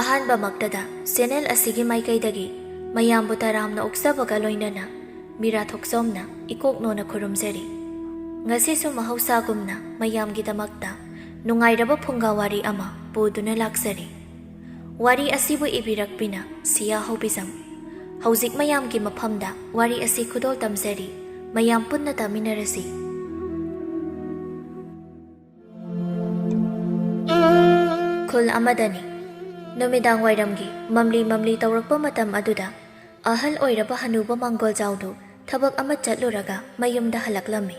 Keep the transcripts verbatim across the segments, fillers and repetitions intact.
ꯑꯍꯥꯟꯕꯃꯛꯇꯗ channel ꯑꯁꯤꯒꯤ ꯃꯥꯏꯀꯩꯗꯒꯤ ꯃꯌꯥꯝꯕꯨ ꯇꯔꯥꯝꯅ ꯑꯣꯛꯆꯕꯒ ꯂꯣꯏꯅꯅ ꯃꯤꯔꯥ ꯊꯣꯛꯆꯣꯝꯅ ꯏꯀꯣꯛꯅꯣꯅ ꯈꯨꯔꯨꯝꯖꯔꯤ꯫ ꯉꯁꯤꯁꯨ ꯃꯍꯧꯁꯥꯒꯨꯝꯅ ꯃꯌꯥꯝꯒꯤꯗꯃꯛꯇ ꯅꯨꯡꯉꯥꯏꯔꯕ ꯐꯨꯡꯒꯥ ꯋꯥꯔꯤ ꯑꯃ ꯄꯨꯗꯨꯅ ꯂꯥꯛꯆꯔꯤ꯫ ꯋꯥꯔꯤ ꯑꯁꯤꯕꯨ ꯏꯕꯤꯔꯛꯄꯤꯅ ꯁꯤꯌꯥ ꯍꯧꯕꯤꯖꯝ꯫ ꯍꯧꯖꯤꯛ ꯃꯌꯥꯝꯒꯤ ꯃꯐꯝꯗ ꯋꯥꯔꯤ ꯑꯁꯤ ꯈꯨꯗꯣꯜ ꯇꯝꯖꯔꯤ꯫ ꯃꯌꯥꯝ ꯄꯨꯟꯅ ꯇꯥꯃꯤꯟꯅꯔꯁꯤ꯫ ꯈꯨꯜ ꯑꯃꯗꯅꯤ꯫ ꯅꯨꯃꯤꯗꯥꯡ ꯋꯥꯏꯔꯝꯒꯤ ꯃꯝꯂꯤ ꯃꯝꯂꯤ ꯇꯧꯔꯛꯄ ꯃꯇꯝ ꯑꯗꯨꯗ ꯑꯍꯜ ꯑꯣꯏꯔꯕ ꯍꯅꯨꯕ ꯃꯥꯡꯒꯣꯜꯖꯥꯎꯗꯨ ꯊꯕꯛ ꯑꯃ ꯆꯠꯂꯨꯔꯒ ꯃꯌꯨꯝꯗ ꯍꯜꯂꯛꯂꯝꯃꯤ꯫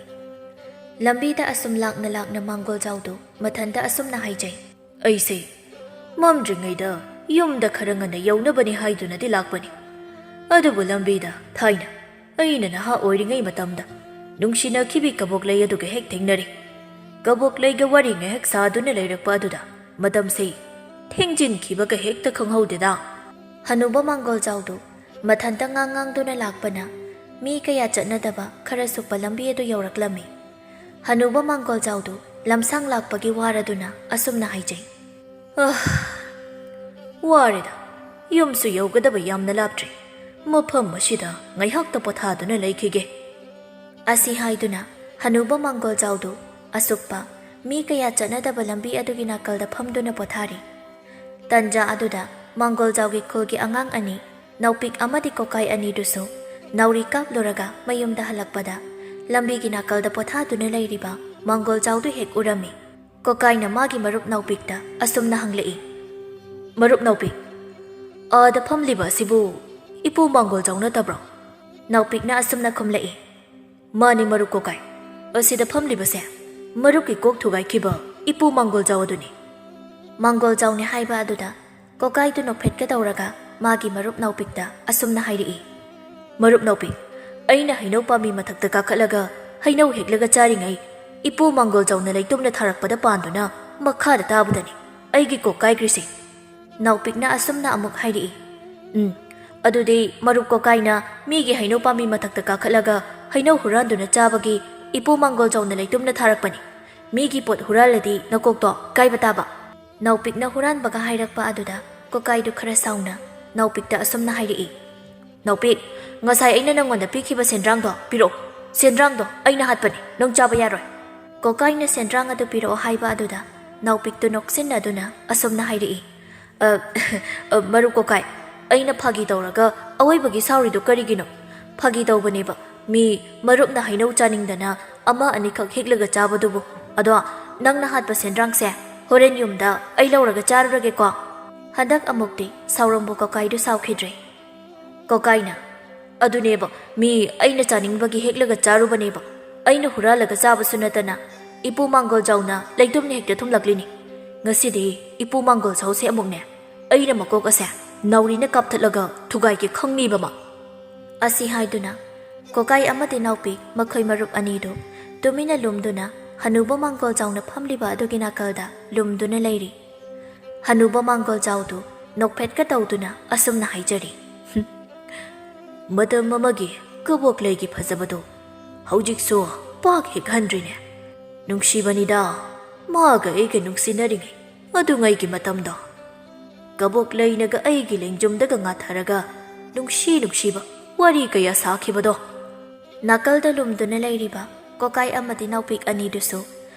ꯂꯝꯕꯤꯗ ꯑꯁꯨꯝ ꯂꯥꯛꯅ ꯂꯥꯛꯅ ꯃꯥꯡꯒꯣꯜꯖꯥꯎꯗꯨ ꯃꯊꯟꯇ ꯑꯁꯨꯝꯅ ꯍꯥꯏꯖꯩ꯫ ꯑꯩꯁꯦ ꯃꯝꯗ꯭ꯔꯤꯉꯩꯗ ꯌꯨꯝꯗ ꯈꯔ ꯉꯟꯅ ꯌꯧꯅꯕꯅꯤ ꯍꯥꯏꯗꯨꯅꯗꯤ ꯂꯥꯛꯄꯅꯤ꯫ ꯑꯗꯨꯕꯨ ꯂꯝꯕꯤꯗ ꯊꯥꯏꯅ ꯑꯩꯅ ꯅꯍꯥ ꯑꯣꯏꯔꯤꯉꯩ ꯃꯇꯝꯗ ꯅꯨꯡꯁꯤꯅꯈꯤꯕꯤ ꯀꯕꯣꯛꯂꯩ ꯑꯗꯨꯒ ꯍꯦꯛ ꯊꯦꯡꯅꯔꯦ꯫ ꯀꯕꯣꯛꯂꯩꯒ ꯋꯥꯔꯤ ꯉꯥꯏꯍꯥꯛ ꯁꯥꯗꯨꯅ ꯂꯩꯔꯛꯄ ꯑꯗꯨꯗ ꯃꯇꯝꯁꯦ ꯊꯦꯡꯖꯤꯟꯈꯤꯕꯒ ꯍꯦꯛꯇ ꯈꯪꯍꯧꯗꯦꯗ꯫ ꯍꯅꯨꯕ ꯃꯥꯡꯒꯣꯜꯖꯥꯎꯗꯨ ꯃꯊꯟꯇ ꯉꯥꯡ ꯉꯥꯡꯗꯨꯅ ꯂꯥꯛꯄꯅ ꯃꯤ ꯀꯌꯥ ꯆꯠꯅꯗꯕ ꯈꯔ ꯁꯨꯛꯄ ꯂꯝꯕꯤ ꯑꯗꯨ ꯌꯧꯔꯛꯂꯝꯃꯤ꯫ ꯍꯅꯨꯕ ꯃꯥꯡꯒꯣꯜꯖꯥꯎꯗꯨ ꯂꯝꯁꯥꯡ ꯂꯥꯛꯄꯒꯤ ꯋꯥꯔꯗꯨꯅ ꯑꯁꯨꯝꯅ ꯍꯥꯏꯖꯩ꯫ ꯑꯍ, ꯋꯥꯔꯦꯗ꯫ ꯌꯨꯝꯁꯨ ꯌꯧꯒꯗꯕ ꯌꯥꯝꯅ ꯂꯥꯞꯇ꯭ꯔꯦ꯫ ꯃꯐꯝ ꯑꯁꯤꯗ ꯉꯥꯏꯍꯥꯛꯇ ꯄꯣꯊꯥꯗꯨꯅ ꯂꯩꯈꯤꯒꯦ꯫ ꯑꯁꯤ ꯍꯥꯏꯗꯨꯅ ꯍꯅꯨꯕ ꯃꯥꯡꯒꯣꯜꯖꯥꯎꯗꯨ ꯑꯁꯨꯛꯄ ꯃꯤ ꯀꯌꯥ ꯆꯠꯅꯗꯕ ꯂꯝꯕꯤ ꯑꯗꯨꯒꯤ ꯅꯥꯀꯜꯗ ꯐꯝꯗꯨꯅ ꯄꯣꯊꯥꯔꯤ꯫ ꯇꯟꯖꯥ ꯑꯗꯨꯗ ꯃꯥꯡꯒꯣꯜꯖꯥꯎꯒꯤ ꯈꯨꯜꯒꯤ ꯑꯉꯥꯡ ꯑꯅꯤ, ꯅꯥꯎꯄꯤꯛ ꯑꯃꯗꯤ ꯀꯣꯀꯥꯏ ꯑꯅꯤꯗꯨꯁꯨ ꯅꯥꯎꯔꯤ ꯀꯥꯞꯂꯨꯔꯒ ꯃꯌꯨꯝꯗ ꯍꯜꯂꯛꯄꯗ ꯂꯝꯕꯤꯒꯤ ꯅꯥꯀꯜꯗ ꯄꯣꯊꯥꯗꯨꯅ ꯂꯩꯔꯤꯕ ꯃꯥꯡꯒꯣꯜꯖꯥꯎꯗꯨ ꯍꯦꯛ ꯎꯔꯝꯃꯤ꯫ ꯀꯣꯀꯥꯏꯅ ꯃꯥꯒꯤ ꯃꯔꯨꯞ ꯅꯥꯎꯄꯤꯛꯇ ꯑꯁꯨꯝꯅ ꯍꯪꯂꯛꯏ, "ꯃꯔꯨꯞ ꯅꯥꯎꯄꯤꯛ, ꯑꯥꯗ ꯐꯝꯂꯤꯕ ꯑꯁꯤꯕꯨ ꯏꯄꯨ ꯃꯥꯡꯒꯣꯜꯖꯥꯎ ꯅꯠꯇꯕ꯭ꯔꯣ?" ꯅꯥꯎꯄꯤꯛꯅ ꯑꯁꯨꯝꯅ ꯈꯨꯝꯂꯛꯏ, "ꯃꯥꯅꯤ ꯃꯔꯨꯞ ꯀꯣꯀꯥꯏ, ꯑꯁꯤꯗ ꯐꯝꯂꯤꯕꯁꯦ ꯃꯔꯨꯞꯀꯤ ꯀꯣꯛ ꯊꯨꯒꯥꯏꯈꯤꯕ ꯏꯄꯨ ꯃꯥꯡꯒꯣꯜꯖꯥꯎ ꯑꯗꯨꯅꯤ꯫" ꯃꯥꯡꯒꯣꯜꯖꯥꯎꯅꯤ ꯍꯥꯏꯕ ꯑꯗꯨꯗ ꯀꯣꯀꯥꯏꯗꯨ ꯅꯣꯛꯐꯦꯠꯀ ꯇꯧꯔꯒ ꯃꯥꯒꯤ ꯃꯔꯨꯞ ꯅꯥꯎꯄꯤꯛꯇ ꯑꯁꯨꯝꯅ ꯍꯥꯏꯔꯛꯏ, "ꯃꯔꯨꯞ ꯅꯥꯎꯄꯤꯛ, ꯑꯩꯅ ꯍꯩꯅꯧ ꯄꯥꯝꯕꯤ ꯃꯊꯛꯇ ꯀꯥꯈꯠꯂꯒ ꯍꯩꯅꯧ ꯍꯦꯛꯂꯒ ꯆꯥꯔꯤꯉꯩ ꯏꯄꯨ ꯃꯥꯡꯒꯣꯜꯖꯥꯎꯅ ꯂꯩꯇꯨꯝꯅ ꯊꯥꯔꯛꯄꯗ ꯄꯥꯟꯗꯨꯅ ꯃꯈꯥꯗ ꯇꯥꯕꯗꯅꯤ ꯑꯩꯒꯤ ꯀꯣꯛ ꯀꯥꯏꯈ꯭ꯔꯤꯁꯦ꯫" ꯅꯥꯎꯄꯤꯛꯅ ꯑꯁꯨꯝꯅ ꯑꯃꯨꯛ ꯍꯥꯏꯔꯛꯏ, "ꯎꯝ, ꯑꯗꯨꯗꯤ ꯃꯔꯨꯞ ꯀꯣꯀꯥꯏꯅ ꯃꯤꯒꯤ ꯍꯩꯅꯧ ꯄꯥꯝꯕꯤ ꯃꯊꯛꯇ ꯀꯥꯈꯠꯂꯒ ꯍꯩꯅꯧ ꯍꯨꯔꯥꯟꯗꯨꯅ ꯆꯥꯕꯒꯤ ꯏꯄꯨ ꯃꯥꯡꯒꯣꯜꯖꯥꯎꯅ ꯂꯩꯇꯨꯝꯅ ꯊꯥꯔꯛꯄꯅꯤ꯫ ꯃꯤꯒꯤ ꯄꯣꯠ ꯍꯨꯔꯥꯜꯂꯗꯤ ꯅꯀꯣꯛꯇꯣ ꯀꯥꯏꯕ ꯇꯥꯕ꯫" ꯅꯥꯎꯄꯤꯛꯅ ꯍꯨꯔꯥꯟꯕꯒ ꯍꯥꯏꯔꯛꯄ ꯑꯗꯨꯗ ꯀꯣꯀꯥꯏꯗꯨ ꯈꯔ ꯁꯥꯎꯅ ꯅꯥꯎꯄꯤꯛꯇ ꯑꯁꯨꯝꯅ ꯍꯥꯏꯔꯛꯏ, "ꯅꯥꯎꯄꯤꯛ, ꯉꯁꯥꯏ ꯑꯩꯅ ꯅꯪꯉꯣꯟꯗ ꯄꯤꯈꯤꯕ ꯁꯦꯟꯗ꯭ꯔꯥꯡꯗꯣ ꯄꯤꯔꯛꯑꯣ꯫ ꯁꯦꯟꯗ꯭ꯔꯥꯡꯗꯣ ꯑꯩꯅ ꯍꯥꯠꯄꯅꯤ, ꯅꯪ ꯆꯥꯕ ꯌꯥꯔꯣꯏ꯫" ꯀꯣꯀꯥꯏꯅ ꯁꯦꯟꯗ꯭ꯔꯥꯡ ꯑꯗꯨ ꯄꯤꯔꯛꯑꯣ ꯍꯥꯏꯕ ꯑꯗꯨꯗ ꯅꯥꯎꯄꯤꯛꯇꯨ ꯅꯣꯛꯁꯤꯟꯅꯗꯨꯅ ꯑꯁꯨꯝꯅ ꯍꯥꯏꯔꯛꯏ, "ꯑ, ꯑ, ꯃꯔꯨꯞ ꯀꯣꯀꯥꯏ, ꯑꯩꯅ ꯐꯥꯒꯤ ꯇꯧꯔꯒ ꯑꯋꯣꯏꯕꯒꯤ ꯁꯥꯎꯔꯤꯗꯨ ꯀꯔꯤꯒꯤꯅꯣ? ꯐꯥꯒꯤ ꯇꯧꯕꯅꯦꯕ꯫ ꯃꯤ ꯃꯔꯨꯞꯅ ꯍꯩꯅꯧ ꯆꯥꯅꯤꯡꯗꯅ ꯑꯃ ꯑꯅꯤꯈꯛ ꯍꯦꯛꯂꯒ ꯆꯥꯕꯗꯨꯕꯨ꯫ ꯑꯗꯣ ꯅꯪꯅ ꯍꯥꯠꯄ ꯁꯦꯟꯗ꯭ꯔꯥꯡꯁꯦ ꯍꯣꯔꯦꯟ ꯌꯨꯝꯗ ꯑꯩ ꯂꯧꯔꯒ ꯆꯥꯔꯨꯔꯒꯦꯀꯣ꯫" ꯍꯟꯗꯛ ꯑꯃꯨꯛꯇꯤ ꯁꯥꯎꯔꯝꯕ ꯀꯣꯀꯥꯏꯗꯨ ꯁꯥꯎꯈꯤꯗ꯭ꯔꯦ꯫ ꯀꯣꯀꯥꯏꯅ, "ꯑꯗꯨꯅꯦꯕ, ꯃꯤ ꯑꯩꯅ ꯆꯥꯅꯤꯡꯕꯒꯤ ꯍꯦꯛꯂꯒ ꯆꯥꯔꯨꯕꯅꯦꯕ꯫ ꯑꯩꯅ ꯍꯨꯔꯥꯜꯂꯒ ꯆꯥꯕꯁꯨ ꯅꯠꯇꯅ ꯏꯄꯨ ꯃꯥꯡꯒꯣꯜ ꯖꯥꯎꯅ ꯂꯩꯇꯨꯝꯅ ꯍꯦꯛꯇ ꯊꯨꯝꯂꯛꯂꯤꯅꯤ꯫ ꯉꯁꯤꯗꯤ ꯏꯄꯨ ꯃꯥꯡꯒꯣꯜ ꯖꯥꯎꯁꯦ ꯑꯃꯨꯛꯅꯦ, ꯑꯩꯅ ꯃꯀꯣꯛ ꯑꯁꯦ ꯅꯥꯎꯔꯤꯅ ꯀꯥꯞꯊꯠꯂꯒ ꯊꯨꯒꯥꯏꯒꯦ ꯈꯪꯅꯤꯕ ꯃꯥ꯫" ꯑꯁꯤ ꯍꯥꯏꯗꯨꯅ ꯀꯣꯀꯥꯏ ꯑꯃꯗꯤ ꯅꯥꯎꯄꯤ ꯃꯈꯣꯏ ꯃꯔꯨꯞ ꯑꯅꯤꯗꯨ ꯇꯨꯃꯤꯟꯅ ꯂꯨꯝꯗꯨꯅ ꯍꯅꯨꯕ ꯃꯥꯡꯒꯣꯜ ꯖꯥꯎꯅ ꯐꯝꯂꯤꯕ ꯑꯗꯨꯒꯤ ꯅꯥꯀꯜꯗ ꯂꯨꯝꯗꯨꯅ ꯂꯩꯔꯤ꯫ ꯍꯅꯨꯕ ꯃꯥꯡꯒꯣꯜ ꯖꯥꯎꯗꯨ ꯅꯣꯛꯐꯦꯠꯀ ꯇꯧꯗꯨꯅ ꯑꯁꯨꯝꯅ ꯍꯥꯏꯖꯔꯤ, "ꯃꯇꯝ ꯑꯃꯒꯤ ꯀꯕꯣꯛ ꯂꯩꯒꯤ ꯐꯖꯕꯗꯣ ꯍꯧꯖꯤꯛꯁꯨ ꯄꯥꯛ ꯍꯦꯛ ꯍꯟꯗ꯭ꯔꯤꯅꯦ꯫ ꯅꯨꯡꯁꯤꯕꯅꯤꯗ, ꯃꯥꯒ ꯑꯩꯒ ꯅꯨꯡꯁꯤꯅꯔꯤꯉꯩ ꯑꯗꯨꯉꯩꯒꯤ ꯃꯇꯝꯗꯣ꯫ ꯀꯕꯣꯛ ꯂꯩꯅꯒ ꯑꯩꯒꯤ ꯂꯦꯡꯖꯨꯝꯗꯒ ꯉꯥꯊꯔꯒ ꯅꯨꯡꯁꯤ ꯅꯨꯡꯁꯤꯕ ꯋꯥꯔꯤ ꯀꯌꯥ ꯁꯥꯈꯤꯕꯗꯣ꯫" ꯅꯥꯀꯜꯗ ꯂꯨꯝꯗꯨꯅ ꯂꯩꯔꯤꯕ ꯀꯣꯀꯥꯏ ꯑꯃꯗꯤ ꯅꯥꯎꯄꯤꯛ ꯑꯅꯤꯗꯨꯁꯨ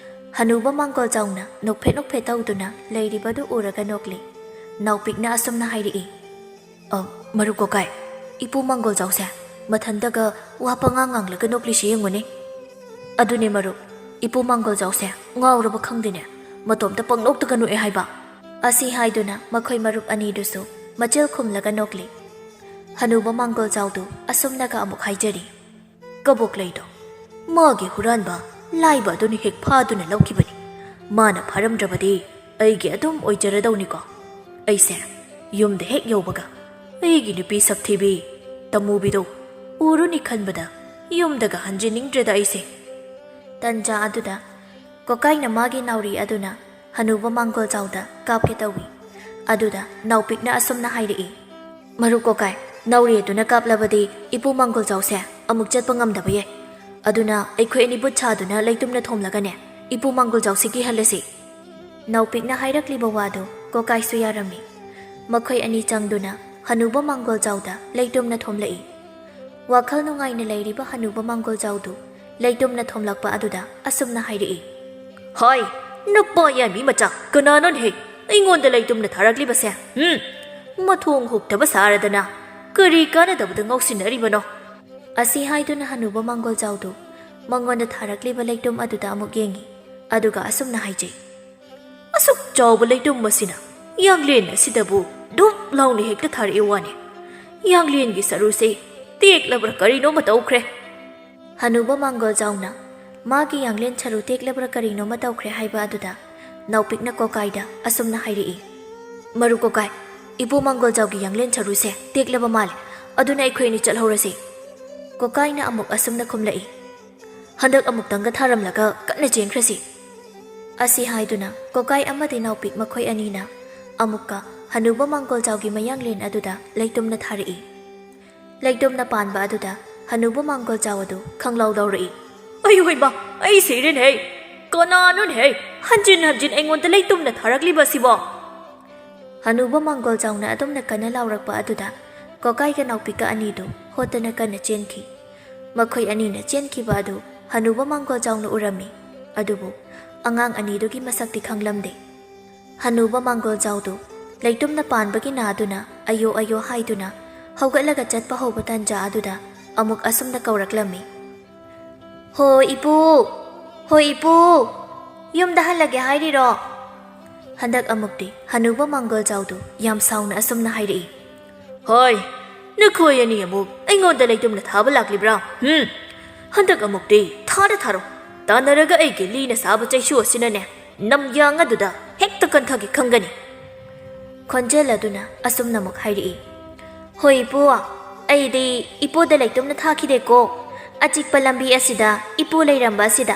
ꯍꯅꯨꯕ ꯃꯥꯡꯒꯣꯜ ꯖꯥꯎꯅ ꯅꯣꯛꯐꯦꯠ ꯅꯣꯛꯐꯦꯠ ꯇꯧꯗꯨꯅ ꯂꯩꯔꯤꯕꯗꯨ ꯎꯔꯒ ꯅꯣꯛꯂꯤ꯫ ꯅꯥꯎꯄꯤꯛꯅ ꯑꯁꯨꯝꯅ ꯍꯥꯏꯔꯛꯏ, "ꯑ, ꯃꯔꯨꯞ ꯀꯣꯀꯥꯏ, ꯏꯄꯨ ꯃꯥꯡꯒꯣꯜ ꯖꯥꯎꯁꯦ ꯃꯊꯟꯇꯒ ꯋꯥ ꯄꯉꯥꯡ ꯉꯥꯡꯂꯒ ꯅꯣꯛꯂꯤꯁꯤ ꯌꯦꯡꯉꯨꯅꯦ꯫ ꯑꯗꯨꯅꯦ ꯃꯔꯨꯞ, ꯏꯄꯨ ꯃꯥꯡꯒꯣꯜ ꯖꯥꯎꯁꯦ ꯉꯥꯎꯔꯕ ꯈꯪꯗꯦꯅꯦ, ꯃꯇꯣꯝꯇ ꯄꯪꯅꯣꯛꯇꯒ ꯅꯣꯛꯑꯦ ꯍꯥꯏꯕ꯫" ꯑꯁꯤ ꯍꯥꯏꯗꯨꯅ ꯃꯈꯣꯏ ꯃꯔꯨꯞ ꯑꯅꯤꯗꯨꯁꯨ ꯃꯆꯤꯜ ꯈꯨꯝꯂꯒ ꯅꯣꯛꯂꯤ꯫ ꯍꯅꯨꯕ ꯃꯥꯡꯒꯣꯜ ꯖꯥꯎꯗꯨ ꯑꯁꯨꯝꯅꯒ ꯑꯃꯨꯛ ꯍꯥꯏꯖꯔꯤ, "ꯀꯕꯣꯛ ꯂꯩꯗꯣ ꯃꯥꯒꯤ ꯍꯨꯔꯥꯟꯕ ꯂꯥꯏꯕ ꯑꯗꯨꯅ ꯍꯦꯛ ꯐꯥꯗꯨꯅ ꯂꯧꯈꯤꯕꯅꯤ꯫ ꯃꯥꯅ ꯐꯥꯔꯝꯗ꯭ꯔꯕꯗꯤ ꯑꯩꯒꯤ ꯑꯗꯨꯝ ꯑꯣꯏꯖꯔꯗꯧꯅꯤꯀꯣ꯫ ꯑꯩꯁꯦ ꯌꯨꯝꯗ ꯍꯦꯛ ꯌꯧꯕꯒ ꯑꯩꯒꯤ ꯅꯨꯄꯤ ꯁꯛꯊꯤꯕꯤ ꯇꯃꯨꯕꯤꯗꯣ ꯎꯔꯨꯅꯤ ꯈꯟꯕꯗ ꯌꯨꯝꯗꯒ ꯍꯟꯖꯤꯟꯅꯤꯡꯗ꯭ꯔꯦꯗ ꯑꯩꯁꯦ꯫" ꯇꯟꯖꯥ ꯑꯗꯨꯗ ꯀꯣꯀꯥꯏꯅ ꯃꯥꯒꯤ ꯅꯥꯎꯔꯤ ꯑꯗꯨꯅ ꯍꯅꯨꯕ ꯃꯥꯡꯒꯣꯜ ꯖꯥꯎꯗ ꯀꯥꯞꯀꯦ ꯇꯧꯏ꯫ ꯑꯗꯨꯗ ꯅꯥꯎꯄꯤꯛꯅ ꯑꯁꯨꯝꯅ ꯍꯥꯏꯔꯛꯏ, "ꯃꯔꯨꯞ ꯀꯣꯀꯥꯏ, ꯅꯥꯎꯔꯤ ꯑꯗꯨꯅ ꯀꯥꯞꯂꯕꯗꯤ ꯏꯄꯨ ꯃꯥꯡꯒꯣꯜ ꯖꯥꯎꯁꯦ ꯑꯃꯨꯛ ꯆꯠꯄ ꯉꯝꯗꯕ ꯌꯥꯏ꯫ ꯑꯗꯨꯅ ꯑꯩꯈꯣꯏ ꯑꯅꯤ ꯕꯨꯠ ꯁꯥꯗꯨꯅ ꯂꯩꯇꯨꯝꯅ ꯊꯣꯝꯂꯒꯅꯦ ꯏꯄꯨ ꯃꯥꯡꯒꯣꯜ ꯖꯥꯎꯁꯦ ꯀꯤꯍꯜꯂꯁꯤ꯫" ꯅꯥꯎꯄꯤꯛꯅ ꯍꯥꯏꯔꯛꯂꯤꯕ ꯋꯥꯗꯨ ꯀꯣꯀꯥꯏꯁꯨ ꯌꯥꯔꯝꯃꯤ꯫ ꯃꯈꯣꯏ ꯑꯅꯤ ꯆꯪꯗꯨꯅ ꯍꯅꯨꯕ ꯃꯥꯡꯒꯣꯜꯖꯥꯎꯗ ꯂꯩꯇꯨꯝꯅ ꯊꯣꯝꯂꯛꯏ꯫ ꯋꯥꯈꯜ ꯅꯨꯡꯉꯥꯏꯅ ꯂꯩꯔꯤꯕ ꯍꯅꯨꯕ ꯃꯥꯡꯒꯣꯜꯖꯥꯎꯗꯨ ꯂꯩꯇꯨꯝꯅ ꯊꯣꯝꯂꯛꯄ ꯑꯗꯨꯗ ꯑꯁꯨꯝꯅ ꯍꯥꯏꯔꯛꯏ, "ꯍꯣꯏ, ꯅꯨꯄꯥ ꯌꯥꯏꯃꯤ ꯃꯆꯥ, ꯀꯅꯥꯅꯣꯅꯦꯍꯦ ꯑꯩꯉꯣꯟꯗ ꯂꯩꯇꯨꯝꯅ ꯊꯥꯔꯛꯂꯤꯕꯁꯦ? ꯎꯝ, ꯃꯊꯣꯡ ꯍꯨꯛꯇꯕ ꯁꯥꯔꯗꯅ ꯀꯔꯤ ꯀꯥꯟꯅꯗꯕꯗ ꯉꯥꯎꯁꯤꯟꯅꯔꯤꯕꯅꯣ?" ꯑꯁꯤ ꯍꯥꯏꯗꯨꯅ ꯍꯅꯨꯕ ꯃꯥꯡꯒꯣꯜꯖꯥꯎꯗꯨ ꯃꯉꯣꯟꯗ ꯊꯥꯔꯛꯂꯤꯕ ꯂꯩꯇꯨꯝ ꯑꯗꯨꯗ ꯑꯃꯨꯛ ꯌꯦꯡꯉꯤ, ꯑꯗꯨꯒ ꯑꯁꯨꯝꯅ ꯍꯥꯏꯖꯩ, "ꯑꯁꯨꯛ ꯆꯥꯎꯕ ꯂꯩꯇꯨꯝ ꯑꯁꯤꯅ ꯌꯥꯡꯂꯦꯟ ꯑꯁꯤꯗꯕꯨ ꯙꯨꯞ ꯂꯥꯎꯅ ꯍꯦꯛꯇ ꯊꯥꯔꯛꯏ ꯋꯥꯅꯦ꯫ ꯌꯥꯡꯂꯦꯟꯒꯤ ꯁꯔꯨꯁꯦ ꯇꯦꯛꯂꯕ꯭ꯔꯥ ꯀꯔꯤꯅꯣꯃ ꯇꯧꯈ꯭ꯔꯦ꯫" ꯍꯅꯨꯕ ꯃꯥꯡꯒꯣꯜꯖꯥꯎꯅ ꯃꯥꯒꯤ ꯌꯥꯡꯂꯦꯟ ꯁꯔꯨ ꯇꯦꯛꯂꯕ꯭ꯔꯥ ꯀꯔꯤꯅꯣꯃ ꯇꯧꯈ꯭ꯔꯦ ꯍꯥꯏꯕ ꯑꯗꯨꯗ ꯅꯥꯎꯄꯤꯛꯅ ꯀꯣꯀꯥꯏꯗ ꯑꯁꯨꯝꯅ ꯍꯥꯏꯔꯛꯏ, "ꯃꯔꯨ ꯀꯣꯀꯥꯏ, ꯏꯕꯣ ꯃꯥꯡꯒꯣꯜꯖꯥꯎꯒꯤ ꯌꯥꯡꯂꯦꯟ ꯁꯔꯨꯁꯦ ꯇꯦꯛꯂꯕ ꯃꯥꯜꯂꯦ, ꯑꯗꯨꯅ ꯑꯩꯈꯣꯏ ꯑꯅꯤ ꯆꯠꯍꯧꯔꯁꯤ꯫" ꯀꯣꯀꯥꯏꯅ ꯑꯃꯨꯛ ꯑꯁꯨꯝꯅ ꯈꯨꯝꯂꯛꯏ, "ꯍꯟꯗꯛ ꯑꯃꯨꯛꯇꯪꯒ ꯊꯥꯔꯝꯂꯒ ꯀꯟꯅ ꯆꯦꯟꯈ꯭ꯔꯁꯤ꯫" ꯑꯁꯤ ꯍꯥꯏꯗꯨꯅ ꯀꯣꯀꯥꯏ ꯑꯃꯗꯤ ꯅꯥꯎꯄꯤꯛ ꯃꯈꯣꯏ ꯑꯅꯤꯅ ꯑꯃꯨꯛꯀ ꯍꯅꯨꯕ ꯃꯥꯡꯒꯣꯜꯖꯥꯎꯒꯤ ꯃꯌꯥꯡꯂꯦꯟ ꯑꯗꯨꯗ ꯂꯩꯇꯨꯝꯅ ꯊꯥꯔꯛꯏ꯫ ꯂꯩꯇꯨꯝꯅ ꯄꯥꯟꯕ ꯑꯗꯨꯗ ꯍꯅꯨꯕ ꯃꯥꯡꯒꯣꯜꯖꯥꯎ ꯑꯗꯨ ꯈꯪꯂꯥꯎꯗꯧꯔꯛꯏ, "ꯑꯌꯣ ꯍꯩꯃꯥ, ꯑꯩ ꯁꯤꯔꯦꯅꯦꯍꯦ! ꯀꯅꯥꯅꯣꯅꯦꯍꯦ ꯍꯟꯖꯤꯟ ꯍꯟꯖꯤꯟ ꯑꯩꯉꯣꯟꯗ ꯂꯩꯇꯨꯝꯅ ꯊꯥꯔꯛꯂꯤꯕ ꯑꯁꯤꯕꯣ?" ꯍꯅꯨꯕ ꯃꯥꯡꯒꯣꯜꯖꯥꯎꯅ ꯑꯗꯨꯝꯅ ꯀꯟꯅ ꯂꯥꯎꯔꯛꯄ ꯑꯗꯨꯗ ꯀꯣꯀꯥꯏꯒ ꯅꯥꯎꯄꯤꯛꯀ ꯑꯅꯤꯗꯨ ꯍꯣꯠꯇꯅ ꯀꯟꯅ ꯆꯦꯟꯈꯤ꯫ ꯃꯈꯣꯏ ꯑꯅꯤꯅ ꯆꯦꯟꯈꯤꯕ ꯑꯗꯨ ꯍꯅꯨꯕ ꯃꯥꯡꯒꯣꯜꯖꯥꯎꯅ ꯎꯔꯝꯃꯤ, ꯑꯗꯨꯕꯨ ꯑꯉꯥꯡ ꯑꯅꯤꯗꯨꯒꯤ ꯃꯁꯛꯇꯤ ꯈꯪꯂꯝꯗꯦ꯫ ꯍꯅꯨꯕ ꯃꯥꯡꯒꯣꯜꯖꯥꯎꯗꯨ ꯂꯩꯇꯨꯝꯅ ꯄꯥꯟꯕꯒꯤ ꯅꯥꯗꯨꯅ ꯑꯌꯣ ꯑꯌꯣ ꯍꯥꯏꯗꯨꯅ ꯍꯧꯒꯠꯂꯒ ꯆꯠꯄ ꯍꯧꯕ ꯇꯥꯟꯖꯥ ꯑꯗꯨꯗ ꯑꯃꯨꯛ ꯑꯁꯨꯝꯅ ꯀꯧꯔꯛꯂꯝꯃꯤ, "ꯍꯣ ꯏꯄꯨ! ꯍꯣ ꯏꯄꯨ! ꯌꯨꯝꯗ ꯍꯜꯂꯒꯦ ꯍꯥꯏꯔꯤꯔꯣ?" ꯍꯟꯗꯛ ꯑꯃꯨꯛꯇꯤ ꯍꯅꯨꯕ ꯃꯥꯡꯒꯣꯜꯖꯥꯎꯗꯨ ꯌꯥꯝ ꯁꯥꯎꯅ ꯑꯁꯨꯝꯅ ꯍꯥꯏꯔꯛꯏ, "ꯍꯣꯏ, ꯅꯈꯣꯏ ꯑꯅꯤ ꯑꯃꯨꯛ ꯑꯩꯉꯣꯟꯗ ꯂꯩꯇꯨꯝꯅ ꯊꯥꯕ ꯂꯥꯛꯂꯤꯕ꯭ꯔꯥ? ꯍꯨꯝ? ꯍꯟꯗꯛ ꯑꯃꯨꯛꯇꯤ ꯊꯥꯔ ꯊꯥꯔꯣ꯫ ꯇꯥꯟꯅꯔꯒ ꯑꯩꯒꯤ ꯂꯤꯅ ꯁꯥꯕ ꯆꯩꯁꯨ ꯑꯁꯤꯅꯅꯦ ꯅꯝꯌꯥꯡ ꯑꯗꯨꯗ ꯍꯦꯛꯇ ꯀꯟꯊꯒꯦ ꯈꯪꯒꯅꯤ꯫" ꯈꯣꯟꯖꯦꯜ ꯑꯗꯨꯅ ꯑꯁꯨꯝꯅ ꯑꯃꯨꯛ ꯍꯥꯏꯔꯛꯏ, "ꯍꯣꯏ ꯏꯄꯨ, ꯑꯩꯗꯤ ꯏꯄꯨꯗ ꯂꯩꯇꯨꯝꯅ ꯊꯥꯈꯤꯗꯦꯀꯣ꯫ ꯑꯆꯤꯛꯄ ꯂꯝꯕꯤ ꯑꯁꯤꯗ ꯏꯄꯨ ꯂꯩꯔꯝꯕ ꯑꯁꯤꯗ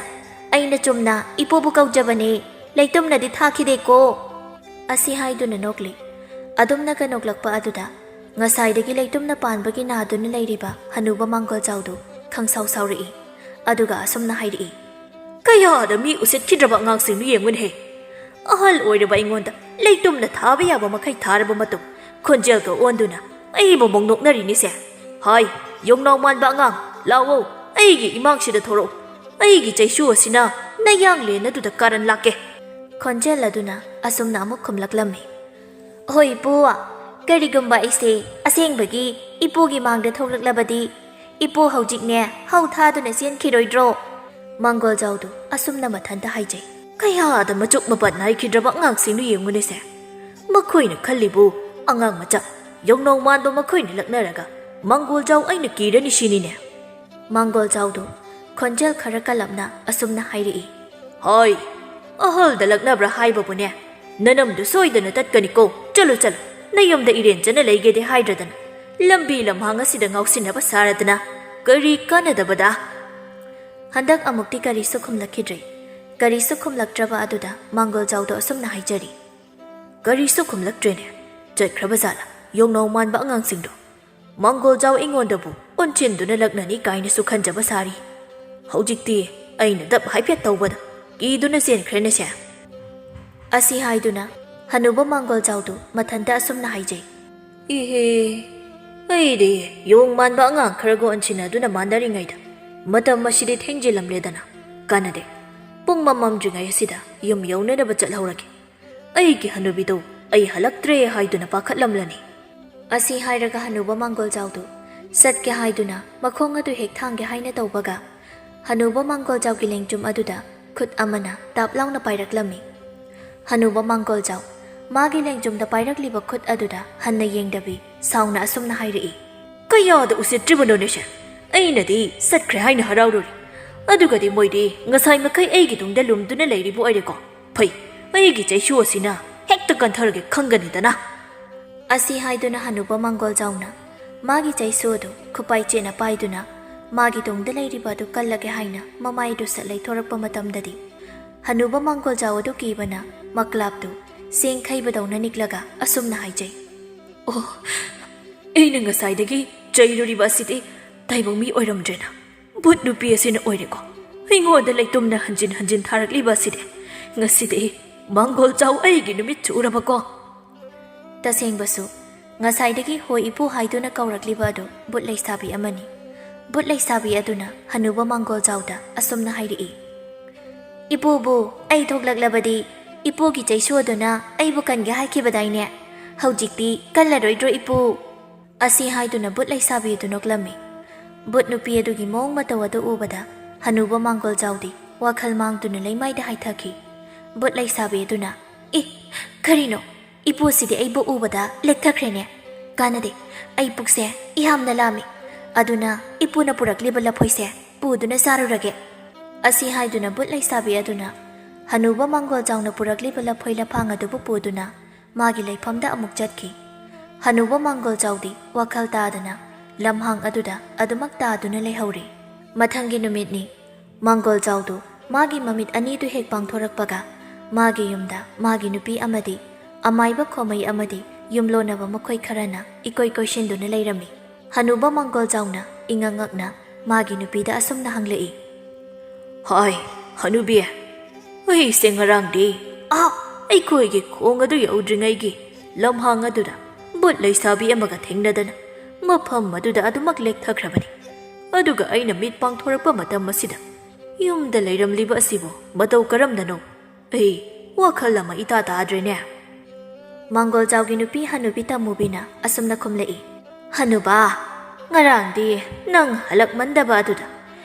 ꯑꯩꯅ ꯆꯨꯝꯅ ꯏꯄꯨꯕꯨ ꯀꯧꯖꯕꯅꯦ, ꯂꯩꯇꯨꯝꯅꯗꯤ ꯊꯥꯈꯤꯗꯦꯀꯣ꯫" ꯑꯁꯤ ꯍꯥꯏꯗꯨꯅ ꯅꯣꯛꯂꯤ꯫ ꯑꯗꯨꯝꯅꯒ ꯅꯣꯛꯂꯛꯄ ꯑꯗꯨꯗ ꯉꯁꯥꯏꯗꯒꯤ ꯂꯩꯇꯨꯝꯅ ꯄꯥꯟꯕꯒꯤ ꯅꯥꯗꯨꯅ ꯂꯩꯔꯤꯕ ꯍꯅꯨꯕ ꯃꯥꯡꯒꯣꯜꯖꯥꯎꯗꯨ ꯈꯪꯁꯥꯎ ꯁꯥꯎꯔꯛꯏ꯫ ꯑꯗꯨꯒ ꯑꯁꯨꯝꯅ ꯍꯥꯏꯔꯛꯏ, "ꯀꯌꯥꯗ ꯃꯤ ꯎꯁꯤꯠꯈꯤꯗ꯭ꯔꯕ ꯑꯉꯥꯡꯁꯤꯡꯅꯣ ꯌꯦꯡꯉꯨꯅꯦꯍꯦ! ꯑꯍꯜ ꯑꯣꯏꯔꯕ ꯑꯩꯉꯣꯟꯗ ꯂꯩꯇꯨꯝꯅ ꯊꯥꯕ ꯌꯥꯕ ꯃꯈꯩ ꯊꯥꯔꯕ ꯃꯇꯨꯡ, ꯈꯣꯟꯖꯦꯜꯒ ꯑꯣꯟꯗꯨꯅ ꯑꯩꯕꯨ ꯑꯃꯨꯛ ꯅꯣꯛꯅꯔꯤꯅꯤꯁꯦ꯫ ꯍꯥꯏ, ꯌꯣꯡꯅꯥꯎ ꯃꯥꯟꯕ ꯑꯉꯥꯡ, ꯂꯥꯛꯑꯣ, ꯑꯩꯒꯤ ꯏꯃꯥꯡꯁꯤꯗ ꯊꯣꯔꯛꯎ꯫ ꯑꯩꯒꯤ ꯆꯩꯁꯨ ꯑꯁꯤꯅ ꯅꯌꯥꯡꯂꯦꯟ ꯑꯗꯨꯗ ꯀꯥꯔꯟ ꯂꯥꯛꯀꯦ꯫ ꯈꯣꯟꯖꯦꯜ ꯑꯗꯨꯅ ꯑꯁꯨꯝꯅ ꯑꯃꯨꯛ ꯈꯨꯝꯂꯛꯂꯝꯃꯤ꯫ ꯍꯣꯏ ꯏꯄꯨ, ꯀꯔꯤꯒꯨꯝꯕ ꯑꯩꯁꯦ ꯑꯁꯦꯡꯕꯒꯤ ꯏꯄꯨꯒꯤ ꯃꯥꯡꯗ ꯊꯣꯛꯂꯛꯂꯕꯗꯤ, ꯏꯄꯨ ꯍꯧꯖꯤꯛꯅꯦ ꯍꯧ ꯊꯥꯗꯨꯅ ꯆꯦꯟꯈꯤꯔꯣꯏꯗ꯭ꯔꯣ? ꯃꯥꯡꯒꯣꯜꯖꯥꯎꯗꯨ ꯑꯁꯨꯝꯅ ꯃꯊꯟꯇ ꯍꯥꯏꯖꯩ꯫ ꯀꯌꯥꯗ ꯃꯆꯨꯛ ꯃꯄꯥꯟ ꯅꯥꯏꯈꯤꯗ꯭ꯔꯕ ꯑꯉꯥꯡꯁꯤꯡꯗꯨ ꯌꯦꯡꯉꯨꯅꯦꯁꯦ꯫ ꯃꯈꯣꯏꯅ ꯈꯜꯂꯤꯕꯨ ꯑꯉꯥꯡ ꯃꯆꯥ ꯌꯣꯡꯅꯥꯎ ꯃꯥꯟꯕ ꯃꯈꯣꯏꯅ ꯂꯛꯅꯔꯒ ꯃꯥꯡꯒꯣꯜꯖꯥꯎ ꯑꯩꯅ ꯀꯤꯔꯅꯤ ꯁꯤꯅꯤꯅꯦ꯫ ꯃꯥꯡꯒꯣꯜꯖꯥꯎꯗꯨ ꯈꯣꯟꯖꯦꯜ ꯈꯔ ꯀꯜꯂꯞꯅ ꯑꯁꯨꯝꯅ ꯍꯥꯏꯔꯛꯏ꯫ ꯍꯣꯏ, ꯑꯍꯜꯗ ꯂꯛꯅꯕ꯭ꯔꯥ ꯍꯥꯏꯕꯕꯨꯅꯦ, ꯅꯅꯝꯗꯨ ꯁꯣꯏꯗꯅ ꯇꯠꯀꯅꯤꯀꯣ꯫ ꯆꯠꯂꯨ, ꯆꯠꯂꯨ, ꯅꯌꯨꯝꯗ ꯏꯔꯦꯟꯖꯅ ꯂꯩꯒꯦꯗꯤ ꯍꯥꯏꯗ꯭ꯔꯗꯅ, ꯂꯝꯕꯤ ꯂꯝꯍꯥꯡ ꯑꯁꯤꯗ ꯉꯥꯎꯁꯤꯟꯅꯕ ꯁꯥꯔꯗꯅ ꯀꯔꯤ ꯀꯥꯟꯅꯗꯕꯗ? ꯍꯟꯗꯛ ꯑꯃꯨꯛꯇꯤ ꯀꯔꯤꯁꯨ ꯈꯨꯝꯂꯛꯈꯤꯗ꯭ꯔꯦ꯫ ꯀꯔꯤꯁꯨ ꯈꯨꯝꯂꯛꯇ꯭ꯔꯕ ꯑꯗꯨꯗ ꯃꯥꯡꯒꯣꯜꯖꯥꯎꯗꯣ ꯑꯁꯨꯝꯅ ꯍꯥꯏꯖꯔꯤ꯫ ꯀꯔꯤꯁꯨ ꯈꯨꯝꯂꯛꯇ꯭ꯔꯦꯅꯦ꯫ ꯆꯠꯈ꯭ꯔꯕ ꯖꯥꯠꯂ ꯌꯣꯡꯅꯥꯎ ꯃꯥꯟꯕ ꯑꯉꯥꯡꯁꯤꯡꯗꯣ? ꯃꯥꯡꯒꯣꯜꯖꯥꯎ ꯑꯩꯉꯣꯟꯗꯕꯨ ꯑꯣꯟꯁꯤꯟꯗꯨꯅ ꯂꯛꯅꯅꯤ ꯀꯥꯏꯅꯁꯨ ꯈꯟꯖꯕ ꯁꯥꯔꯤ꯫ ꯍꯧꯖꯤꯛꯇꯤ ꯑꯩꯅ ꯗꯞ ꯍꯥꯏꯐꯦꯠ ꯇꯧꯕꯗ ꯀꯤꯗꯨꯅ ꯆꯦꯟꯈ꯭ꯔꯦꯅꯦꯁꯦ꯫ ꯑꯁꯤ ꯍꯥꯏꯗꯨꯅ ꯍꯅꯨꯕ ꯃꯥꯡꯒꯣꯜꯖꯥꯎꯗꯨ ꯃꯊꯟꯇ ꯑꯁꯨꯝꯅ ꯍꯥꯏꯖꯩ꯫ ꯏꯍꯦ, ꯑꯩꯗꯤ ꯌꯣꯡ ꯃꯥꯟꯕ ꯑꯉꯥꯡ ꯈꯔꯒ ꯑꯣꯟꯁꯤꯟꯅꯗꯨꯅ ꯃꯥꯟꯅꯔꯤꯉꯩꯗ ꯃꯇꯝ ꯑꯁꯤꯗꯤ ꯊꯦꯡꯖꯤꯜꯂꯝꯂꯦꯗꯅ꯫ ꯀꯥꯟꯅꯗꯦ꯫ ꯄꯨꯡ ꯃꯝꯃꯝꯗ꯭ꯔꯤꯉꯩ ꯑꯁꯤꯗ ꯌꯨꯝ ꯌꯧꯅꯅꯕ ꯆꯠꯍꯧꯔꯒꯦ꯫ ꯑꯩꯒꯤ ꯍꯅꯨꯕꯤꯗꯣ ꯑꯩ ꯍꯜꯂꯛꯇ꯭ꯔꯦ ꯍꯥꯏꯗꯨꯅ ꯄꯥꯈꯠꯂꯝꯂꯅꯤ꯫ ꯑꯁꯤ ꯍꯥꯏꯔꯒ ꯍꯅꯨꯕ ꯃꯥꯡꯒꯣꯜꯖꯥꯎꯗꯨ ꯆꯠꯀꯦ ꯍꯥꯏꯗꯨꯅ ꯃꯈꯣꯡ ꯑꯗꯨ ꯍꯦꯛ ꯊꯥꯡꯒꯦ ꯍꯥꯏꯅ ꯇꯧꯕꯒ, ꯍꯅꯨꯕ ꯃꯥꯡꯒꯣꯜꯖꯥꯎꯒꯤ ꯂꯦꯡꯖꯨꯝ ꯑꯗꯨꯗ ꯈꯨꯠ ꯑꯃꯅ ꯇꯥꯞ ꯂꯥꯎꯅ ꯄꯥꯏꯔꯛꯂꯝꯃꯤ꯫ ꯍꯅꯨꯕ ꯃꯥꯡꯒꯣꯜꯖꯥꯎ ꯃꯥꯒꯤ ꯂꯦꯡꯖꯨꯝꯗ ꯄꯥꯏꯔꯛꯂꯤꯕ ꯈꯨꯠ ꯑꯗꯨꯗ ꯍꯟꯅ ꯌꯦꯡꯗꯕꯤ ꯁꯥꯎꯅ ꯑꯁꯨꯝꯅ ꯍꯥꯏꯔꯛꯏ꯫ ꯀꯌꯥꯗ ꯎꯁꯤꯠꯇ꯭ꯔꯤꯕꯅꯣꯅꯦꯁꯦ? ꯑꯩꯅꯗꯤ ꯆꯠꯈ꯭ꯔꯦ ꯍꯥꯏꯅ ꯍꯔꯥꯎꯔꯨꯔꯤ, ꯑꯗꯨꯒꯗꯤ ꯃꯣꯏꯗꯤ ꯉꯁꯥꯏ ꯃꯈꯩ ꯑꯩꯒꯤ ꯇꯨꯡꯗ ꯂꯨꯝꯗꯨꯅ ꯂꯩꯔꯤꯕ ꯑꯣꯏꯔꯦꯀꯣ꯫ ꯐꯩ, ꯑꯩꯒꯤ ꯆꯩꯁꯨ ꯑꯁꯤꯅ ꯍꯦꯛꯇ ꯀꯟꯊꯔꯒꯦ ꯈꯪꯒꯅꯤꯗꯅ꯫ ꯑꯁꯤ ꯍꯥꯏꯗꯨꯅ ꯍꯅꯨꯕ ꯃꯥꯡꯒꯣꯜꯖꯥꯎꯅ ꯃꯥꯒꯤ ꯆꯩꯁꯨ ꯑꯗꯨ ꯈꯨꯄꯥꯏ ꯆꯦꯠꯅ ꯄꯥꯏꯗꯨꯅ ꯃꯥꯒꯤ ꯇꯨꯡꯗ ꯂꯩꯔꯤꯕ ꯑꯗꯨ ꯀꯜꯂꯒꯦ ꯍꯥꯏꯅ ꯃꯃꯥꯏꯗꯨ ꯁꯠ ꯂꯩꯊꯣꯔꯛꯄ ꯃꯇꯝꯗꯗꯤ, ꯍꯅꯨꯕ ꯃꯥꯡꯒꯣꯜꯖꯥꯎ ꯑꯗꯨ ꯀꯤꯕꯅ ꯃꯀ꯭ꯂꯥꯞꯇꯨ ꯆꯦꯡ ꯈꯩꯕꯗꯧꯅ ꯅꯤꯛꯂꯒ ꯑꯁꯨꯝꯅ ꯍꯥꯏꯖꯩ꯫ ꯑꯣ, ꯑꯩꯅ ꯉꯁꯥꯏꯗꯒꯤ ꯆꯩꯔꯨꯔꯤꯕ ꯑꯁꯤꯗꯤ ꯇꯥꯏꯕꯪ ꯃꯤ ꯑꯣꯏꯔꯝꯗ꯭ꯔꯦꯅ꯫ ꯚꯨꯠ ꯅꯨꯄꯤ ꯑꯁꯤꯅ ꯑꯣꯏꯔꯦꯀꯣ꯫ ꯑꯩꯉꯣꯟꯗ ꯂꯩꯇꯨꯝꯅ ꯍꯟꯖꯤꯟ ꯍꯟꯖꯤꯟ ꯊꯥꯔꯛꯂꯤꯕ ꯑꯁꯤꯗꯤ꯫ ꯉꯁꯤꯗꯤ "ꯃꯥꯡꯒꯣꯜ ꯆꯥꯎ, ꯑꯩꯒꯤ ꯅꯨꯃꯤꯠ ꯆꯨꯔꯕꯀꯣ?" ꯇꯁꯦꯡꯕꯁꯨ, ꯉꯁꯥꯏꯗꯒꯤ "ꯍꯣꯏ ꯏꯄꯨ" ꯍꯥꯏꯗꯨꯅ ꯀꯧꯔꯛꯂꯤꯕ ꯑꯗꯨ ꯕꯨꯠ ꯂꯩꯁꯥꯕꯤ ꯑꯃꯅꯤ꯫ ꯕꯨꯠ ꯂꯩꯁꯥꯕꯤ ꯑꯗꯨꯅ ꯍꯅꯨꯕ ꯃꯥꯡꯒꯣꯜ ꯆꯥꯎꯗ ꯑꯁꯨꯝꯅ ꯍꯥꯏꯔꯛꯏ, "ꯏꯄꯨꯕꯨ ꯑꯩ ꯊꯣꯛꯂꯛꯂꯕꯗꯤ ꯏꯄꯨꯒꯤ ꯆꯩꯁꯨ ꯑꯗꯨꯅ ꯑꯩꯕꯨ ꯀꯟꯒꯦ ꯍꯥꯏꯈꯤꯕꯗꯥꯏꯅꯦ? ꯍꯧꯖꯤꯛꯇꯤ ꯀꯜꯂꯔꯣꯏꯗ꯭ꯔꯣ ꯏꯄꯨ?" ꯑꯁꯤ ꯍꯥꯏꯗꯨꯅ ꯕꯨꯠ ꯂꯩꯁꯥꯕꯤ ꯑꯗꯨ ꯅꯣꯛꯂꯝꯃꯤ꯫ ꯕꯨꯠ ꯅꯨꯄꯤ ꯑꯗꯨꯒꯤ ꯃꯑꯣꯡ ꯃꯇꯧ ꯑꯗꯨ ꯎꯕꯗ ꯍꯅꯨꯕ ꯃꯥꯡꯒꯣꯜ ꯆꯥꯎꯗꯤ ꯋꯥꯈꯜ ꯃꯥꯡꯗꯨꯅ ꯂꯩꯃꯥꯏꯗ ꯍꯥꯏꯊꯈꯤ꯫ ꯕꯨꯠ ꯂꯩꯁꯥꯕꯤ ꯑꯗꯨꯅ, "ꯏ, ꯀꯔꯤꯅꯣ? ꯏꯄꯨꯁꯤꯗꯤ ꯑꯩꯕꯨ ꯎꯕꯗ ꯂꯦꯛꯊꯈ꯭ꯔꯦꯅꯦ꯫ ꯀꯥꯟꯅꯗꯦ, ꯑꯩ ꯄꯨꯛꯁꯦ ꯌꯥꯝꯅ ꯂꯥꯝꯃꯤ꯫ ꯑꯗꯨꯅ ꯏꯄꯨꯅ ꯄꯨꯔꯛꯂꯤꯕ ꯂꯐꯣꯏꯁꯦ ꯄꯨꯗꯨꯅ ꯆꯥꯔꯨꯔꯒꯦ"꯫ ꯑꯁꯤ ꯍꯥꯏꯗꯨꯅ ꯕꯨꯠ ꯂꯩꯁꯥꯕꯤ ꯑꯗꯨꯅ ꯍꯅꯨꯕ ꯃꯥꯡꯒꯣꯜ ꯆꯥꯎꯅ ꯄꯨꯔꯛꯂꯤꯕ ꯂꯐꯣꯏ ꯂꯐꯥꯡ ꯑꯗꯨꯕꯨ ꯄꯨꯗꯨꯅ ꯃꯥꯒꯤ ꯂꯩꯐꯝꯗ ꯑꯃꯨꯛ ꯆꯠꯈꯤ꯫ ꯍꯅꯨꯕ ꯃꯥꯡꯒꯣꯜ ꯆꯥꯎꯗꯤ ꯋꯥꯈꯜ ꯇꯥꯗꯅ ꯂꯝꯍꯥꯡ ꯑꯗꯨꯗ ꯑꯗꯨꯃꯛ ꯇꯥꯗꯨꯅ ꯂꯩꯍꯧꯔꯤ꯫ ꯃꯊꯪꯒꯤ ꯅꯨꯃꯤꯠꯅꯤ꯫ ꯃꯥꯡꯒꯣꯜ ꯆꯥꯎꯗꯨ ꯃꯥꯒꯤ ꯃꯃꯤꯠ ꯑꯅꯤꯗꯨ ꯍꯦꯛ ꯄꯥꯡꯊꯣꯔꯛꯄꯒ ꯃꯥꯒꯤ ꯌꯨꯝꯗ ꯃꯥꯒꯤ ꯅꯨꯄꯤ ꯑꯃꯗꯤ ꯑꯃꯥꯏꯕ ꯈꯣꯃꯩ ꯑꯃꯗꯤ ꯌꯨꯝꯂꯣꯟꯅꯕ ꯃꯈꯣꯏ ꯈꯔꯅ ꯏꯀꯣꯏ ꯀꯣꯏꯁꯤꯟꯗꯨꯅ ꯂꯩꯔꯝꯃꯤ꯫ ꯍꯅꯨꯕ ꯃꯥꯡꯒꯣꯜ ꯆꯥꯎꯅ ꯏꯉꯛ ꯉꯛꯅ ꯃꯥꯒꯤ ꯅꯨꯄꯤꯗ ꯑꯁꯨꯝꯅ ꯍꯪꯂꯛꯏ, "ꯍꯥꯏ, ꯍꯅꯨꯕꯤ, ꯑꯩꯁꯦ ꯉꯔꯥꯡꯗꯤ, ꯑꯥ, ꯑꯩꯈꯣꯏꯒꯤ ꯈꯣꯡ ꯑꯗꯨ ꯌꯧꯗ꯭ꯔꯤꯉꯩꯒꯤ ꯂꯝꯍꯥꯡ ꯑꯗꯨꯗ ꯕꯨꯠ ꯂꯩꯁꯥꯕꯤ ꯑꯃꯒ ꯊꯦꯡꯅꯗꯅ ꯃꯐꯝ ꯑꯗꯨꯗ ꯑꯗꯨꯃꯛ ꯂꯦꯛꯊꯈ꯭ꯔꯕꯅꯤ꯫ ꯑꯗꯨꯒ ꯑꯩꯅ ꯃꯤꯠ ꯄꯥꯡꯊꯣꯔꯛꯄ ꯃꯇꯝ ꯑꯁꯤꯗ ꯌꯨꯝꯗ ꯂꯩꯔꯝꯂꯤꯕ ꯑꯁꯤꯕꯨ ꯃꯇꯧ ꯀꯔꯝꯅꯅꯣ? ꯑꯩ ꯋꯥꯈꯜ ꯑꯃ ꯏꯇꯥ ꯇꯥꯗ꯭ꯔꯦꯅꯦ"꯫ ꯃꯥꯡꯒꯣꯜ ꯆꯥꯎꯒꯤ ꯅꯨꯄꯤ ꯍꯅꯨꯕꯤ ꯇꯝꯃꯨꯕꯤꯅ ꯑꯁꯨꯝꯅ ꯈꯨꯝꯂꯛꯏ, "ꯍꯅꯨꯕ, ꯉꯔꯥꯡꯗꯤ ꯅꯪ ꯍꯜꯂꯛꯃꯟꯗꯕ ꯑꯗꯨꯗ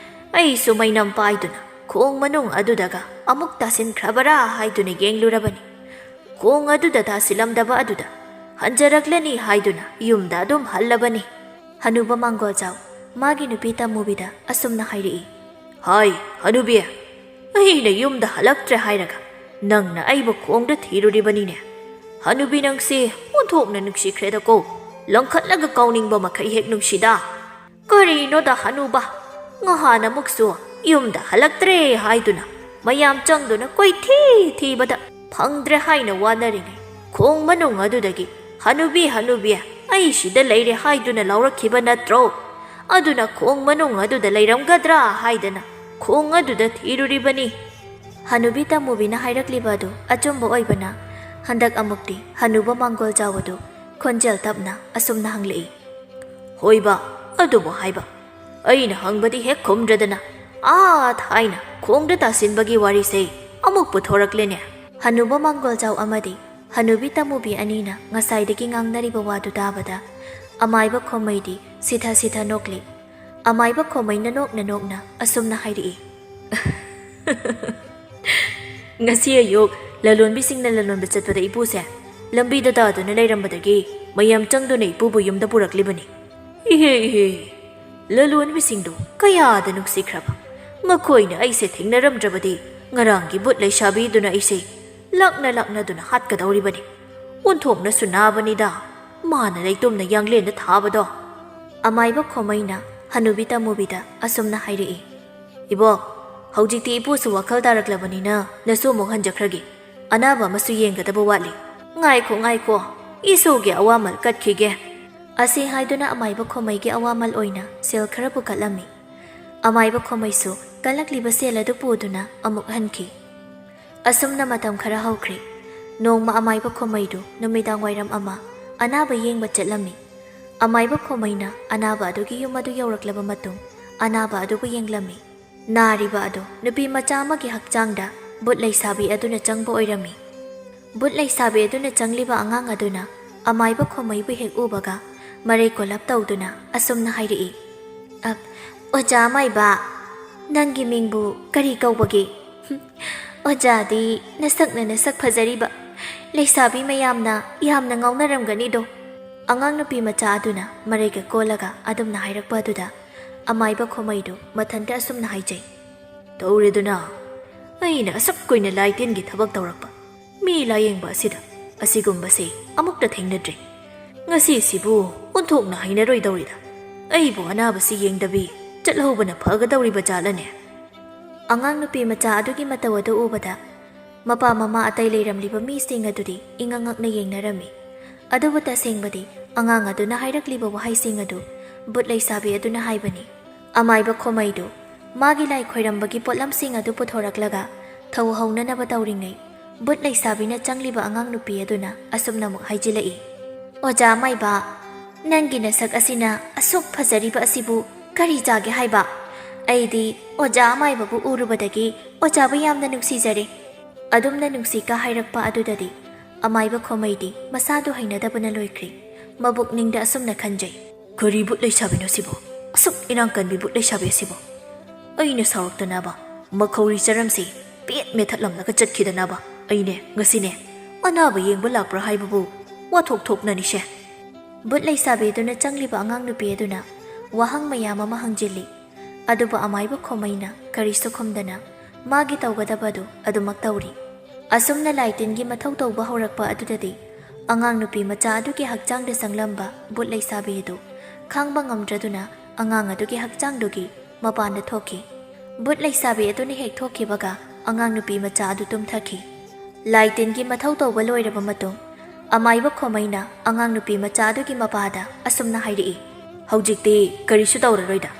ꯑꯩꯁꯨ ꯃꯩꯅꯝ ꯄꯥꯏꯗꯨꯅ ꯈꯣꯡ ꯃꯅꯨꯡ ꯑꯗꯨꯗꯒ ꯑꯃꯨꯛ ꯇꯥꯁꯤꯟꯈ꯭ꯔꯕꯔꯥ ꯍꯥꯏꯗꯨꯅ ꯌꯦꯡꯂꯨꯔꯕꯅꯤ꯫ ꯈꯣꯡ ꯑꯗꯨꯗ ꯇꯥꯁꯤꯜꯂꯝꯗꯕ ꯑꯗꯨꯗ ꯍꯟꯖꯔꯛꯂꯅꯤ ꯍꯥꯏꯗꯨꯅ ꯌꯨꯝꯗ ꯑꯗꯨꯝ ꯍꯜꯂꯕꯅꯤ"꯫ ꯍꯅꯨꯕ ꯃꯥꯡꯒꯣꯜ ꯆꯥꯎ ꯃꯥꯒꯤ ꯅꯨꯄꯤ ꯇꯝꯃꯨꯕꯤꯗ ꯑꯁꯨꯝꯅ ꯍꯥꯏꯔꯛꯏ, "ꯍꯥꯏ, ꯍꯅꯨꯕꯤ, ꯑꯩꯅ ꯌꯨꯝꯗ ꯍꯜꯂꯛꯇ꯭ꯔꯦ ꯍꯥꯏꯔꯒ ꯅꯪꯅ ꯑꯩꯕꯨ ꯈꯣꯡꯗ ꯊꯤꯔꯨꯔꯤꯕꯅꯤꯅꯦ꯫ ꯍꯅꯨꯕꯤ ꯅꯪꯁꯤ ꯑꯣꯟꯊꯣꯛꯅ ꯅꯨꯡꯁꯤꯈ꯭ꯔꯦꯗꯀꯣ, ꯂꯪꯈꯠꯂꯒ ꯀꯥꯎꯅꯤꯡꯕ ꯃꯈꯩ ꯍꯦꯛ ꯅꯨꯡꯁꯤꯗ꯫ ꯀꯔꯤꯅꯣꯗ ꯍꯅꯨꯕ, ꯉꯍꯥꯟ ꯑꯃꯨꯛꯁꯨ ꯌꯨꯝꯗ ꯍꯜꯂꯛꯇ꯭ꯔꯦ ꯍꯥꯏꯗꯨꯅ ꯃꯌꯥꯝ ꯆꯪꯗꯨꯅ ꯀꯣꯏꯊꯤ ꯊꯤꯕꯗ ꯐꯪꯗ꯭ꯔꯦ ꯍꯥꯏꯅ ꯋꯥꯅꯔꯤꯉꯩ ꯈꯣꯡ ꯃꯅꯨꯡ ꯑꯗꯨꯗꯒꯤ ꯍꯅꯨꯕꯤ, ꯍꯅꯨꯕꯤ, ꯑꯩ ꯁꯤꯗ ꯂꯩꯔꯦ ꯍꯥꯏꯗꯨꯅ ꯂꯥꯎꯔꯛꯈꯤꯕ ꯅꯠꯇ꯭ꯔꯣ? ꯑꯗꯨꯅ ꯈꯣꯡ ꯃꯅꯨꯡ ꯑꯗꯨꯗ ꯂꯩꯔꯝꯒꯗ꯭ꯔꯥ ꯍꯥꯏꯗꯅ ꯈꯣꯡ ꯑꯗꯨꯗ ꯊꯤꯔꯨꯔꯤꯕꯅꯤ"꯫ ꯍꯅꯨꯕꯤ ꯇꯃꯨꯕꯤꯅ ꯍꯥꯏꯔꯛꯂꯤꯕ ꯑꯗꯨ ꯑꯆꯨꯝꯕ ꯑꯣꯏꯕꯅ, ꯍꯟꯗꯛ ꯑꯃꯨꯛꯇꯤ ꯍꯅꯨꯕ ꯃꯥꯡꯒꯣꯜ ꯖꯥꯎ ꯑꯗꯨ ꯈꯣꯟꯖꯦꯜ ꯇꯞꯅ ꯑꯁꯨꯝꯅ ꯍꯪꯂꯛꯏ, "ꯍꯣꯏꯕ, ꯑꯗꯨꯕꯨ ꯍꯥꯏꯕ, ꯑꯩꯅ ꯍꯪꯕꯗꯤ ꯍꯦꯛ ꯈꯨꯝꯗ꯭ꯔꯗꯅ, ꯑꯥ ꯊꯥꯏꯅ ꯈꯣꯡꯗ ꯇꯥꯁꯤꯟꯕꯒꯤ ꯋꯥꯔꯤꯁꯦ ꯑꯃꯨꯛ ꯄꯨꯊꯣꯔꯛꯂꯦꯅꯦ?" ꯍꯅꯨꯕ ꯃꯥꯡꯒꯣꯜ ꯖꯥꯎ ꯑꯃꯗꯤ ꯍꯅꯨꯕꯤ ꯇꯃꯨꯕꯤ ꯑꯅꯤꯅ ꯉꯁꯥꯏꯗꯒꯤ ꯉꯥꯡꯅꯔꯤꯕ ꯋꯥꯗꯨ ꯇꯥꯕꯗ, ꯑꯃꯥꯏꯕ ꯈꯣꯃꯩꯗꯤ ꯁꯤꯊ ꯁꯤꯊ ꯅꯣꯛꯂꯤ꯫ ꯑꯃꯥꯏꯕ ꯈꯣꯃꯩꯅ ꯅꯣꯛꯅ ꯅꯣꯛꯅ ꯑꯁꯨꯝꯅ ꯍꯥꯏꯔꯛꯏ, "ꯉꯁꯤ ꯑꯌꯨꯛ ꯂꯂꯣꯟꯕꯤꯁꯤꯡꯅ ꯂꯂꯣꯟꯕ ꯆꯠꯄꯗ ꯏꯄꯨꯁꯦ ꯂꯝꯕꯤꯗ ꯇꯥꯗꯨꯅ ꯂꯩꯔꯝꯕꯗꯒꯤ ꯃꯌꯥꯝ ꯆꯪꯗꯨꯅ ꯏꯄꯨꯕꯨ ꯌꯨꯝꯗ ꯄꯨꯔꯛꯂꯤꯕꯅꯤ꯫ ꯏꯍꯦ, ꯏꯍꯦ, ꯂꯂꯣꯟꯕꯤꯁꯤꯡꯗꯨ ꯀꯌꯥꯗ ꯅꯨꯡꯁꯤꯈ꯭ꯔꯕ! ꯃꯈꯣꯏꯅ ꯑꯩꯁꯦ ꯊꯦꯡꯅꯔꯝꯗ꯭ꯔꯕꯗꯤ ꯉꯔꯥꯡꯒꯤ ꯕꯨꯠ ꯂꯩꯁꯥꯕꯤꯗꯨꯅ ꯑꯩꯁꯦ ꯂꯛꯅ ꯂꯛꯅꯗꯨꯅ ꯍꯥꯠꯀꯗꯧꯔꯤꯕꯅꯤ꯫ ꯑꯣꯟꯊꯣꯛꯅꯁꯨ ꯅꯥꯕꯅꯤꯗ, ꯃꯥꯅ ꯂꯩꯇꯨꯝꯅ ꯌꯥꯡꯂꯦꯟꯗ ꯊꯥꯕꯗꯣ!" ꯑꯃꯥꯏꯕ ꯈꯣꯃꯩꯅ ꯍꯅꯨꯕꯤ ꯇꯃꯨꯕꯤꯗ ꯑꯁꯨꯝꯅ ꯍꯥꯏꯔꯛꯏ, "ꯏꯕꯣꯛ, ꯍꯧꯖꯤꯛꯇꯤ ꯏꯄꯨꯁꯨ ꯋꯥꯈꯜ ꯇꯥꯔꯛꯂꯕꯅꯤꯅ ꯅꯁꯨ ꯑꯃꯨꯛ ꯍꯟꯖꯈ꯭ꯔꯒꯦ꯫ ꯑꯅꯥꯕ ꯑꯃꯁꯨ ꯌꯦꯡꯒꯗꯕ ꯋꯥꯠꯂꯤ꯫ ꯉꯥꯏꯈꯣ, ꯉꯥꯏꯈꯣ, ꯏꯁꯣꯒꯤ ꯑꯋꯥꯃꯜ ꯀꯠꯈꯤꯒꯦ꯫" ꯑꯁꯤ ꯍꯥꯏꯗꯨꯅ ꯑꯃꯥꯏꯕ ꯈꯣꯃꯩꯒꯤ ꯑꯋꯥꯃꯜ ꯑꯣꯏꯅ ꯁꯦꯜ ꯈꯔ ꯄꯨꯈꯠꯂꯝꯃꯤ꯫ ꯑꯃꯥꯏꯕ ꯈꯣꯃꯩꯁꯨ ꯀꯜꯂꯛꯂꯤꯕ ꯁꯦꯜ ꯑꯗꯨ ꯄꯨꯗꯨꯅ ꯑꯃꯨꯛ ꯍꯟꯈꯤ꯫ ꯑꯁꯨꯝꯅ ꯃꯇꯝ ꯈꯔ ꯍꯧꯈ꯭ꯔꯦ꯫ ꯅꯣꯡꯃ ꯑꯃꯥꯏꯕ ꯈꯣꯃꯩꯗꯨ ꯅꯨꯃꯤꯗꯥꯡ ꯋꯥꯏꯔꯝ ꯑꯃ ꯑꯅꯥꯕ ꯌꯦꯡꯕ ꯆꯠꯂꯝꯃꯤ꯫ ꯑꯃꯥꯏꯕ ꯈꯣꯃꯩꯅ ꯑꯅꯥꯕ ꯑꯗꯨꯒꯤ ꯌꯨꯝ ꯑꯗꯨ ꯌꯧꯔꯛꯂꯕ ꯃꯇꯨꯡ, ꯑꯅꯥꯕ ꯑꯗꯨꯕꯨ ꯌꯦꯡꯂꯝꯃꯤ꯫ ꯅꯥꯔꯤꯕ ꯑꯗꯨ ꯅꯨꯄꯤ ꯃꯆꯥ ꯑꯃꯒꯤ ꯍꯛꯆꯥꯡꯗ ꯕꯨꯠ ꯂꯩꯁꯥꯕꯤ ꯑꯗꯨꯅ ꯆꯪꯕ ꯑꯣꯏꯔꯝꯃꯤ꯫ ꯕꯨꯠ ꯂꯩꯁꯥꯕꯤ ꯑꯗꯨꯅ ꯆꯪꯂꯤꯕ ꯑꯉꯥꯡ ꯑꯗꯨꯅ ꯑꯃꯥꯏꯕ ꯈꯣꯃꯩꯕꯨ ꯍꯦꯛ ꯎꯕꯒ ꯃꯔꯩ ꯀꯣꯜꯂꯞ ꯇꯧꯗꯨꯅ ꯑꯁꯨꯝꯅ ꯍꯥꯏꯔꯛꯏ, "ꯑ, ꯑꯣꯖꯥ ꯑꯃꯥꯏꯕ, ꯅꯪꯒꯤ ꯃꯤꯡꯕꯨ ꯀꯔꯤ ꯀꯧꯕꯒꯦ? ꯍꯨꯝ, ꯑꯣꯖꯥꯗꯤ ꯅꯁꯛꯅ ꯅꯁꯛ ꯐꯖꯔꯤꯕ, ꯂꯩꯁꯥꯕꯤ ꯃꯌꯥꯝꯅ ꯌꯥꯝꯅ ꯉꯥꯎꯅꯔꯝꯒꯅꯤꯗꯣ꯫" ꯑꯉꯥꯡ ꯅꯨꯄꯤ ꯃꯆꯥ ꯑꯗꯨꯅ ꯃꯔꯩꯒ ꯀꯣꯜꯂꯒ ꯑꯗꯨꯝꯅ ꯍꯥꯏꯔꯛꯄ ꯑꯗꯨꯗ ꯑꯃꯥꯏꯕ ꯈꯣꯃꯩꯗꯨ ꯃꯊꯟꯇ ꯑꯁꯨꯝꯅ ꯍꯥꯏꯖꯩ, "ꯇꯧꯔꯦꯗꯅ, ꯑꯩꯅ ꯑꯁꯨꯛ ꯀꯨꯏꯅ ꯂꯥꯏ ꯇꯤꯟꯒꯤ ꯊꯕꯛ ꯇꯧꯔꯛꯄ, ꯃꯤ ꯂꯥꯌꯦꯡꯕ ꯑꯁꯤꯗ ꯑꯁꯤꯒꯨꯝꯕꯁꯤ ꯑꯃꯨꯛꯇ ꯊꯦꯡꯅꯗ꯭ꯔꯤ꯫ ꯉꯁꯤꯁꯤꯕꯨ ꯑꯣꯟꯊꯣꯛꯅ ꯍꯩꯅꯔꯣꯏꯗꯧꯔꯤꯗ꯫ ꯑꯩꯕꯨ ꯑꯅꯥꯕꯁꯤ ꯌꯦꯡꯗꯕꯤ ꯆꯠꯍꯧꯕꯅ ꯐꯒꯗꯧꯔꯤꯕ ꯖꯥꯠꯂꯅꯦ?" ꯑꯉꯥꯡ ꯅꯨꯄꯤ ꯃꯆꯥ ꯑꯗꯨꯒꯤ ꯃꯇꯧ ꯑꯗꯨ ꯎꯕꯗ ꯃꯄꯥ ꯃꯃꯥ ꯑꯇꯩ ꯂꯩꯔꯝꯂꯤꯕ ꯃꯤꯁꯤꯡ ꯑꯗꯨꯗꯤ ꯏꯉꯛ ꯉꯛꯅ ꯌꯦꯡꯅꯔꯝꯃꯤ꯫ ꯑꯗꯨꯕꯨ ꯇꯁꯦꯡꯕꯗꯤ ꯑꯉꯥꯡ ꯑꯗꯨꯅ ꯍꯥꯏꯔꯛꯂꯤꯕ ꯋꯥꯍꯩꯁꯤꯡ ꯑꯗꯨ ꯕꯨꯠ ꯂꯩꯁꯥꯕꯤ ꯑꯗꯨꯅ ꯍꯥꯏꯕꯅꯤ꯫ ꯑꯃꯥꯏꯕ ꯈꯣꯃꯩꯗꯨ ꯃꯥꯒꯤ ꯂꯥꯏ ꯈꯣꯏꯔꯝꯕꯒꯤ ꯄꯣꯠꯂꯝꯁꯤꯡ ꯑꯗꯨ ꯄꯨꯊꯣꯔꯛꯂꯒ ꯊꯧ ꯍꯧꯅꯅꯕ ꯇꯧꯔꯤꯉꯩ, ꯕꯨꯠ ꯂꯩꯁꯥꯕꯤꯅ ꯆꯪꯂꯤꯕ ꯑꯉꯥꯡ ꯅꯨꯄꯤ ꯑꯗꯨꯅ ꯑꯁꯨꯝꯅ ꯑꯃꯨꯛ ꯍꯥꯏꯖꯤꯜꯂꯛꯏ, "ꯑꯣꯖꯥ ꯃꯥꯏꯕ, ꯅꯪꯒꯤ ꯅꯁꯛ ꯑꯁꯤꯅ ꯑꯁꯨꯛ ꯐꯖꯔꯤꯕ ꯑꯁꯤꯕꯨ ꯀꯔꯤ ꯆꯥꯒꯦ ꯍꯥꯏꯕ? ꯑꯩꯗꯤ ꯑꯣꯖꯥ ꯃꯥꯏꯕꯕꯨ ꯎꯔꯨꯕꯗꯒꯤ ꯑꯣꯖꯥꯕꯨ ꯌꯥꯝꯅ ꯅꯨꯡꯁꯤꯖꯔꯦ"꯫ ꯑꯗꯨꯝꯅ ꯅꯨꯡꯁꯤꯀ ꯍꯥꯏꯔꯛꯄ ꯑꯗꯨꯗꯗꯤ ꯑꯃꯥꯏꯕ ꯈꯣꯃꯩꯗꯤ ꯃꯁꯥꯗꯨ ꯍꯩꯅꯗꯕꯅ ꯂꯣꯏꯈ꯭ꯔꯦ꯫ ꯃꯕꯨꯛꯅꯤꯡꯗ ꯑꯁꯨꯝꯅ ꯈꯟꯖꯩ, "ꯀꯔꯤ ꯕꯨꯠ ꯂꯩꯁꯥꯕꯤꯅꯣ ꯁꯤꯕꯣ? ꯑꯁꯨꯛ ꯏꯔꯥꯡ ꯀꯟꯕꯤ ꯕꯨꯠ ꯂꯩꯁꯥꯕꯤ ꯑꯁꯤꯕꯣ?" ꯑꯩꯅ ꯁꯥꯎꯔꯛꯇꯅꯕ ꯃꯈꯧꯔꯤ ꯆꯔꯝꯁꯤ ꯄꯦꯠ ꯃꯦꯠꯊꯠꯂꯝꯂꯒ ꯆꯠꯈꯤꯗꯅꯕ ꯑꯩꯅꯦ ꯉꯁꯤꯅꯦ ꯑꯅꯥꯕ ꯌꯦꯡꯕ ꯂꯥꯛꯄ꯭ꯔꯥ ꯍꯥꯏꯕꯕꯨ ꯋꯥꯊꯣꯛ ꯊꯣꯛꯅꯅꯤꯁꯦ꯫ ꯕꯨꯠ ꯂꯩꯁꯥꯕꯤꯗꯨꯅ ꯆꯪꯂꯤꯕ ꯑꯉꯥꯡ ꯅꯨꯄꯤ ꯑꯗꯨꯅ ꯋꯥꯍꯪ ꯃꯌꯥꯝ ꯑꯃ ꯍꯪꯖꯤꯜꯂꯤ꯫ ꯑꯗꯨꯕꯨ ꯑꯃꯥꯏꯕ ꯈꯣꯃꯩꯅ ꯀꯔꯤꯁꯨ ꯈꯨꯝꯗꯅ ꯃꯥꯒꯤ ꯇꯧꯒꯗꯕꯗꯨ ꯑꯗꯨꯃꯛ ꯇꯧꯔꯤ꯫ ꯑꯁꯨꯝꯅ ꯂꯥꯏ ꯇꯤꯟꯒꯤ ꯃꯊꯧ ꯇꯧꯕ ꯍꯧꯔꯛꯄ ꯑꯗꯨꯗꯗꯤ ꯑꯉꯥꯡ ꯅꯨꯄꯤ ꯃꯆꯥ ꯑꯗꯨꯒꯤ ꯍꯛꯆꯥꯡꯗ ꯆꯪꯂꯝꯕ ꯕꯨꯠ ꯂꯩꯁꯥꯕꯤ ꯑꯗꯨ ꯈꯥꯡꯕ ꯉꯝꯗ꯭ꯔꯗꯨꯅ ꯑꯉꯥꯡ ꯑꯗꯨꯒꯤ ꯍꯛꯆꯥꯡꯗꯨꯒꯤ ꯃꯄꯥꯟꯗ ꯊꯣꯛꯈꯤ꯫ ꯕꯨꯠ ꯂꯩꯁꯥꯕꯤ ꯑꯗꯨꯅ ꯍꯦꯛ ꯊꯣꯛꯈꯤꯕꯒ ꯑꯉꯥꯡ ꯅꯨꯄꯤ ꯃꯆꯥ ꯑꯗꯨ ꯇꯨꯝꯊꯈꯤ꯫ ꯂꯥꯏ ꯇꯤꯟꯒꯤ ꯃꯊꯧ ꯇꯧꯕ ꯂꯣꯏꯔꯕ ꯃꯇꯨꯡ ꯑꯃꯥꯏꯕ ꯈꯣꯃꯩꯅ ꯑꯉꯥꯡ ꯅꯨꯄꯤ ꯃꯆꯥ ꯑꯗꯨꯒꯤ ꯃꯄꯥꯗ ꯑꯁꯨꯝꯅ ꯍꯥꯏꯔꯛꯏ, "ꯍꯧꯖꯤꯛꯇꯤ ꯀꯔꯤꯁꯨ ꯇꯧꯔꯔꯣꯏꯗ꯫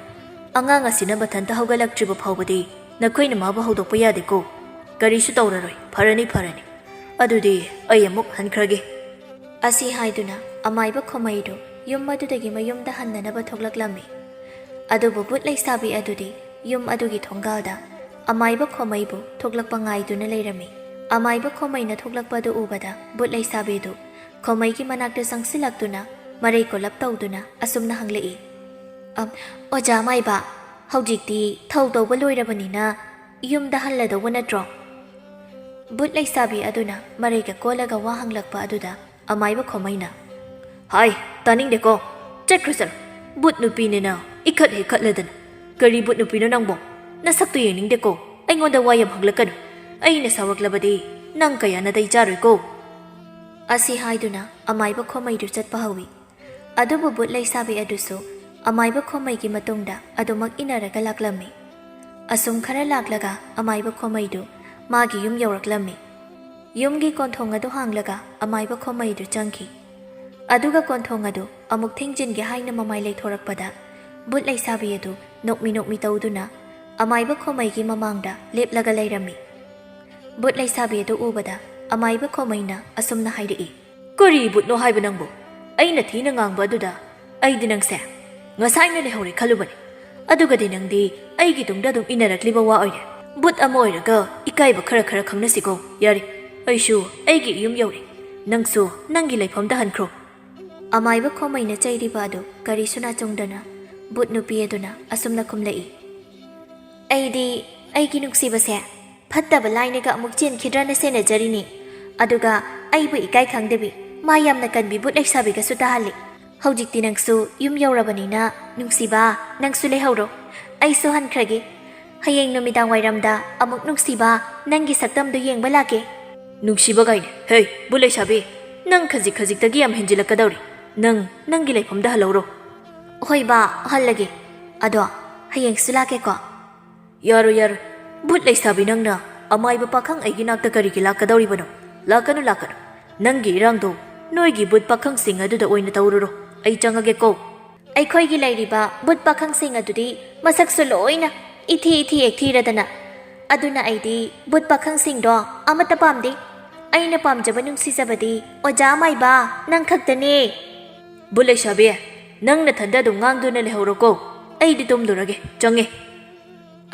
ꯑꯉꯥꯡ ꯑꯁꯤꯅ ꯃꯊꯟꯇ ꯍꯧꯒꯠꯂꯛꯇ꯭ꯔꯤꯕ ꯐꯥꯎꯕꯗꯤ ꯅꯈꯣꯏꯅ ꯃꯥꯕꯨ ꯍꯧꯗꯣꯛꯄ ꯌꯥꯗꯦꯀꯣ꯫ ꯀꯔꯤꯁꯨ ꯇꯧꯔꯔꯣꯏ, ꯐꯔꯅꯤ, ꯐꯔꯅꯤ꯫ ꯑꯗꯨꯗꯤ ꯑꯩ ꯑꯃꯨꯛ ꯍꯟꯈ꯭ꯔꯒꯦ"꯫ ꯑꯁꯤ ꯍꯥꯏꯗꯨꯅ ꯑꯃꯥꯏꯕ ꯈꯣꯃꯩꯗꯨ ꯌꯨꯝ ꯑꯗꯨꯗꯒꯤ ꯃꯌꯨꯝꯗ ꯍꯟꯅꯅꯕ ꯊꯣꯛꯂꯛꯂꯝꯃꯤ꯫ ꯑꯗꯨꯕꯨ ꯕꯨꯠ ꯂꯩꯁꯥꯕꯤ ꯑꯗꯨꯗꯤ ꯌꯨꯝ ꯑꯗꯨꯒꯤ ꯊꯣꯡꯒꯥꯜꯗ ꯑꯃꯥꯏꯕ ꯈꯣꯃꯩꯕꯨ ꯊꯣꯛꯂꯛꯄ ꯉꯥꯏꯗꯨꯅ ꯂꯩꯔꯝꯃꯤ꯫ ꯑꯃꯥꯏꯕ ꯈꯣꯃꯩꯅ ꯊꯣꯛꯂꯛꯄꯗꯨ ꯎꯕꯗ ꯕꯨꯠ ꯂꯩꯁꯥꯕꯤꯗꯨ ꯈꯣꯃꯩꯒꯤ ꯃꯅꯥꯛꯇ ꯆꯪꯁꯤꯜꯂꯛꯇꯨꯅ ꯃꯔꯩ ꯀꯣꯜꯂꯞ ꯇꯧꯗꯨꯅ ꯑꯁꯨꯝꯅ ꯍꯪꯂꯛꯏ, "ꯑꯝ, ꯑꯣꯖꯥ ꯃꯥꯏꯕ, ꯍꯧꯖꯤꯛꯇꯤ ꯊꯧ ꯇꯧꯕ ꯂꯣꯏꯔꯕꯅꯤꯅ ꯌꯨꯝꯗ ꯍꯜꯂꯗꯧꯕ ꯅꯠꯇ꯭ꯔꯣ?" ꯕꯨꯠ ꯂꯩꯁꯥꯕꯤ ꯑꯗꯨꯅ ꯃꯔꯩꯒ ꯀꯣꯜꯂꯒ ꯋꯥ ꯍꯪꯂꯛꯄ ꯑꯗꯨꯗ ꯑꯃꯥꯏꯕ ꯈꯣꯃꯩꯅ, "ꯍꯥꯏ, ꯇꯥꯅꯤꯡꯗꯦꯀꯣ꯫ ꯆꯠꯈ꯭ꯔꯣ, ꯆꯠꯂꯣ꯫ ꯕꯨꯠ ꯅꯨꯄꯤꯅꯦꯅ ꯏꯈꯠ ꯍꯦꯛ ꯈꯠꯂꯗꯅ꯫ ꯀꯔꯤ ꯕꯨꯠ ꯅꯨꯄꯤꯅꯣ ꯅꯪꯕꯣ? ꯅꯁꯛꯇꯨ ꯌꯦꯡꯅꯤꯡꯗꯦꯀꯣ꯫ ꯑꯩꯉꯣꯟꯗ ꯋꯥ ꯌꯥꯝ ꯍꯪꯂꯛꯀꯅꯨ꯫ ꯑꯩꯅ ꯁꯥꯎꯔꯛꯂꯕꯗꯤ ꯅꯪ ꯀꯌꯥ ꯅꯥꯇꯩ ꯆꯥꯔꯣꯏꯀꯣ"꯫ ꯑꯁꯤ ꯍꯥꯏꯗꯨꯅ ꯑꯃꯥꯏꯕ ꯈꯣꯃꯩꯗꯨ ꯆꯠꯄ ꯍꯧꯏ꯫ ꯑꯗꯨꯕꯨ ꯕꯨꯠ ꯂꯩꯁꯥꯕꯤ ꯑꯗꯨꯁꯨ ꯑꯃꯥꯏꯕ ꯈꯣꯃꯩꯒꯤ ꯃꯇꯨꯡꯗ ꯑꯗꯨꯃꯛ ꯏꯟꯅꯔꯒ ꯂꯥꯛꯂꯝꯃꯤ꯫ ꯑꯁꯨꯝ ꯈꯔ ꯂꯥꯛꯂꯒ ꯑꯃꯥꯏꯕ ꯈꯣꯃꯩꯗꯨ ꯃꯥꯒꯤ ꯌꯨꯝ ꯌꯧꯔꯛꯂꯝꯃꯤ꯫ ꯌꯨꯝꯒꯤ ꯀꯣꯟꯊꯣꯡ ꯑꯗꯨ ꯍꯥꯡꯂꯒ ꯑꯃꯥꯏꯕ ꯈꯣꯃꯩꯗꯨ ꯆꯪꯈꯤ꯫ ꯑꯗꯨꯒ ꯀꯣꯟꯊꯣꯡ ꯑꯗꯨ ꯑꯃꯨꯛ ꯊꯤꯡꯖꯤꯟꯒꯦ ꯍꯥꯏꯅ ꯃꯃꯥꯏ ꯂꯩꯊꯣꯔꯛꯄꯗ ꯕꯨꯠ ꯂꯩꯁꯥꯕꯤ ꯑꯗꯨ ꯅꯣꯛꯃꯤ ꯅꯣꯛꯃꯤ ꯇꯧꯗꯨꯅ ꯑꯃꯥꯏꯕ ꯈꯣꯃꯩꯒꯤ ꯃꯃꯥꯡꯗ ꯂꯦꯞꯂꯒ ꯂꯩꯔꯝꯃꯤ꯫ ꯚꯨꯠ ꯂꯩꯁꯥꯕꯤ ꯑꯗꯨ ꯎꯕꯗ ꯑꯃꯥꯏꯕ ꯈꯣꯃꯩꯅ ꯑꯁꯨꯝꯅ ꯍꯥꯏꯔꯛꯏ꯫ "ꯀꯔꯤ ꯚꯨꯠꯅꯣ ꯍꯥꯏꯕ ꯅꯪꯕꯨ? ꯑꯩꯅ ꯊꯤꯅ ꯉꯥꯡꯕ ꯑꯗꯨꯗ ꯑꯩꯗꯤ ꯅꯪꯁꯦ ꯉꯁꯥꯏꯅ ꯂꯩꯍꯧꯔꯦ ꯈꯜꯂꯨꯕꯅꯤ꯫ ꯑꯗꯨꯒꯗꯤ ꯅꯪꯗꯤ ꯑꯩꯒꯤ ꯇꯨꯡꯗ ꯑꯗꯨꯝ ꯏꯟꯅꯔꯛꯂꯤꯕ ꯋꯥ ꯑꯣꯏꯔꯦ꯫ ꯚꯨꯠ ꯑꯃ ꯑꯣꯏꯔꯒ ꯏꯀꯥꯏꯕ ꯈꯔ ꯈꯔ ꯈꯪꯅꯁꯤꯀꯣ꯫ ꯌꯥꯔꯦ, ꯑꯩꯁꯨ ꯑꯩꯒꯤ ꯌꯨꯝ ꯌꯧꯔꯦ꯫ ꯅꯪꯁꯨ ꯅꯪꯒꯤ ꯂꯩꯐꯝꯗ ꯍꯟꯈ꯭ꯔꯣ"꯫ ꯑꯃꯥꯏꯕ ꯈꯣꯃꯩꯅ ꯆꯩꯔꯤꯕ ꯑꯗꯨ ꯀꯔꯤꯁꯨ ꯅꯥꯆꯨꯡꯗꯅ ꯚꯨꯠ ꯅꯨꯄꯤ ꯑꯗꯨꯅ ꯑꯁꯨꯝꯅ ꯈꯨꯝꯂꯛꯏ꯫ "ꯑꯩꯗꯤ ꯑꯩꯒꯤ ꯅꯨꯡꯁꯤꯕꯁꯦ ꯐꯠꯇꯕ ꯂꯥꯏꯅꯒ ꯑꯃꯨꯛ ꯆꯦꯟꯈꯤꯗ꯭ꯔꯅ ꯁꯦꯟꯅꯖꯔꯤꯅꯤ꯫ ꯑꯗꯨꯒ ꯑꯩꯕꯨ ꯏꯀꯥꯏ ꯈꯪꯗꯕꯤ, ꯃꯥ ꯌꯥꯝꯅ ꯀꯟꯕꯤ ꯚꯨꯠ ꯂꯩꯁꯥꯕꯤꯒꯁꯨ ꯇꯥꯍꯜꯂꯤ꯫ ꯍꯧꯖꯤꯛꯇꯤ ꯅꯪꯁꯨ ꯌꯨꯝ ꯌꯧꯔꯕꯅꯤꯅ, ꯅꯨꯡꯁꯤꯕ, ꯅꯪꯁꯨ ꯂꯩꯍꯧꯔꯣ꯫ ꯑꯩꯁꯨ ꯍꯟꯈ꯭ꯔꯒꯦ꯫ ꯍꯌꯦꯡ ꯅꯨꯃꯤꯗꯥꯡ ꯋꯥꯏꯔꯝꯗ ꯑꯃꯨꯛ ꯅꯨꯡꯁꯤꯕ, ꯅꯪꯒꯤ ꯁꯛꯇꯝꯗꯨ ꯌꯦꯡꯕ ꯂꯥꯛꯀꯦ"꯫ "ꯅꯨꯡꯁꯤꯕ ꯀꯥꯏꯅ? ꯍꯦ, ꯚꯨꯠ ꯂꯩꯁꯥꯕꯤ, ꯅꯪ ꯈꯖꯤꯛ ꯈꯖꯤꯛꯇꯒꯤ ꯌꯥꯝ ꯍꯦꯟꯖꯤꯜꯂꯛꯀꯗꯧꯔꯤ꯫ ꯅꯪ ꯅꯪꯒꯤ ꯂꯩꯐꯝꯗ ꯍꯜꯍꯧꯔꯣ"꯫ "ꯍꯣꯏ ꯕꯥ, ꯍꯜꯂꯒꯦ꯫ ꯑꯗꯣ ꯍꯌꯦꯡꯁꯨ ꯂꯥꯛꯀꯦꯀꯣ"꯫ "ꯌꯥꯔꯣꯏ, ꯌꯥꯔꯣꯏ꯫ ꯚꯨꯠ ꯂꯩꯁꯥꯕꯤ, ꯅꯪꯅ ꯑꯃꯥꯏꯕ ꯄꯥꯈꯪ ꯑꯩꯒꯤ ꯅꯥꯛꯇ ꯀꯔꯤꯒꯤ ꯂꯥꯛꯀꯗꯧꯔꯤꯕꯅꯣ? ꯂꯥꯛꯀꯅꯨ, ꯂꯥꯛꯀꯅꯨ꯫ ꯅꯪꯒꯤ ꯏꯔꯥꯡꯗꯣ ꯅꯣꯏꯒꯤ ꯚꯨꯠ ꯄꯥꯈꯪꯁꯤꯡ ꯑꯗꯨꯗ ꯑꯣꯏꯅ ꯇꯧꯔꯨꯔꯣ꯫ ꯑꯩ ꯆꯪꯉꯒꯦꯀꯣ"꯫ "ꯑꯩꯈꯣꯏꯒꯤ ꯂꯩꯔꯤꯕ ꯚꯨꯠ ꯄꯥꯈꯪꯁꯤꯡ ꯑꯗꯨꯗꯤ ꯃꯁꯛꯁꯨ ꯂꯣꯏꯅ ꯏꯊꯤ ꯏꯊꯤ ꯌꯦꯛꯊꯤꯔꯗꯅ꯫ ꯑꯗꯨꯅ ꯑꯩꯗꯤ ꯚꯨꯠ ꯄꯥꯈꯪꯁꯤꯡꯗꯣ ꯑꯃꯠꯇ ꯄꯥꯝꯗꯦ꯫ ꯑꯩꯅ ꯄꯥꯝꯖꯕ ꯅꯨꯡꯁꯤꯖꯕꯗꯤ ꯑꯣꯖꯥ ꯑꯃꯥꯏꯕ ꯅꯪ ꯈꯛꯇꯅꯦ"꯫ "ꯚꯨꯠ ꯂꯩꯁꯥꯕꯤ, ꯅꯪ ꯅꯊꯟꯗ ꯑꯗꯨꯝ ꯉꯥꯡꯗꯨꯅ ꯂꯩꯍꯧꯔꯣꯀꯣ꯫ ꯑꯩꯗꯤ ꯇꯨꯝꯂꯨꯔꯒꯦ, ꯆꯪꯉꯦ"꯫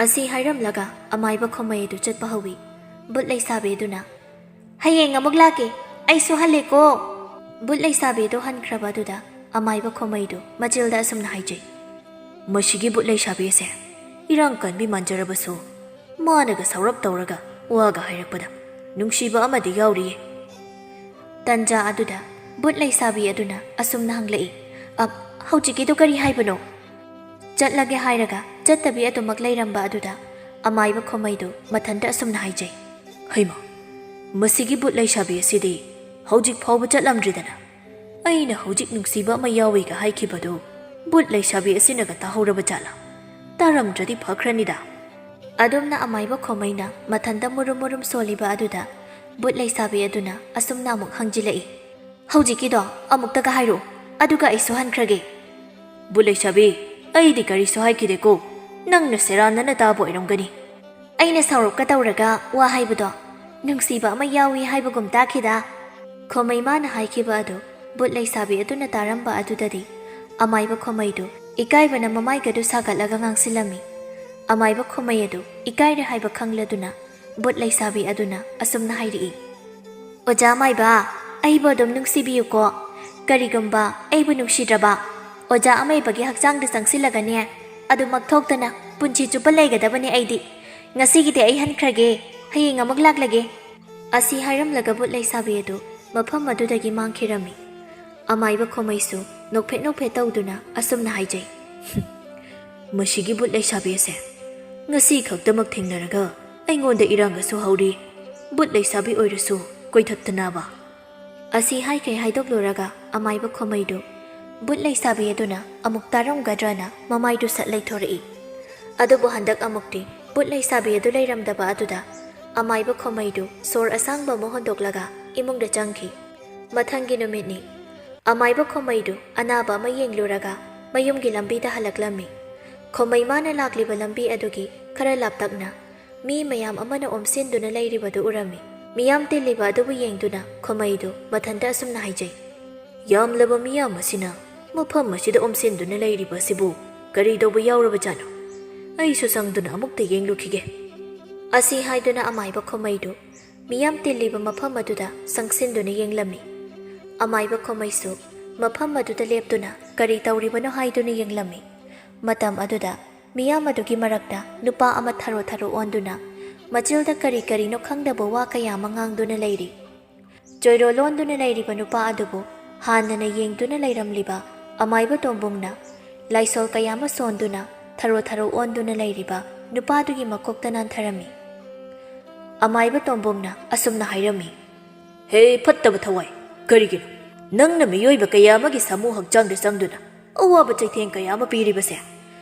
ꯑꯁꯤ ꯍꯥꯏꯔꯝꯂꯒ ꯑꯃꯥꯏꯕ ꯈꯣꯃꯩ ꯑꯗꯨ ꯆꯠꯄ ꯍꯧꯏ꯫ ꯚꯨꯠ ꯂꯩꯁꯥꯕꯤ ꯑꯗꯨꯅ, "ꯍꯌꯦꯡ ꯑꯃꯨꯛ ꯂꯥꯛꯀꯦ, ꯑꯩꯁꯨ ꯍꯜꯂꯦꯀꯣ"꯫ ꯚꯨꯠ ꯂꯩꯁꯥꯕꯤ ꯑꯗꯨ ꯍꯟꯈ꯭ꯔꯕ ꯑꯗꯨꯗ ꯑꯃꯥꯏꯕ ꯈꯣꯃꯩꯗꯨ ꯃꯆꯤꯜꯗ ꯑꯁꯨꯝꯅ ꯍꯥꯏꯖꯩ꯫ "ꯃꯁꯤꯒꯤ ꯚꯨꯠ ꯂꯩꯁꯥꯕꯤ ꯑꯁꯦ ꯏꯔꯥꯡ ꯀꯟꯕꯤ ꯃꯥꯟꯖꯔꯕꯁꯨ, ꯃꯥꯅꯒ ꯁꯥꯎꯔꯞ ꯇꯧꯔꯒ ꯋꯥꯒ ꯍꯥꯏꯔꯛꯄꯗ ꯅꯨꯡꯁꯤꯕ ꯑꯃꯗꯤ ꯌꯥꯎꯔꯤꯌꯦ"꯫ ꯇꯟꯖꯥ ꯑꯗꯨꯗ ꯚꯨꯠ ꯂꯩꯁꯥꯕꯤ ꯑꯗꯨꯅ ꯑꯁꯨꯝꯅ ꯍꯪꯂꯛꯏ, "ꯑ, ꯍꯧꯖꯤꯛꯀꯤꯗꯨ ꯀꯔꯤ ꯍꯥꯏꯕꯅꯣ?" ꯆꯠꯂꯒꯦ ꯍꯥꯏꯔꯒ ꯆꯠꯇꯕꯤ ꯑꯗꯨꯃꯛ ꯂꯩꯔꯝꯕ ꯑꯗꯨꯗ ꯑꯃꯥꯏꯕ ꯈꯣꯃꯩꯗꯨ ꯃꯊꯟꯇ ꯑꯁꯨꯝꯅ ꯍꯥꯏꯖꯩ, "ꯍꯩꯃꯥ, ꯃꯁꯤꯒꯤ ꯚꯨꯠ ꯂꯩꯁꯥꯕꯤ ꯑꯁꯤꯗꯤ ꯍꯧꯖꯤꯛ ꯐꯥꯎꯕ ꯆꯠꯂꯝꯗ꯭ꯔꯤꯗꯅ꯫ ꯑꯩꯅ ꯍꯧꯖꯤꯛ ꯅꯨꯡꯁꯤꯕ ꯑꯃ ꯌꯥꯎꯏꯒ ꯍꯥꯏꯈꯤꯕꯗꯨ ꯚꯨꯠ ꯂꯩꯁꯥꯕꯤ ꯑꯁꯤꯅꯒ ꯇꯥꯍꯧꯔꯕ ꯖꯥꯠꯂꯥ? ꯇꯥꯔꯝꯗ꯭ꯔꯗꯤ ꯐꯈ꯭ꯔꯅꯤꯗ"꯫ ꯑꯗꯨꯝꯅ ꯑꯃꯥꯏꯕ ꯈꯣꯃꯩꯅ ꯃꯊꯟꯇ ꯃꯨꯔꯨꯝ ꯃꯨꯔꯨꯝ ꯁꯣꯜꯂꯤꯕ ꯑꯗꯨꯗ ꯚꯨꯠ ꯂꯩꯁꯥꯕꯤ ꯑꯗꯨꯅ ꯑꯁꯨꯝꯅ ꯑꯃꯨꯛ ꯍꯪꯖꯤꯜꯂꯛꯏ, "ꯍꯧꯖꯤꯛꯀꯤꯗꯣ ꯑꯃꯨꯛꯇꯒ ꯍꯥꯏꯔꯛꯎ, ꯑꯗꯨꯒ ꯑꯩꯁꯨ ꯍꯟꯈ꯭ꯔꯒꯦ"꯫ "ꯚꯨꯠ ꯂꯩꯁꯥꯕꯤ, ꯑꯩꯗꯤ ꯀꯔꯤꯁꯨ ꯍꯥꯏꯈꯤꯗꯦꯀꯣ꯫ ꯅꯪꯅ ꯁꯦꯔꯥꯟꯅꯅ ꯇꯥꯕ ꯑꯣꯏꯔꯝꯒꯅꯤ"꯫ "ꯑꯩꯅ ꯁꯥꯎꯔꯞꯀ ꯇꯧꯔꯒ ꯋꯥ ꯍꯥꯏꯕꯗꯣ ꯅꯨꯡꯁꯤꯕ ꯑꯃ ꯌꯥꯎꯏ ꯍꯥꯏꯕꯒꯨꯝ ꯇꯥꯈꯤꯗ꯫ ꯈꯣꯃꯩ ꯃꯥꯅ ꯍꯥꯏꯈꯤꯕ ꯑꯗꯨ ꯕꯨꯠ ꯂꯩꯁꯥꯕꯤ ꯑꯗꯨꯅ ꯇꯥꯔꯝꯕ ꯑꯗꯨꯗꯗꯤ ꯑꯃꯥꯏꯕ ꯈꯣꯃꯩꯗꯨ ꯏꯀꯥꯏꯕꯅ ꯃꯃꯥꯏꯒꯗꯨ ꯁꯥꯒꯠꯂꯒ ꯉꯥꯡꯁꯤꯜꯂꯝꯃꯤ꯫ ꯑꯃꯥꯏꯕ ꯈꯣꯃꯩ ꯑꯗꯨ ꯏꯀꯥꯏꯔꯦ ꯍꯥꯏꯕ ꯈꯪꯂꯗꯨꯅ ꯕꯨꯠ ꯂꯩꯁꯥꯕꯤ ꯑꯗꯨꯅ ꯑꯁꯨꯝꯅ ꯍꯥꯏꯔꯛꯏ, "ꯑꯣꯖꯥ ꯃꯥꯏꯕ, ꯑꯩꯕꯨ ꯑꯗꯨꯝ ꯅꯨꯡꯁꯤꯕꯤꯌꯨꯀꯣ꯫ ꯀꯔꯤꯒꯨꯝꯕ ꯑꯩꯕꯨ ꯅꯨꯡꯁꯤꯗ꯭ꯔꯕ ꯑꯣꯖꯥ ꯑꯃꯥꯏꯕꯒꯤ ꯍꯛꯆꯥꯡꯗ ꯆꯪꯁꯤꯜꯂꯒꯅꯦ, ꯑꯗꯨꯃꯛ ꯊꯣꯛꯇꯅ ꯄꯨꯟꯁꯤ ꯆꯨꯞꯄ ꯂꯩꯒꯗꯕꯅꯦ ꯑꯩꯗꯤ꯫ ꯉꯁꯤꯒꯤꯗꯤ ꯑꯩ ꯍꯟꯈ꯭ꯔꯒꯦ, ꯍꯌꯦꯡ ꯑꯃꯨꯛ ꯂꯥꯛꯂꯒꯦ"꯫ ꯑꯁꯤ ꯍꯥꯏꯔꯝꯂꯒ ꯕꯨꯠ ꯂꯩꯁꯥꯕꯤ ꯑꯗꯨ ꯃꯐꯝ ꯑꯗꯨꯗꯒꯤ ꯃꯥꯡꯈꯤꯔꯝꯃꯤ꯫ ꯑꯃꯥꯏꯕ ꯈꯣꯃꯩꯁꯨ ꯅꯣꯛꯐꯦꯠ ꯅꯣꯛꯐꯦꯠ ꯇꯧꯗꯨꯅ ꯑꯁꯨꯝꯅ ꯍꯥꯏꯖꯩ, "ꯃꯁꯤꯒꯤ ꯕꯨꯠ ꯂꯩꯁꯥꯕꯤ ꯑꯁꯦ ꯉꯁꯤ ꯈꯛꯇꯃꯛ ꯊꯦꯡꯅꯔꯒ ꯑꯩꯉꯣꯟꯗ ꯏꯔꯥꯡꯒꯁꯨ ꯍꯧꯔꯤ꯫ ꯕꯨꯠ ꯂꯩꯁꯥꯕꯤ ꯑꯣꯏꯔꯁꯨ ꯀꯣꯏꯊꯠꯇꯅꯕ"꯫ ꯑꯁꯤ ꯍꯥꯏꯈꯩ ꯍꯥꯏꯗꯣꯛꯂꯨꯔꯒ ꯑꯃꯥꯏꯕ ꯈꯣꯃꯩꯗꯨ ꯕꯨꯠ ꯂꯩꯁꯥꯕꯤ ꯑꯗꯨꯅ ꯑꯃꯨꯛ ꯇꯥꯔꯝꯒꯗ꯭ꯔꯅ ꯃꯃꯥꯏꯗꯨ ꯁꯠ ꯂꯩꯊꯣꯔꯛꯏ꯫ ꯑꯗꯨꯕꯨ ꯍꯟꯗꯛ ꯑꯃꯨꯛꯇꯤ ꯕꯨꯠ ꯂꯩꯁꯥꯕꯤ ꯑꯗꯨ ꯂꯩꯔꯝꯗꯕ ꯑꯗꯨꯗ ꯑꯃꯥꯏꯕ ꯈꯣꯃꯩꯗꯨ ꯁꯣꯔ ꯑꯁꯥꯡꯕ ꯑꯃ ꯍꯣꯟꯗꯣꯛꯂꯒ ꯏꯃꯨꯡꯗ ꯆꯪꯈꯤ꯫ ꯃꯊꯪꯒꯤ ꯅꯨꯃꯤꯠꯅꯤ꯫ ꯑꯃꯥꯏꯕ ꯈꯣꯃꯩꯗꯨ ꯑꯅꯥꯕ ꯑꯃ ꯌꯦꯡꯂꯨꯔꯒ ꯃꯌꯨꯝꯒꯤ ꯂꯝꯕꯤꯗ ꯍꯜꯂꯛꯂꯝꯃꯤ꯫ ꯈꯣꯃꯩ ꯃꯥꯅ ꯂꯥꯛꯂꯤꯕ ꯂꯝꯕꯤ ꯑꯗꯨꯒꯤ ꯈꯔ ꯂꯥꯞꯇꯛꯅ ꯃꯤ ꯃꯌꯥꯝ ꯑꯃꯅ ꯑꯣꯝꯁꯤꯟꯗꯨꯅ ꯂꯩꯔꯤꯕꯗꯨ ꯎꯔꯝꯃꯤ꯫ ꯃꯤꯌꯥꯝ ꯇꯤꯜꯂꯤꯕ ꯑꯗꯨꯕꯨ ꯌꯦꯡꯗꯨꯅ ꯈꯣꯃꯩꯗꯨ ꯃꯊꯟꯇ ꯑꯁꯨꯝꯅ ꯍꯥꯏꯖꯩ, "ꯌꯥꯝꯂꯕ ꯃꯤꯌꯥꯝ ꯑꯁꯤꯅ ꯃꯐꯝ ꯑꯁꯤꯗ ꯑꯣꯝꯁꯤꯟꯗꯨꯅ ꯂꯩꯔꯤꯕ ꯑꯁꯤꯕꯨ ꯀꯔꯤ ꯇꯧꯕ ꯌꯥꯎꯔꯕꯖꯥꯠꯅꯣ? ꯑꯩꯁꯨ ꯆꯪꯗꯨꯅ ꯑꯃꯨꯛꯇ ꯌꯦꯡꯂꯨꯈꯤꯒꯦ"꯫ ꯑꯁꯤ ꯍꯥꯏꯗꯨꯅ ꯑꯃꯥꯏꯕ ꯈꯣꯃꯩꯗꯨ ꯃꯤꯌꯥꯝ ꯇꯤꯜꯂꯤꯕ ꯃꯐꯝ ꯑꯗꯨꯗ ꯆꯪꯁꯤꯟꯗꯨꯅ ꯌꯦꯡꯂꯝꯃꯤ꯫ ꯑꯃꯥꯏꯕ ꯈꯣꯃꯩꯁꯨ ꯃꯐꯝ ꯑꯗꯨꯗ ꯂꯦꯞꯇꯨꯅ ꯀꯔꯤ ꯇꯧꯔꯤꯕꯅꯣ ꯍꯥꯏꯗꯨꯅ ꯌꯦꯡꯂꯝꯃꯤ꯫ ꯃꯇꯝ ꯑꯗꯨꯗ ꯃꯤꯌꯥꯝ ꯑꯗꯨꯒꯤ ꯃꯔꯛꯇ ꯅꯨꯄꯥ ꯑꯃ ꯊꯔꯣ ꯊꯔꯣ ꯑꯣꯟꯗꯨꯅ ꯃꯆꯤꯜꯗ ꯀꯔꯤ ꯀꯔꯤꯅꯣ ꯈꯪꯗꯕ ꯋꯥ ꯀꯌꯥ ꯑꯃ ꯉꯥꯡꯗꯨꯅ ꯂꯩꯔꯤ꯫ ꯆꯣꯏꯔꯣ ꯂꯣꯟꯗꯨꯅ ꯂꯩꯔꯤꯕ ꯅꯨꯄꯥ ꯑꯗꯨꯕꯨ ꯍꯥꯟꯅꯅ ꯌꯦꯡꯗꯨꯅ ꯂꯩꯔꯝꯂꯤꯕ ꯑꯃꯥꯏꯕ ꯇꯣꯝꯕꯨꯡꯅ ꯂꯥꯏꯁꯣꯜ ꯀꯌꯥ ꯑꯃ ꯁꯣꯟꯗꯨꯅ ꯊꯔꯣ ꯊꯔꯣ ꯑꯣꯟꯗꯨꯅ ꯂꯩꯔꯤꯕ ꯅꯨꯄꯥꯗꯨꯒꯤ ꯃꯀꯣꯛꯇ ꯅꯥꯟꯊꯔꯝꯃꯤ꯫ ꯑꯃꯥꯏꯕ ꯇꯣꯝꯕꯨꯡꯅ ꯑꯁꯨꯝꯅ ꯍꯥꯏꯔꯝꯃꯤ, "ꯍꯦ ꯐꯠꯇꯕ ꯊꯋꯥꯏ, ꯀꯔꯤꯒꯤꯅꯣ ꯅꯪꯅ ꯃꯤꯑꯣꯏꯕ ꯀꯌꯥ ꯑꯃꯒꯤ ꯁꯥꯃꯨ ꯍꯛꯆꯥꯡꯗ ꯆꯪꯗꯨꯅ ꯑꯋꯥꯕ ꯆꯩꯊꯦꯡ ꯀꯌꯥ ꯑꯃ ꯄꯤꯔꯤꯕꯁꯦ?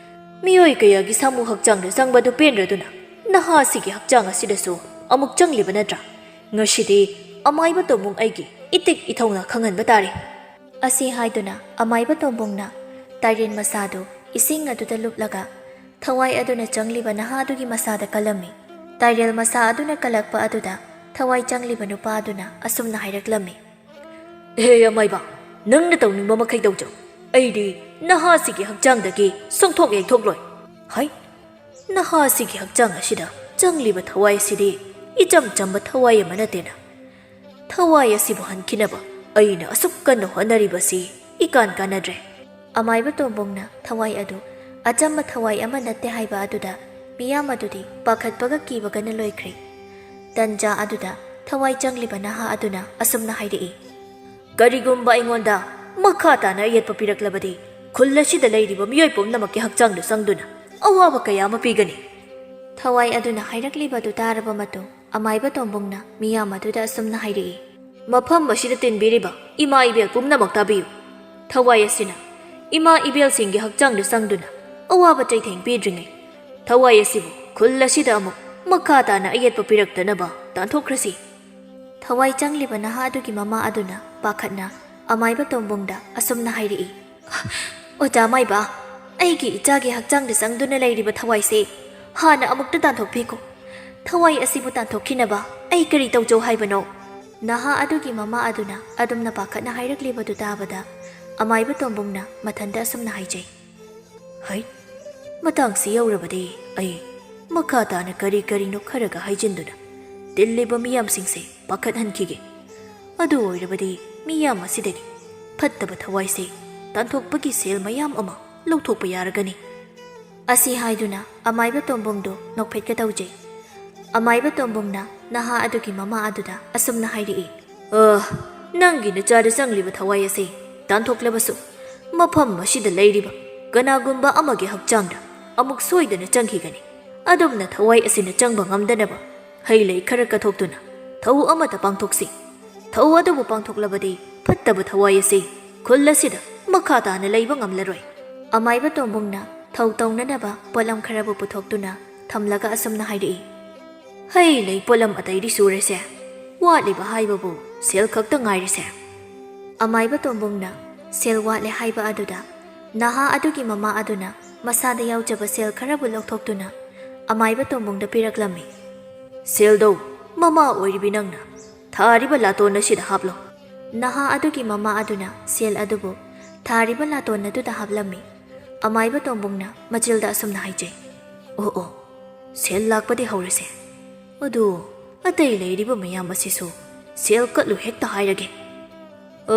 ꯃꯤꯑꯣꯏ ꯀꯌꯥꯒꯤ ꯁꯥꯃꯨ ꯍꯛꯆꯥꯡꯗ ꯆꯪꯕꯗꯨ ꯄꯦꯟꯗ꯭ꯔꯗꯨꯅ ꯅꯍꯥꯁꯤꯒꯤ ꯍꯛꯆꯥꯡ ꯑꯁꯤꯗꯁꯨ ꯑꯃꯨꯛ ꯆꯪꯂꯤꯕ ꯅꯠꯇ꯭ꯔꯥ? ꯉꯁꯤꯗꯤ ꯑꯃꯥꯏꯕ ꯇꯣꯝꯕꯨꯡ ꯑꯩꯒꯤ ꯏꯇꯤꯛ ꯏꯊꯧꯅꯥ ꯈꯪꯍꯟꯕ ꯇꯥꯔꯦ"꯫ ꯑꯁꯤ ꯍꯥꯏꯗꯨꯅ ꯑꯃꯥꯏꯕ ꯇꯣꯝꯕꯨꯡꯅ ꯇꯥꯏꯔꯦꯟ ꯃꯁꯥꯗꯨ ꯏꯁꯤꯡ ꯑꯗꯨꯗ ꯂꯨꯞꯂꯒ ꯊꯋꯥꯏ ꯑꯗꯨꯅ ꯆꯪꯂꯤꯕ ꯅꯍꯥꯗꯨꯒꯤ ꯃꯁꯥꯗ ꯀꯜꯂꯝꯃꯤ꯫ ꯇꯥꯏꯔꯦꯜ ꯃꯁꯥ ꯑꯗꯨꯅ ꯀꯜꯂꯛꯄ ꯑꯗꯨꯗ ꯊꯋꯥꯏ ꯆꯪꯂꯤꯕ ꯅꯨꯄꯥ ꯑꯗꯨꯅ ꯑꯁꯨꯝꯅ ꯍꯥꯏꯔꯛꯂꯝꯃꯤ꯫ "ꯍꯦ ꯑꯃꯥꯏꯕ, ꯅꯪꯅ ꯇꯧꯅꯤꯡꯕ ꯃꯈꯩ ꯇꯧꯖꯧ꯫ ꯑꯩꯗꯤ ꯅꯍꯥꯁꯤꯒꯤ ꯍꯛꯆꯥꯡꯗꯒꯤ ꯁꯨꯡꯊꯣꯛ ꯌꯩꯊꯣꯛꯂꯣꯏ"꯫ "ꯍꯩ, ꯅꯍꯥꯁꯤꯒꯤ ꯍꯛꯆꯥꯡ ꯑꯁꯤꯗ ꯆꯪꯂꯤꯕ ꯊꯋꯥꯏ ꯑꯁꯤꯗꯤ ꯏꯆꯝ ꯆꯝꯕ ꯊꯋꯥꯏ ꯑꯃ ꯅꯠꯇꯦꯅ꯫ ꯊꯋꯥꯏ ꯑꯁꯤꯕꯨ ꯍꯟꯈꯤꯅꯕ ꯑꯩꯅ ꯑꯁꯨꯛ ꯀꯟꯅ ꯍꯣꯠꯅꯔꯤꯕꯁꯤ ꯏꯀꯥꯟ ꯀꯥꯟꯅꯗ꯭ꯔꯦ"꯫ ꯑꯃꯥꯏꯕ ꯇꯣꯝꯕꯣꯡꯅ ꯊꯋꯥꯏ ꯑꯗꯨ ꯑꯆꯝꯕ ꯊꯋꯥꯏ ꯑꯃ ꯅꯠꯇꯦ ꯍꯥꯏꯕ ꯑꯗꯨꯗ ꯃꯤꯌꯥꯝ ꯑꯗꯨꯗꯤ ꯄꯥꯈꯠꯄꯒ ꯀꯤꯕꯒꯅ ꯂꯣꯏꯈ꯭ꯔꯦ꯫ ꯇꯟꯖꯥ ꯑꯗꯨꯗ ꯊꯋꯥꯏ ꯆꯪꯂꯤꯕ ꯅꯍꯥ ꯑꯗꯨꯅ ꯑꯁꯨꯝꯅ ꯍꯥꯏꯔꯛꯏ꯫ "ꯀꯔꯤꯒꯨꯝꯕ ꯑꯩꯉꯣꯟꯗ ꯃꯈꯥ ꯇꯥꯅ ꯑꯌꯦꯠꯄ ꯄꯤꯔꯛꯂꯕꯗꯤ, ꯈꯨꯜ ꯑꯁꯤꯗ ꯂꯩꯔꯤꯕ ꯃꯤꯑꯣꯏ ꯄꯨꯝꯅꯃꯛꯀꯤ ꯍꯛꯆꯥꯡꯗ ꯆꯪꯗꯨꯅ ꯑꯋꯥꯕ ꯀꯌꯥ ꯑꯃ ꯄꯤꯒꯅꯤ"꯫ ꯊꯋꯥꯏ ꯑꯗꯨꯅ ꯍꯥꯏꯔꯛꯂꯤꯕ ꯑꯗꯨ ꯇꯥꯔꯕ ꯃꯇꯨꯡ, ꯑꯃꯥꯏꯕ ꯇꯣꯝꯕꯣꯡꯅ ꯃꯤꯌꯥꯝ ꯑꯗꯨꯗ ꯑꯁꯨꯝꯅ ꯍꯥꯏꯔꯛꯏ꯫ "ꯃꯐꯝ ꯑꯁꯤꯗ ꯇꯤꯟꯕꯤꯔꯤꯕ ꯏꯃꯥ ꯏꯕꯦꯜ ꯄꯨꯝꯅꯃꯛ ꯇꯥꯕꯤꯌꯨ꯫ ꯊꯋꯥꯏ ꯑꯁꯤꯅ ꯏꯃꯥ ꯏꯕꯦꯜꯁꯤꯡꯒꯤ ꯍꯛꯆꯥꯡꯗ ꯆꯪꯗꯨꯅ ꯑꯋꯥꯕ ꯆꯩꯊꯦꯡ ꯄꯤꯗ꯭ꯔꯤꯉꯩ, ꯊꯋꯥꯏ ꯑꯁꯤꯕꯨ ꯈꯨꯜ ꯑꯁꯤꯗ ꯑꯃꯨꯛ ꯃꯈꯥ ꯇꯥꯅ ꯑꯌꯦꯠꯄ ꯄꯤꯔꯛꯇꯅꯕ ꯇꯥꯟꯊꯣꯛꯈ꯭ꯔꯁꯤ"꯫ ꯊꯋꯥꯏ ꯆꯪꯂꯤꯕ ꯅꯍꯥ ꯑꯗꯨꯒꯤ ꯃꯃꯥ ꯑꯗꯨꯅ ꯄꯥꯈꯠꯅ ꯑꯃꯥꯏꯕ ꯇꯣꯝꯕꯣꯡꯗ ꯑꯁꯨꯝꯅ ꯍꯥꯏꯔꯛꯏ꯫ "ꯑꯣꯖꯥ ꯃꯥꯏꯕ, ꯑꯩꯒꯤ ꯏꯆꯥꯒꯤ ꯍꯛꯆꯥꯡꯗ ꯆꯪꯗꯨꯅ ꯂꯩꯔꯤꯕ ꯊꯋꯥꯏꯁꯦ ꯍꯥꯟꯅ ꯑꯃꯨꯛꯇ ꯇꯥꯟꯊꯣꯛꯄꯤꯈꯣ꯫ ꯊꯋꯥꯏ ꯑꯁꯤꯕꯨ ꯇꯥꯟꯊꯣꯛꯈꯤꯅꯕ ꯑꯩ ꯀꯔꯤ ꯇꯧꯖꯧ ꯍꯥꯏꯕꯅꯣ?" ꯅꯍꯥ ꯑꯗꯨꯒꯤ ꯃꯃꯥ ꯑꯗꯨꯅ ꯑꯗꯨꯝꯅ ꯄꯥꯈꯠꯅ ꯍꯥꯏꯔꯛꯂꯤꯕꯗꯨ ꯇꯥꯕꯗ, ꯑꯃꯥꯏꯕ ꯇꯣꯝꯕꯣꯡꯅ ꯃꯊꯟꯇ ꯑꯁꯨꯝꯅ ꯍꯥꯏꯖꯩ꯫ "ꯍꯩ, ꯃꯇꯥꯡꯁꯤ ꯌꯧꯔꯕꯗꯤ ꯑꯩ ꯃꯈꯥ ꯇꯥꯅ ꯀꯔꯤ ꯀꯔꯤꯅꯣ ꯈꯔꯒ ꯍꯥꯏꯖꯤꯟꯗꯨꯅ ꯇꯤꯜꯂꯤꯕ ꯃꯤꯌꯥꯝꯁꯤꯡꯁꯦ ꯄꯥꯈꯠꯍꯟꯈꯤꯒꯦ꯫ ꯑꯗꯨ ꯑꯣꯏꯔꯕꯗꯤ ꯃꯤꯌꯥꯝ ꯑꯁꯤꯗꯒꯤ ꯐꯠꯇꯕ ꯊꯋꯥꯏꯁꯦ ꯇꯥꯟꯊꯣꯛꯄꯒꯤ ꯁꯦꯜ ꯃꯌꯥꯝ ꯑꯃ ꯂꯧꯊꯣꯛꯄ ꯌꯥꯔꯒꯅꯤ"꯫ ꯑꯁꯤ ꯍꯥꯏꯗꯨꯅ ꯑꯃꯥꯏꯕ ꯇꯣꯝꯕꯣꯡꯗꯨ ꯅꯣꯛꯐꯦꯠꯀ ꯇꯧꯖꯩ꯫ ꯑꯃꯥꯏꯕ ꯇꯣꯝꯕꯣꯡꯅ ꯅꯍꯥ ꯑꯗꯨꯒꯤ ꯃꯃꯥ ꯑꯗꯨꯗ ꯑꯁꯨꯝꯅ ꯍꯥꯏꯔꯛꯏ꯫ "ꯑ, ꯅꯪꯒꯤ ꯅꯆꯥꯗ ꯆꯪꯂꯤꯕ ꯊꯋꯥꯏ ꯑꯁꯤ ꯇꯥꯟꯊꯣꯛꯂꯕꯁꯨ, ꯃꯐꯝ ꯑꯁꯤꯗ ꯂꯩꯔꯤꯕ ꯀꯅꯥꯒꯨꯝꯕ ꯑꯃꯒꯤ ꯍꯛꯆꯥꯡꯗ ꯑꯃꯨꯛ ꯁꯣꯏꯗꯅ ꯆꯪꯈꯤꯒꯅꯤ꯫ ꯑꯗꯣꯝꯅ ꯊꯋꯥꯏ ꯑꯁꯤꯅ ꯆꯪꯕ ꯉꯝꯗꯅꯕ ꯍꯩ ꯂꯩ ꯈꯔ ꯀꯠꯊꯣꯛꯇꯨꯅ ꯊꯧ ꯑꯃꯇ ꯄꯥꯡꯊꯣꯛꯁꯤ꯫ ꯊꯧ ꯑꯗꯨꯕꯨ ꯄꯥꯡꯊꯣꯛꯂꯕꯗꯤ ꯐꯠꯇꯕ ꯊꯋꯥꯏ ꯑꯁꯤ ꯈꯨꯜ ꯑꯁꯤꯗ ꯃꯈꯥ ꯇꯥꯅ ꯂꯩꯕ ꯉꯝꯂꯔꯣꯏ"꯫ ꯑꯃꯥꯏꯕ ꯇꯣꯝꯕꯣꯡꯅ ꯊꯧ ꯇꯧꯅꯅꯕ ꯄꯣꯠꯂꯝ ꯈꯔꯕꯨ ꯄꯨꯊꯣꯛꯇꯨꯅ ꯊꯝꯂꯒ ꯑꯁꯨꯝꯅ ꯍꯥꯏꯔꯛꯏ꯫ "ꯍꯩ ꯂꯩ ꯄꯣꯠꯂꯝ ꯑꯇꯩꯗꯤ ꯁꯨꯔꯦꯁꯦ, ꯋꯥꯠꯂꯤꯕ ꯍꯥꯏꯕꯕꯨ ꯁꯦꯜ ꯈꯛꯇ ꯉꯥꯏꯔꯦꯁꯦ"꯫ ꯑꯃꯥꯏꯕ ꯇꯣꯝꯕꯣꯡꯅ ꯁꯦꯜ ꯋꯥꯠꯂꯦ ꯍꯥꯏꯕ ꯑꯗꯨꯗ, ꯅꯍꯥ ꯑꯗꯨꯒꯤ ꯃꯃꯥ ꯑꯗꯨꯅ ꯃꯁꯥꯗ ꯌꯥꯎꯖꯕ ꯁꯦꯜ ꯈꯔꯕꯨ ꯂꯧꯊꯣꯛꯇꯨꯅ ꯑꯃꯥꯏꯕ ꯇꯣꯝꯕꯣꯡꯗ ꯄꯤꯔꯛꯂꯝꯃꯤ꯫ "ꯁꯦꯜꯗꯣ "ꯃꯃꯥ ꯑꯣꯏꯔꯤꯕꯤ ꯅꯪꯅ ꯊꯥꯔꯤꯕ ꯂꯥꯇꯣꯟ ꯑꯁꯤꯗ ꯍꯥꯞꯂꯣ꯫" ꯅꯍꯥ ꯑꯗꯨꯒꯤ ꯃꯃꯥ ꯑꯗꯨꯅ ꯁꯦꯜ ꯑꯗꯨꯕꯨ ꯊꯥꯔꯤꯕ ꯂꯥꯇꯣꯟ ꯑꯗꯨꯗ ꯍꯥꯞꯂꯝꯃꯤ꯫ ꯑꯃꯥꯏꯕ ꯇꯣꯝꯕꯨꯡꯅ ꯃꯆꯤꯜꯗ ꯑꯁꯨꯝꯅ ꯍꯥꯏꯖꯩ, "ꯑꯣ ꯑꯣ, ꯁꯦꯜ ꯂꯥꯛꯄꯗꯤ ꯍꯧꯔꯁꯦ꯫ ꯑꯗꯨ ꯑꯇꯩ ꯂꯩꯔꯤꯕ ꯃꯌꯥꯝ ꯑꯁꯤꯁꯨ ꯁꯦꯜ ꯀꯠꯂꯨ ꯍꯦꯛꯇ ꯍꯥꯏꯔꯒꯦ꯫" "ꯑ,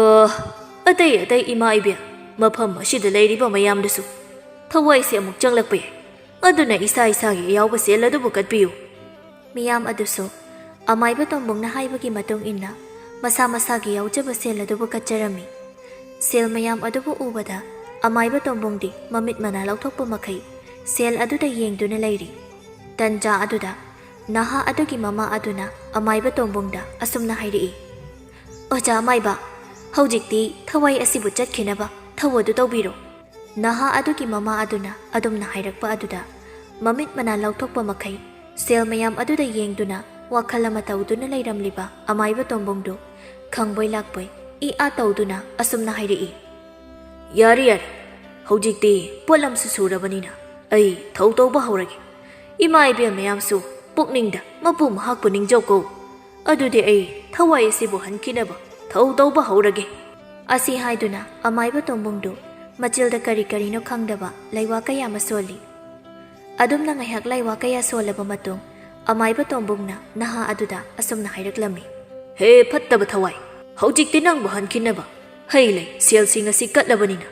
ꯑꯇꯩ ꯑꯇꯩ ꯏꯃꯥ ꯏꯕꯦꯜ, ꯃꯐꯝ ꯑꯁꯤꯗ ꯂꯩꯔꯤꯕ ꯃꯌꯥꯝꯗꯨꯁꯨ ꯊꯋꯥꯏꯁꯦ ꯑꯃꯨꯛ ꯆꯪꯂꯛꯄ ꯌꯥꯏ꯫ ꯑꯗꯨꯅ ꯏꯁꯥ ꯏꯁꯥꯒꯤ ꯑꯌꯥꯎꯕ ꯁꯦꯜ ꯑꯗꯨꯕꯨ ꯀꯠꯄꯤꯌꯨ꯫" ꯃꯤꯌꯥꯝ ꯑꯗꯨꯁꯨ ꯑꯃꯥꯏꯕ ꯇꯣꯝꯕꯨꯡꯅ ꯍꯥꯏꯕꯒꯤ ꯃꯇꯨꯡ ꯏꯟꯅ ꯃꯁꯥ ꯃꯁꯥꯒꯤ ꯌꯥꯎꯖꯕ ꯁꯦꯜ ꯑꯗꯨꯕꯨ ꯀꯠꯆꯔꯝꯃꯤ꯫ ꯁꯦꯜ ꯃꯌꯥꯝ ꯑꯗꯨꯕꯨ ꯎꯕꯗ ꯑꯃꯥꯏꯕ ꯇꯣꯝꯕꯨꯡꯗꯤ ꯃꯃꯤꯠ ꯃꯅꯥ ꯂꯧꯊꯣꯛꯄ ꯃꯈꯩ ꯁꯦꯜ ꯑꯗꯨꯗ ꯌꯦꯡꯗꯨꯅ ꯂꯩꯔꯤ꯫ ꯇꯟꯖꯥ ꯑꯗꯨꯗ ꯅꯍꯥ ꯑꯗꯨꯒꯤ ꯃꯃꯥ ꯑꯗꯨꯅ ꯑꯃꯥꯏꯕ ꯇꯣꯝꯕꯨꯡꯗ ꯑꯁꯨꯝꯅ ꯍꯥꯏꯔꯛꯏ, "ꯑꯣꯖꯥ ꯑꯃꯥꯏꯕ, ꯍꯧꯖꯤꯛꯇꯤ ꯊꯋꯥꯏ ꯑꯁꯤꯕꯨ ꯆꯠꯈꯤꯅꯕ ꯊꯧ ꯑꯗꯨ ꯇꯧꯕꯤꯔꯣ꯫" ꯅꯍꯥ ꯑꯗꯨꯒꯤ ꯃꯃꯥ ꯑꯗꯨꯅ ꯑꯗꯨꯝꯅ ꯍꯥꯏꯔꯛꯄ ꯑꯗꯨꯗ ꯃꯃꯤꯠ ꯃꯅꯥ ꯂꯧꯊꯣꯛꯄ ꯃꯈꯩ ꯁꯦꯜ ꯃꯌꯥꯝ ꯑꯗꯨꯗ ꯌꯦꯡꯗꯨꯅ ꯋꯥꯈꯜ ꯑꯃ ꯇꯧꯗꯨꯅ ꯂꯩꯔꯝꯂꯤꯕ ꯑꯃꯥꯏꯕ ꯇꯣꯝꯕꯨꯡꯗꯨ ꯈꯪꯕꯣꯏ ꯂꯥꯛꯄꯣꯏ ꯏ ꯑꯥ ꯇꯧꯗꯨꯅ ꯑꯁꯨꯝꯅ ꯍꯥꯏꯔꯛꯏ, "ꯌꯥꯔꯦ, ꯌꯥꯔꯦ, ꯍꯧꯖꯤꯛꯇꯤ ꯄꯣꯠꯂꯝꯁꯨ ꯁꯨꯔꯕꯅꯤꯅ ꯑꯩ ꯊꯧ ꯇꯧꯕ ꯍꯧꯔꯒꯦ꯫ ꯏꯃꯥ ꯏꯕꯦꯜ ꯃꯌꯥꯝꯁꯨ ꯄꯨꯛꯅꯤꯡꯗ ꯃꯄꯨ ꯃꯍꯥꯛꯄꯨ ꯅꯤꯡꯖꯧꯀꯣ꯫ ꯑꯗꯨꯗꯤ ꯑꯩ ꯊꯋꯥꯏ ꯑꯁꯤꯕꯨ ꯍꯟꯈꯤꯅꯕ ꯊꯧ ꯇꯧꯕ ꯍꯧꯔꯒꯦ꯫" ꯑꯁꯤ ꯍꯥꯏꯗꯨꯅ ꯑꯃꯥꯏꯕ ꯇꯣꯝꯕꯨꯡꯗꯨ ꯃꯆꯤꯜꯗ ꯀꯔꯤ ꯀꯔꯤꯅꯣ ꯈꯪꯗꯕ ꯂꯩꯋꯥ ꯀꯌꯥ ꯑꯃ ꯁꯣꯜꯂꯤ꯫ ꯑꯗꯨꯝꯅ ꯉꯥꯏꯍꯥꯛ ꯂꯩꯋꯥ ꯀꯌꯥ ꯁꯣꯜꯂꯕ ꯃꯇꯨꯡ, ꯑꯃꯥꯏꯕ ꯇꯣꯝꯕꯨꯡꯅ ꯅꯍꯥ ꯑꯗꯨꯗ ꯑꯁꯨꯝꯅ ꯍꯥꯏꯔꯛꯂꯝꯃꯤ, "ꯍꯦ ꯐꯠꯇꯕ ꯊꯋꯥꯏ, ꯍꯧꯖꯤꯛꯇꯤ ꯅꯪꯕꯨ ꯍꯟꯈꯤꯅꯕ ꯍꯩ ꯂꯩ ꯁꯦꯜꯁꯤꯡ ꯑꯁꯤ ꯀꯠꯂꯕꯅꯤꯅ,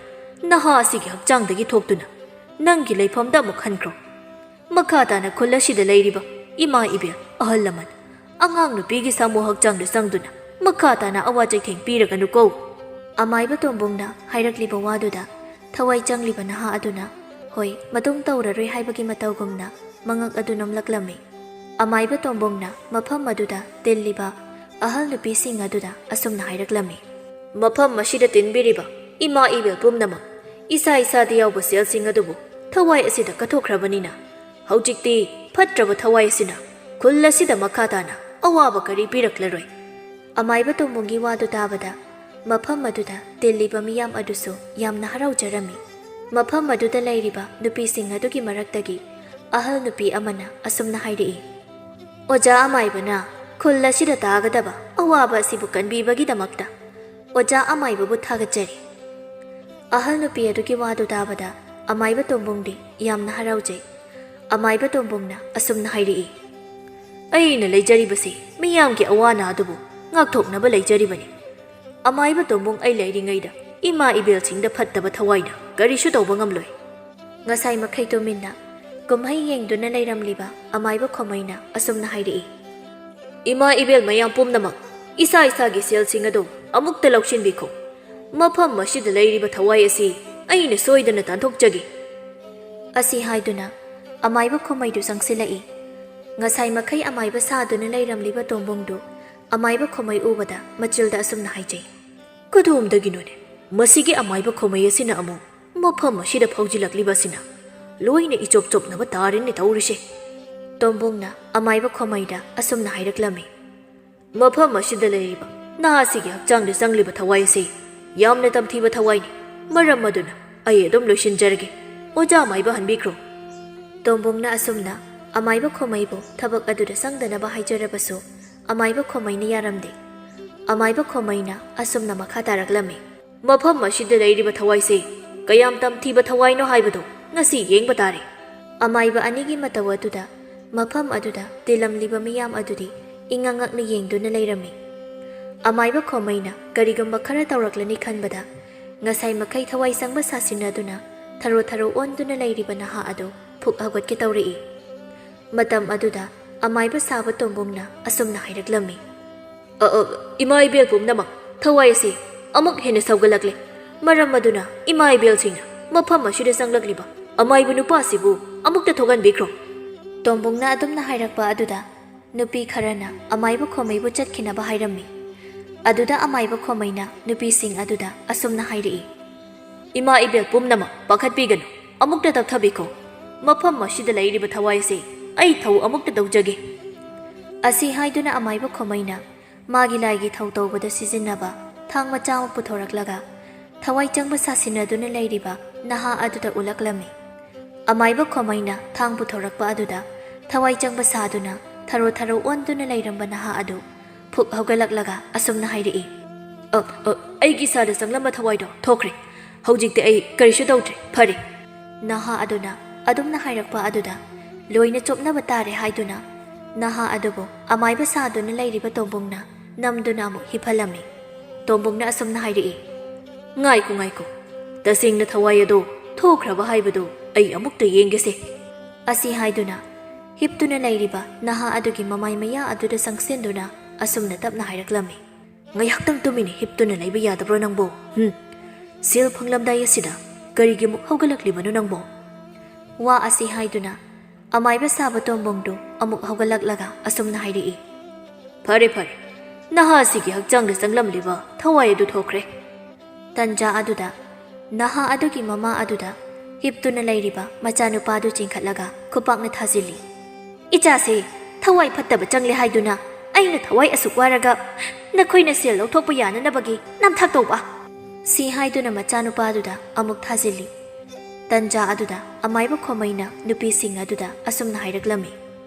ꯅꯍꯥ ꯑꯁꯤꯒꯤ ꯍꯛꯆꯥꯡꯗꯒꯤ ꯊꯣꯛꯇꯨꯅ ꯅꯪꯒꯤ ꯂꯩꯐꯝꯗ ꯑꯃꯨꯛ ꯍꯟꯈ꯭ꯔꯣ꯫ ꯃꯈꯥ ꯇꯥꯅ ꯈꯨꯜ ꯑꯁꯤꯗ ꯂꯩꯔꯤꯕ ꯏꯃꯥ ꯏꯕꯦꯜ, ꯑꯍꯜ ꯂꯃꯟ, ꯑꯉꯥꯡ ꯅꯨꯄꯤꯒꯤ ꯁꯥꯃꯨ ꯍꯛꯆꯥꯡꯗ ꯆꯪꯗꯨꯅ ꯃꯈꯥ ꯇꯥꯅ ꯑꯋꯥ ꯆꯩꯊꯦꯡ ꯄꯤꯔꯒꯅꯨꯀꯣ꯫" ꯑꯃꯥꯏꯕ ꯇꯣꯝꯕꯨꯡꯅ ꯍꯥꯏꯔꯛꯂꯤꯕ ꯋꯥꯗꯨꯗ ꯊꯋꯥꯏ ꯆꯪꯂꯤꯕ ꯅꯍꯥ ꯑꯗꯨꯅ ꯍꯣꯏ, ꯃꯇꯨꯡ ꯇꯧꯔꯔꯣꯏ ꯍꯥꯏꯕꯒꯤ ꯃꯇꯧꯒꯨꯝꯅ ꯃꯉꯛ ꯑꯗꯨ ꯅꯣꯝꯂꯛꯂꯝꯃꯤ꯫ ꯑꯃꯥꯏꯕ ꯇꯣꯝꯕꯨꯡꯅ ꯃꯐꯝ ꯑꯗꯨꯗ ꯇꯤꯜꯂꯤꯕ ꯑꯍꯜ ꯅꯨꯄꯤꯁꯤꯡ ꯑꯗꯨꯗ ꯑꯁꯨꯝꯅ ꯍꯥꯏꯔꯛꯂꯝꯃꯤ, "ꯃꯐꯝ ꯑꯁꯤꯗ ꯇꯤꯟꯕꯤꯔꯤꯕ ꯏꯃꯥ ꯏꯕꯦꯜ ꯄꯨꯝꯅꯃꯛ, ꯏꯁꯥ ꯏꯁꯥꯗ ꯌꯥꯎꯕ ꯁꯦꯜꯁꯤꯡ ꯑꯗꯨꯕꯨ ꯊꯋꯥꯏ ꯑꯁꯤꯗ ꯀꯠꯊꯣꯛꯈ꯭ꯔꯕꯅꯤꯅ, ꯍꯧꯖꯤꯛꯇꯤ ꯐꯠꯇ꯭ꯔꯕ ꯊꯋꯥꯏ ꯑꯁꯤꯅ ꯈꯨꯜ ꯑꯁꯤꯗ ꯃꯈꯥ ꯇꯥꯅ ꯑꯋꯥꯕ ꯀꯔꯤ ꯄꯤꯔꯛꯂꯔꯣꯏ꯫" ꯑꯃꯥꯏꯕ ꯇꯣꯝꯕꯨꯡꯒꯤ ꯋꯥꯗꯨ ꯇꯥꯕꯗ ꯃꯐꯝ ꯑꯗꯨꯗ ꯇꯤꯜꯂꯤꯕ ꯃꯤꯌꯥꯝ ꯑꯗꯨꯁꯨ ꯌꯥꯝꯅ ꯍꯔꯥꯎꯖꯔꯝꯃꯤ꯫ ꯃꯐꯝ ꯑꯗꯨꯗ ꯂꯩꯔꯤꯕ ꯅꯨꯄꯤꯁꯤꯡ ꯑꯗꯨꯒꯤ ꯃꯔꯛꯇꯒꯤ ꯑꯍꯜ ꯅꯨꯄꯤ ꯑꯃꯅ ꯑꯁꯨꯝꯅ ꯍꯥꯏꯔꯛꯏ, "ꯑꯣꯖꯥ ꯑꯃꯥꯏꯕꯅ ꯈꯨꯜ ꯑꯁꯤꯗ ꯇꯥꯒꯗꯕ ꯑꯋꯥꯕ ꯑꯁꯤꯕꯨ ꯀꯟꯕꯤꯕꯒꯤꯗꯃꯛꯇ ꯑꯣꯖꯥ ꯑꯃꯥꯏꯕꯕꯨ ꯊꯥꯒꯠꯆꯔꯤ꯫ ꯑꯍꯜ ꯅꯨꯄꯤ ꯑꯗꯨꯒꯤ ꯋꯥꯗꯨ ꯇꯥꯕꯗ ꯑꯃꯥꯏꯕ ꯇꯣꯝꯕꯨꯡꯗꯤ ꯌꯥꯝꯅ ꯍꯔꯥꯎꯖꯩ꯫ ꯑꯃꯥꯏꯕ ꯇꯣꯝꯕꯨꯡꯅ ꯑꯁꯨꯝꯅ ꯍꯥꯏꯔꯛꯏ, "ꯑꯩꯅ ꯂꯩꯖꯔꯤꯕꯁꯤ ꯃꯤꯌꯥꯝꯒꯤ ꯑꯋꯥ ꯑꯅꯥ ꯑꯗꯨꯕꯨ ꯉꯥꯛꯊꯣꯛꯅꯕ ꯂꯩꯖꯔꯤꯕꯅꯤ꯫ ꯑꯃꯥꯏꯕ ꯇꯣꯝꯕꯨꯡ ꯑꯩ ꯂꯩꯔꯤꯉꯩꯗ ꯏꯃꯥ ꯏꯕꯦꯜꯁꯤꯡꯗ ꯐꯠꯇꯕ ꯊꯋꯥꯏꯅ ꯀꯔꯤꯁꯨ ꯇꯧꯕ ꯉꯝꯂꯣꯏ꯫" ꯉꯁꯥꯏ ꯃꯈꯩ ꯇꯨꯃꯤꯟꯅ ꯀꯨꯝꯍꯩ ꯌꯦꯡꯗꯨꯅ ꯂꯩꯔꯝꯂꯤꯕ ꯑꯃꯥꯏꯕ ꯈꯣꯃꯩꯅ ꯑꯁꯨꯝꯅ ꯍꯥꯏꯔꯛꯏ, "ꯏꯃꯥ ꯏꯕꯦꯜ ꯃꯌꯥꯝ ꯄꯨꯝꯅꯃꯛ, ꯏꯁꯥ ꯏꯁꯥꯒꯤ ꯁꯦꯜꯁꯤꯡ ꯑꯗꯨ ꯑꯃꯨꯛꯇ ꯂꯧꯁꯤꯟꯕꯤꯈꯣ꯫ ꯃꯐꯝ ꯑꯁꯤꯗ ꯂꯩꯔꯤꯕ ꯊꯋꯥꯏ ꯑꯁꯤ ꯑꯩꯅ ꯁꯣꯏꯗꯅ ꯇꯥꯟꯊꯣꯛꯆꯒꯦ꯫" ꯑꯁꯤ ꯍꯥꯏꯗꯨꯅ ꯑꯃꯥꯏꯕ ꯈꯣꯃꯩꯗꯨ ꯆꯪꯁꯤꯜꯂꯛꯏ꯫ ꯉꯁꯥꯏ ꯃꯈꯩ ꯑꯃꯥꯏꯕ ꯁꯥꯗꯨꯅ ꯂꯩꯔꯝꯂꯤꯕ ꯇꯣꯝꯕꯨꯡꯗꯨ ꯑꯃꯥꯏꯕ ꯈꯣꯃꯩ ꯎꯕꯗ ꯃꯆꯤꯜꯗ ꯑꯁꯨꯝꯅ ꯍꯥꯏꯖꯩ, "ꯀꯗꯣꯝꯗꯒꯤꯅꯣꯅꯦ ꯃꯁꯤꯒꯤ ꯑꯃꯥꯏꯕ ꯈꯣꯃꯩ ꯑꯁꯤꯅ ꯑꯃꯨꯛ ꯃꯐꯝ ꯑꯁꯤꯗ ꯐꯥꯎꯖꯤꯜꯂꯛꯂꯤꯕ ꯑꯁꯤꯅ? ꯂꯣꯏꯅ ꯏꯆꯣꯞ ꯆꯣꯞꯅꯕ ꯇꯥꯔꯦꯅꯦ ꯇꯧꯔꯤꯁꯦ꯫" ꯇꯣꯝꯕꯨꯡꯅ ꯑꯃꯥꯏꯕ ꯈꯣꯃꯩꯗ ꯑꯁꯨꯝꯅ ꯍꯥꯏꯔꯛꯂꯝꯃꯤ, "ꯃꯐꯝ ꯑꯁꯤꯗ ꯂꯩꯔꯤꯕ ꯅꯍꯥꯁꯤꯒꯤ ꯍꯛꯆꯥꯡꯗ ꯆꯪꯂꯤꯕ ꯊꯋꯥꯏ ꯑꯁꯤ ꯌꯥꯝꯅ ꯇꯝꯊꯤꯕ ꯊꯋꯥꯏꯅꯤ꯫ ꯃꯔꯝ ꯑꯗꯨꯅ ꯑꯩ ꯑꯗꯨꯝ ꯂꯣꯏꯁꯤꯟꯖꯔꯒꯦ꯫ ꯑꯣꯖꯥ ꯃꯥꯏꯕ ꯍꯟꯕꯤꯈ꯭ꯔꯣ꯫" ꯇꯣꯝꯕꯨꯡꯅ ꯑꯁꯨꯝꯅ ꯑꯃꯥꯏꯕ ꯈꯣꯃꯩꯕꯨ ꯊꯕꯛ ꯑꯗꯨꯗ ꯆꯪꯗꯅꯕ ꯍꯥꯏꯖꯔꯕꯁꯨ, ꯑꯃꯥꯏꯕ ꯈꯣꯃꯩꯅ ꯌꯥꯔꯝꯗꯦ꯫ ꯑꯃꯥꯏꯕ ꯈꯣꯃꯩꯅ ꯑꯁꯨꯝꯅ ꯃꯈꯥ ꯇꯥꯔꯛꯂꯝꯃꯤ, "ꯃꯐꯝ ꯑꯁꯤꯗ ꯂꯩꯔꯤꯕ ꯊꯋꯥꯏꯁꯦ ꯀꯌꯥꯝ ꯇꯝꯊꯤꯕ ꯊꯋꯥꯏꯅꯣ ꯍꯥꯏꯕꯗꯨ ꯉꯁꯤ ꯌꯦꯡꯕ ꯇꯥꯔꯦ꯫" ꯑꯃꯥꯏꯕ ꯑꯅꯤꯒꯤ ꯃꯇꯧ ꯑꯗꯨꯗ ꯃꯐꯝ ꯑꯗꯨꯗ ꯇꯤꯜꯂꯝꯂꯤꯕ ꯃꯤꯌꯥꯝ ꯑꯗꯨꯗꯤ ꯏꯉꯛ ꯉꯛꯅ ꯌꯦꯡꯗꯨꯅ ꯂꯩꯔꯝꯃꯤ꯫ ꯑꯃꯥꯏꯕ ꯈꯣꯃꯩꯅ ꯀꯔꯤꯒꯨꯝꯕ ꯈꯔ ꯇꯧꯔꯛꯂꯅꯤ ꯈꯟꯕꯗ, ꯉꯁꯥꯏ ꯃꯈꯩ ꯊꯋꯥꯏ ꯆꯪꯕ ꯁꯥꯁꯤꯟꯅꯗꯨꯅ ꯊꯔꯣ ꯊꯔꯣ ꯑꯣꯟꯗꯨꯅ ꯂꯩꯔꯤꯕ ꯅꯍꯥ ꯑꯗꯨ ꯐꯨꯛ ꯍꯧꯒꯠꯀꯦ ꯇꯧꯔꯛꯏ꯫ ꯃꯇꯝ ꯑꯗꯨꯗ ꯑꯃꯥꯏꯕ ꯁꯥꯕ ꯇꯣꯝꯕꯨꯡꯅ ꯑꯁꯨꯝꯅ ꯍꯥꯏꯔꯛꯂꯝꯃꯤ, "ꯑ, ꯑ, ꯏꯃꯥ ꯏꯕꯦꯜ ꯄꯨꯝꯅꯃꯛ, ꯊꯋꯥꯏ ꯑꯁꯤ ꯑꯃꯨꯛ ꯍꯦꯟꯅ ꯁꯧꯒꯠꯂꯛꯂꯦ꯫ ꯃꯔꯝ ꯑꯗꯨꯅ ꯏꯃꯥ ꯏꯕꯦꯜꯁꯤꯡꯅ ꯃꯐꯝ ꯑꯁꯤꯗ ꯆꯪꯂꯛꯂꯤꯕ ꯑꯃꯥꯏꯕ ꯅꯨꯄꯥ ꯑꯁꯤꯕꯨ ꯑꯃꯨꯛꯇ ꯊꯣꯛꯍꯟꯕꯤꯈ꯭ꯔꯣ꯫" ꯇꯣꯝꯕꯨꯡꯅ ꯑꯗꯨꯝꯅ ꯍꯥꯏꯔꯛꯄ ꯑꯗꯨꯗ ꯅꯨꯄꯤ ꯈꯔꯅ ꯑꯃꯥꯏꯕ ꯈꯣꯃꯩꯕꯨ ꯆꯠꯈꯤꯅꯕ ꯍꯥꯏꯔꯝꯃꯤ꯫ ꯑꯗꯨꯗ ꯑꯃꯥꯏꯕ ꯈꯣꯃꯩꯅ ꯅꯨꯄꯤꯁꯤꯡ ꯑꯗꯨꯗ ꯑꯁꯨꯝꯅ ꯍꯥꯏꯔꯛꯏ, "ꯏꯃꯥ ꯏꯕꯦꯜ ꯄꯨꯝꯅꯃꯛ ꯄꯥꯈꯠꯄꯤꯒꯅꯨ, ꯑꯃꯨꯛꯇ ꯇꯞꯊꯕꯤꯈꯣ꯫ ꯃꯐꯝ ꯑꯁꯤꯗ ꯂꯩꯔꯤꯕ ꯊꯋꯥꯏ ꯑꯁꯤ ꯑꯩ ꯊꯧ ꯑꯃꯨꯛꯇ ꯇꯧꯖꯒꯦ꯫" ꯑꯁꯤ ꯍꯥꯏꯗꯨꯅ ꯑꯃꯥꯏꯕ ꯈꯣꯃꯩꯅ ꯃꯥꯒꯤ ꯂꯥꯏꯒꯤ ꯊꯧ ꯇꯧꯕꯗ ꯁꯤꯖꯤꯟꯅꯕ ꯊꯥꯡ ꯃꯆꯥ ꯑꯃ ꯄꯨꯊꯣꯔꯛꯂꯒ ꯊꯋꯥꯏ ꯆꯪꯕ ꯁꯥꯁꯤꯟꯅꯗꯨꯅ ꯂꯩꯔꯤꯕ ꯅꯍꯥ ꯑꯗꯨꯗ ꯎꯠꯂꯛꯂꯝꯃꯤ꯫ ꯑꯃꯥꯏꯕ ꯈꯣꯃꯩꯅ ꯊꯥꯡ ꯄꯨꯊꯣꯔꯛꯄ ꯑꯗꯨꯗ ꯊꯋꯥꯏ ꯆꯪꯕ ꯁꯥꯗꯨꯅ ꯊꯔꯣ ꯊꯔꯣ ꯑꯣꯟꯗꯨꯅ ꯂꯩꯔꯝꯕ ꯅꯍꯥ ꯑꯗꯨ ꯐꯨꯛ ꯍꯧꯒꯠꯂꯛꯂꯒ ꯑꯁꯨꯝꯅ ꯍꯥꯏꯔꯛꯏ꯫ "ꯑ, ꯑ, ꯑꯩꯒꯤ ꯏꯁꯥꯗ ꯆꯪꯂꯝꯕ ꯊꯋꯥꯏꯗꯣ ꯊꯣꯛꯈ꯭ꯔꯦ꯫ ꯍꯧꯖꯤꯛꯇꯤ ꯑꯩ ꯀꯔꯤꯁꯨ ꯇꯧꯗ꯭ꯔꯦ꯫ ꯐꯔꯦ꯫" ꯅꯍꯥ ꯑꯗꯨꯅ ꯑꯗꯨꯝꯅ ꯍꯥꯏꯔꯛꯄ ꯑꯗꯨꯗ ꯂꯣꯏꯅ ꯆꯣꯞꯅꯕ ꯇꯥꯔꯦ ꯍꯥꯏꯗꯨꯅ ꯅꯍꯥ ꯑꯗꯨꯕꯨ ꯑꯃꯥꯏꯕ ꯁꯥꯗꯨꯅ ꯂꯩꯔꯤꯕ ꯇꯣꯝꯕꯨꯡꯅ ꯅꯝꯗꯨꯅ ꯑꯃꯨꯛ ꯍꯤꯞꯍꯜꯂꯝꯃꯤ꯫ ꯇꯣꯝꯕꯨꯡꯅ ꯑꯁꯨꯝꯅ ꯍꯥꯏꯔꯛꯏ꯫ "ꯉꯥꯏꯈꯣ, ꯉꯥꯏꯈꯣ꯫ ꯇꯁꯦꯡꯅ ꯊꯋꯥꯏ ꯑꯗꯣ ꯊꯣꯛꯈ꯭ꯔꯕ ꯍꯥꯏꯕꯗꯣ ꯑꯩ ꯑꯃꯨꯛꯇ ꯌꯦꯡꯒꯦꯁꯦ꯫" ꯑꯁꯤ ꯍꯥꯏꯗꯨꯅ ꯍꯤꯞꯇꯨꯅ ꯂꯩꯔꯤꯕ ꯅꯍꯥ ꯑꯗꯨꯒꯤ ꯃꯃꯥꯏ ꯃꯌꯥ ꯑꯗꯨꯗ ꯆꯪꯁꯤꯟꯗꯨꯅ ꯑꯁꯨꯝꯅ ꯇꯞꯅ ꯍꯥꯏꯔꯛꯂꯝꯃꯤ꯫ "ꯉꯥꯏꯍꯥꯛꯇꯪ ꯇꯨꯃꯤꯟꯅ ꯍꯤꯞꯇꯨꯅ ꯂꯩꯕ ꯌꯥꯗꯕ꯭ꯔꯣ ꯅꯪꯕꯣ? ꯍꯨꯝ? ꯁꯦꯜ ꯐꯪꯂꯝꯗꯥꯏ ꯑꯁꯤꯗ ꯀꯔꯤꯒꯤ ꯑꯃꯨꯛ ꯍꯧꯒꯠꯂꯛꯂꯤꯕꯅꯣ ꯅꯪꯕꯣ?" ꯋꯥ ꯑꯁꯤ ꯍꯥꯏꯗꯨꯅ ꯑꯃꯥꯏꯕ ꯁꯥꯕ ꯇꯣꯝꯕꯣꯡꯗꯨ ꯑꯃꯨꯛ ꯍꯧꯒꯠꯂꯛꯂꯒ ꯑꯁꯨꯝꯅ ꯍꯥꯏꯔꯛꯏ꯫ "ꯐꯔꯦ, ꯐꯔꯦ꯫ ꯅꯍꯥ ꯑꯁꯤꯒꯤ ꯍꯛꯆꯥꯡꯗ ꯆꯪꯂꯝꯂꯤꯕ ꯊꯋꯥꯏ ꯑꯗꯨ ꯊꯣꯛꯈ꯭ꯔꯦ꯫" ꯇꯟꯖꯥ ꯑꯗꯨꯗ ꯅꯍꯥ ꯑꯗꯨꯒꯤ ꯃꯃꯥ ꯑꯗꯨꯗ ꯍꯤꯞꯇꯨꯅ ꯂꯩꯔꯤꯕ ꯃꯆꯥꯅꯨꯄꯥ ꯑꯗꯨ ꯆꯤꯡꯈꯠꯂꯒ ꯈꯨꯄꯥꯛꯅ ꯊꯥꯖꯤꯜꯂꯤ꯫ "ꯏꯆꯥꯁꯦ ꯊꯋꯥꯏ ꯐꯠꯇꯕ ꯆꯪꯂꯦ ꯍꯥꯏꯗꯨꯅ ꯑꯩꯅ ꯊꯋꯥꯏ ꯑꯁꯨꯛ ꯋꯥꯔꯒ ꯅꯈꯣꯏꯅ ꯁꯦꯜ ꯂꯧꯊꯣꯛꯄ ꯌꯥꯅꯅꯕꯒꯤ ꯅꯝꯊꯥꯛ ꯇꯧꯕ?" ꯁꯤ ꯍꯥꯏꯗꯨꯅ ꯃꯆꯥꯅꯨꯄꯥ ꯑꯗꯨꯗ ꯑꯃꯨꯛ ꯊꯥꯖꯤꯜꯂꯤ꯫ ꯇꯟꯖꯥ ꯑꯗꯨꯗ ꯑꯃꯥꯏꯕ ꯈꯣꯃꯩꯅ ꯅꯨꯄꯤꯁꯤꯡ ꯑꯗꯨꯗ ꯑꯁꯨꯝꯅ ꯍꯥꯏꯔꯛꯂꯝꯃꯤ꯫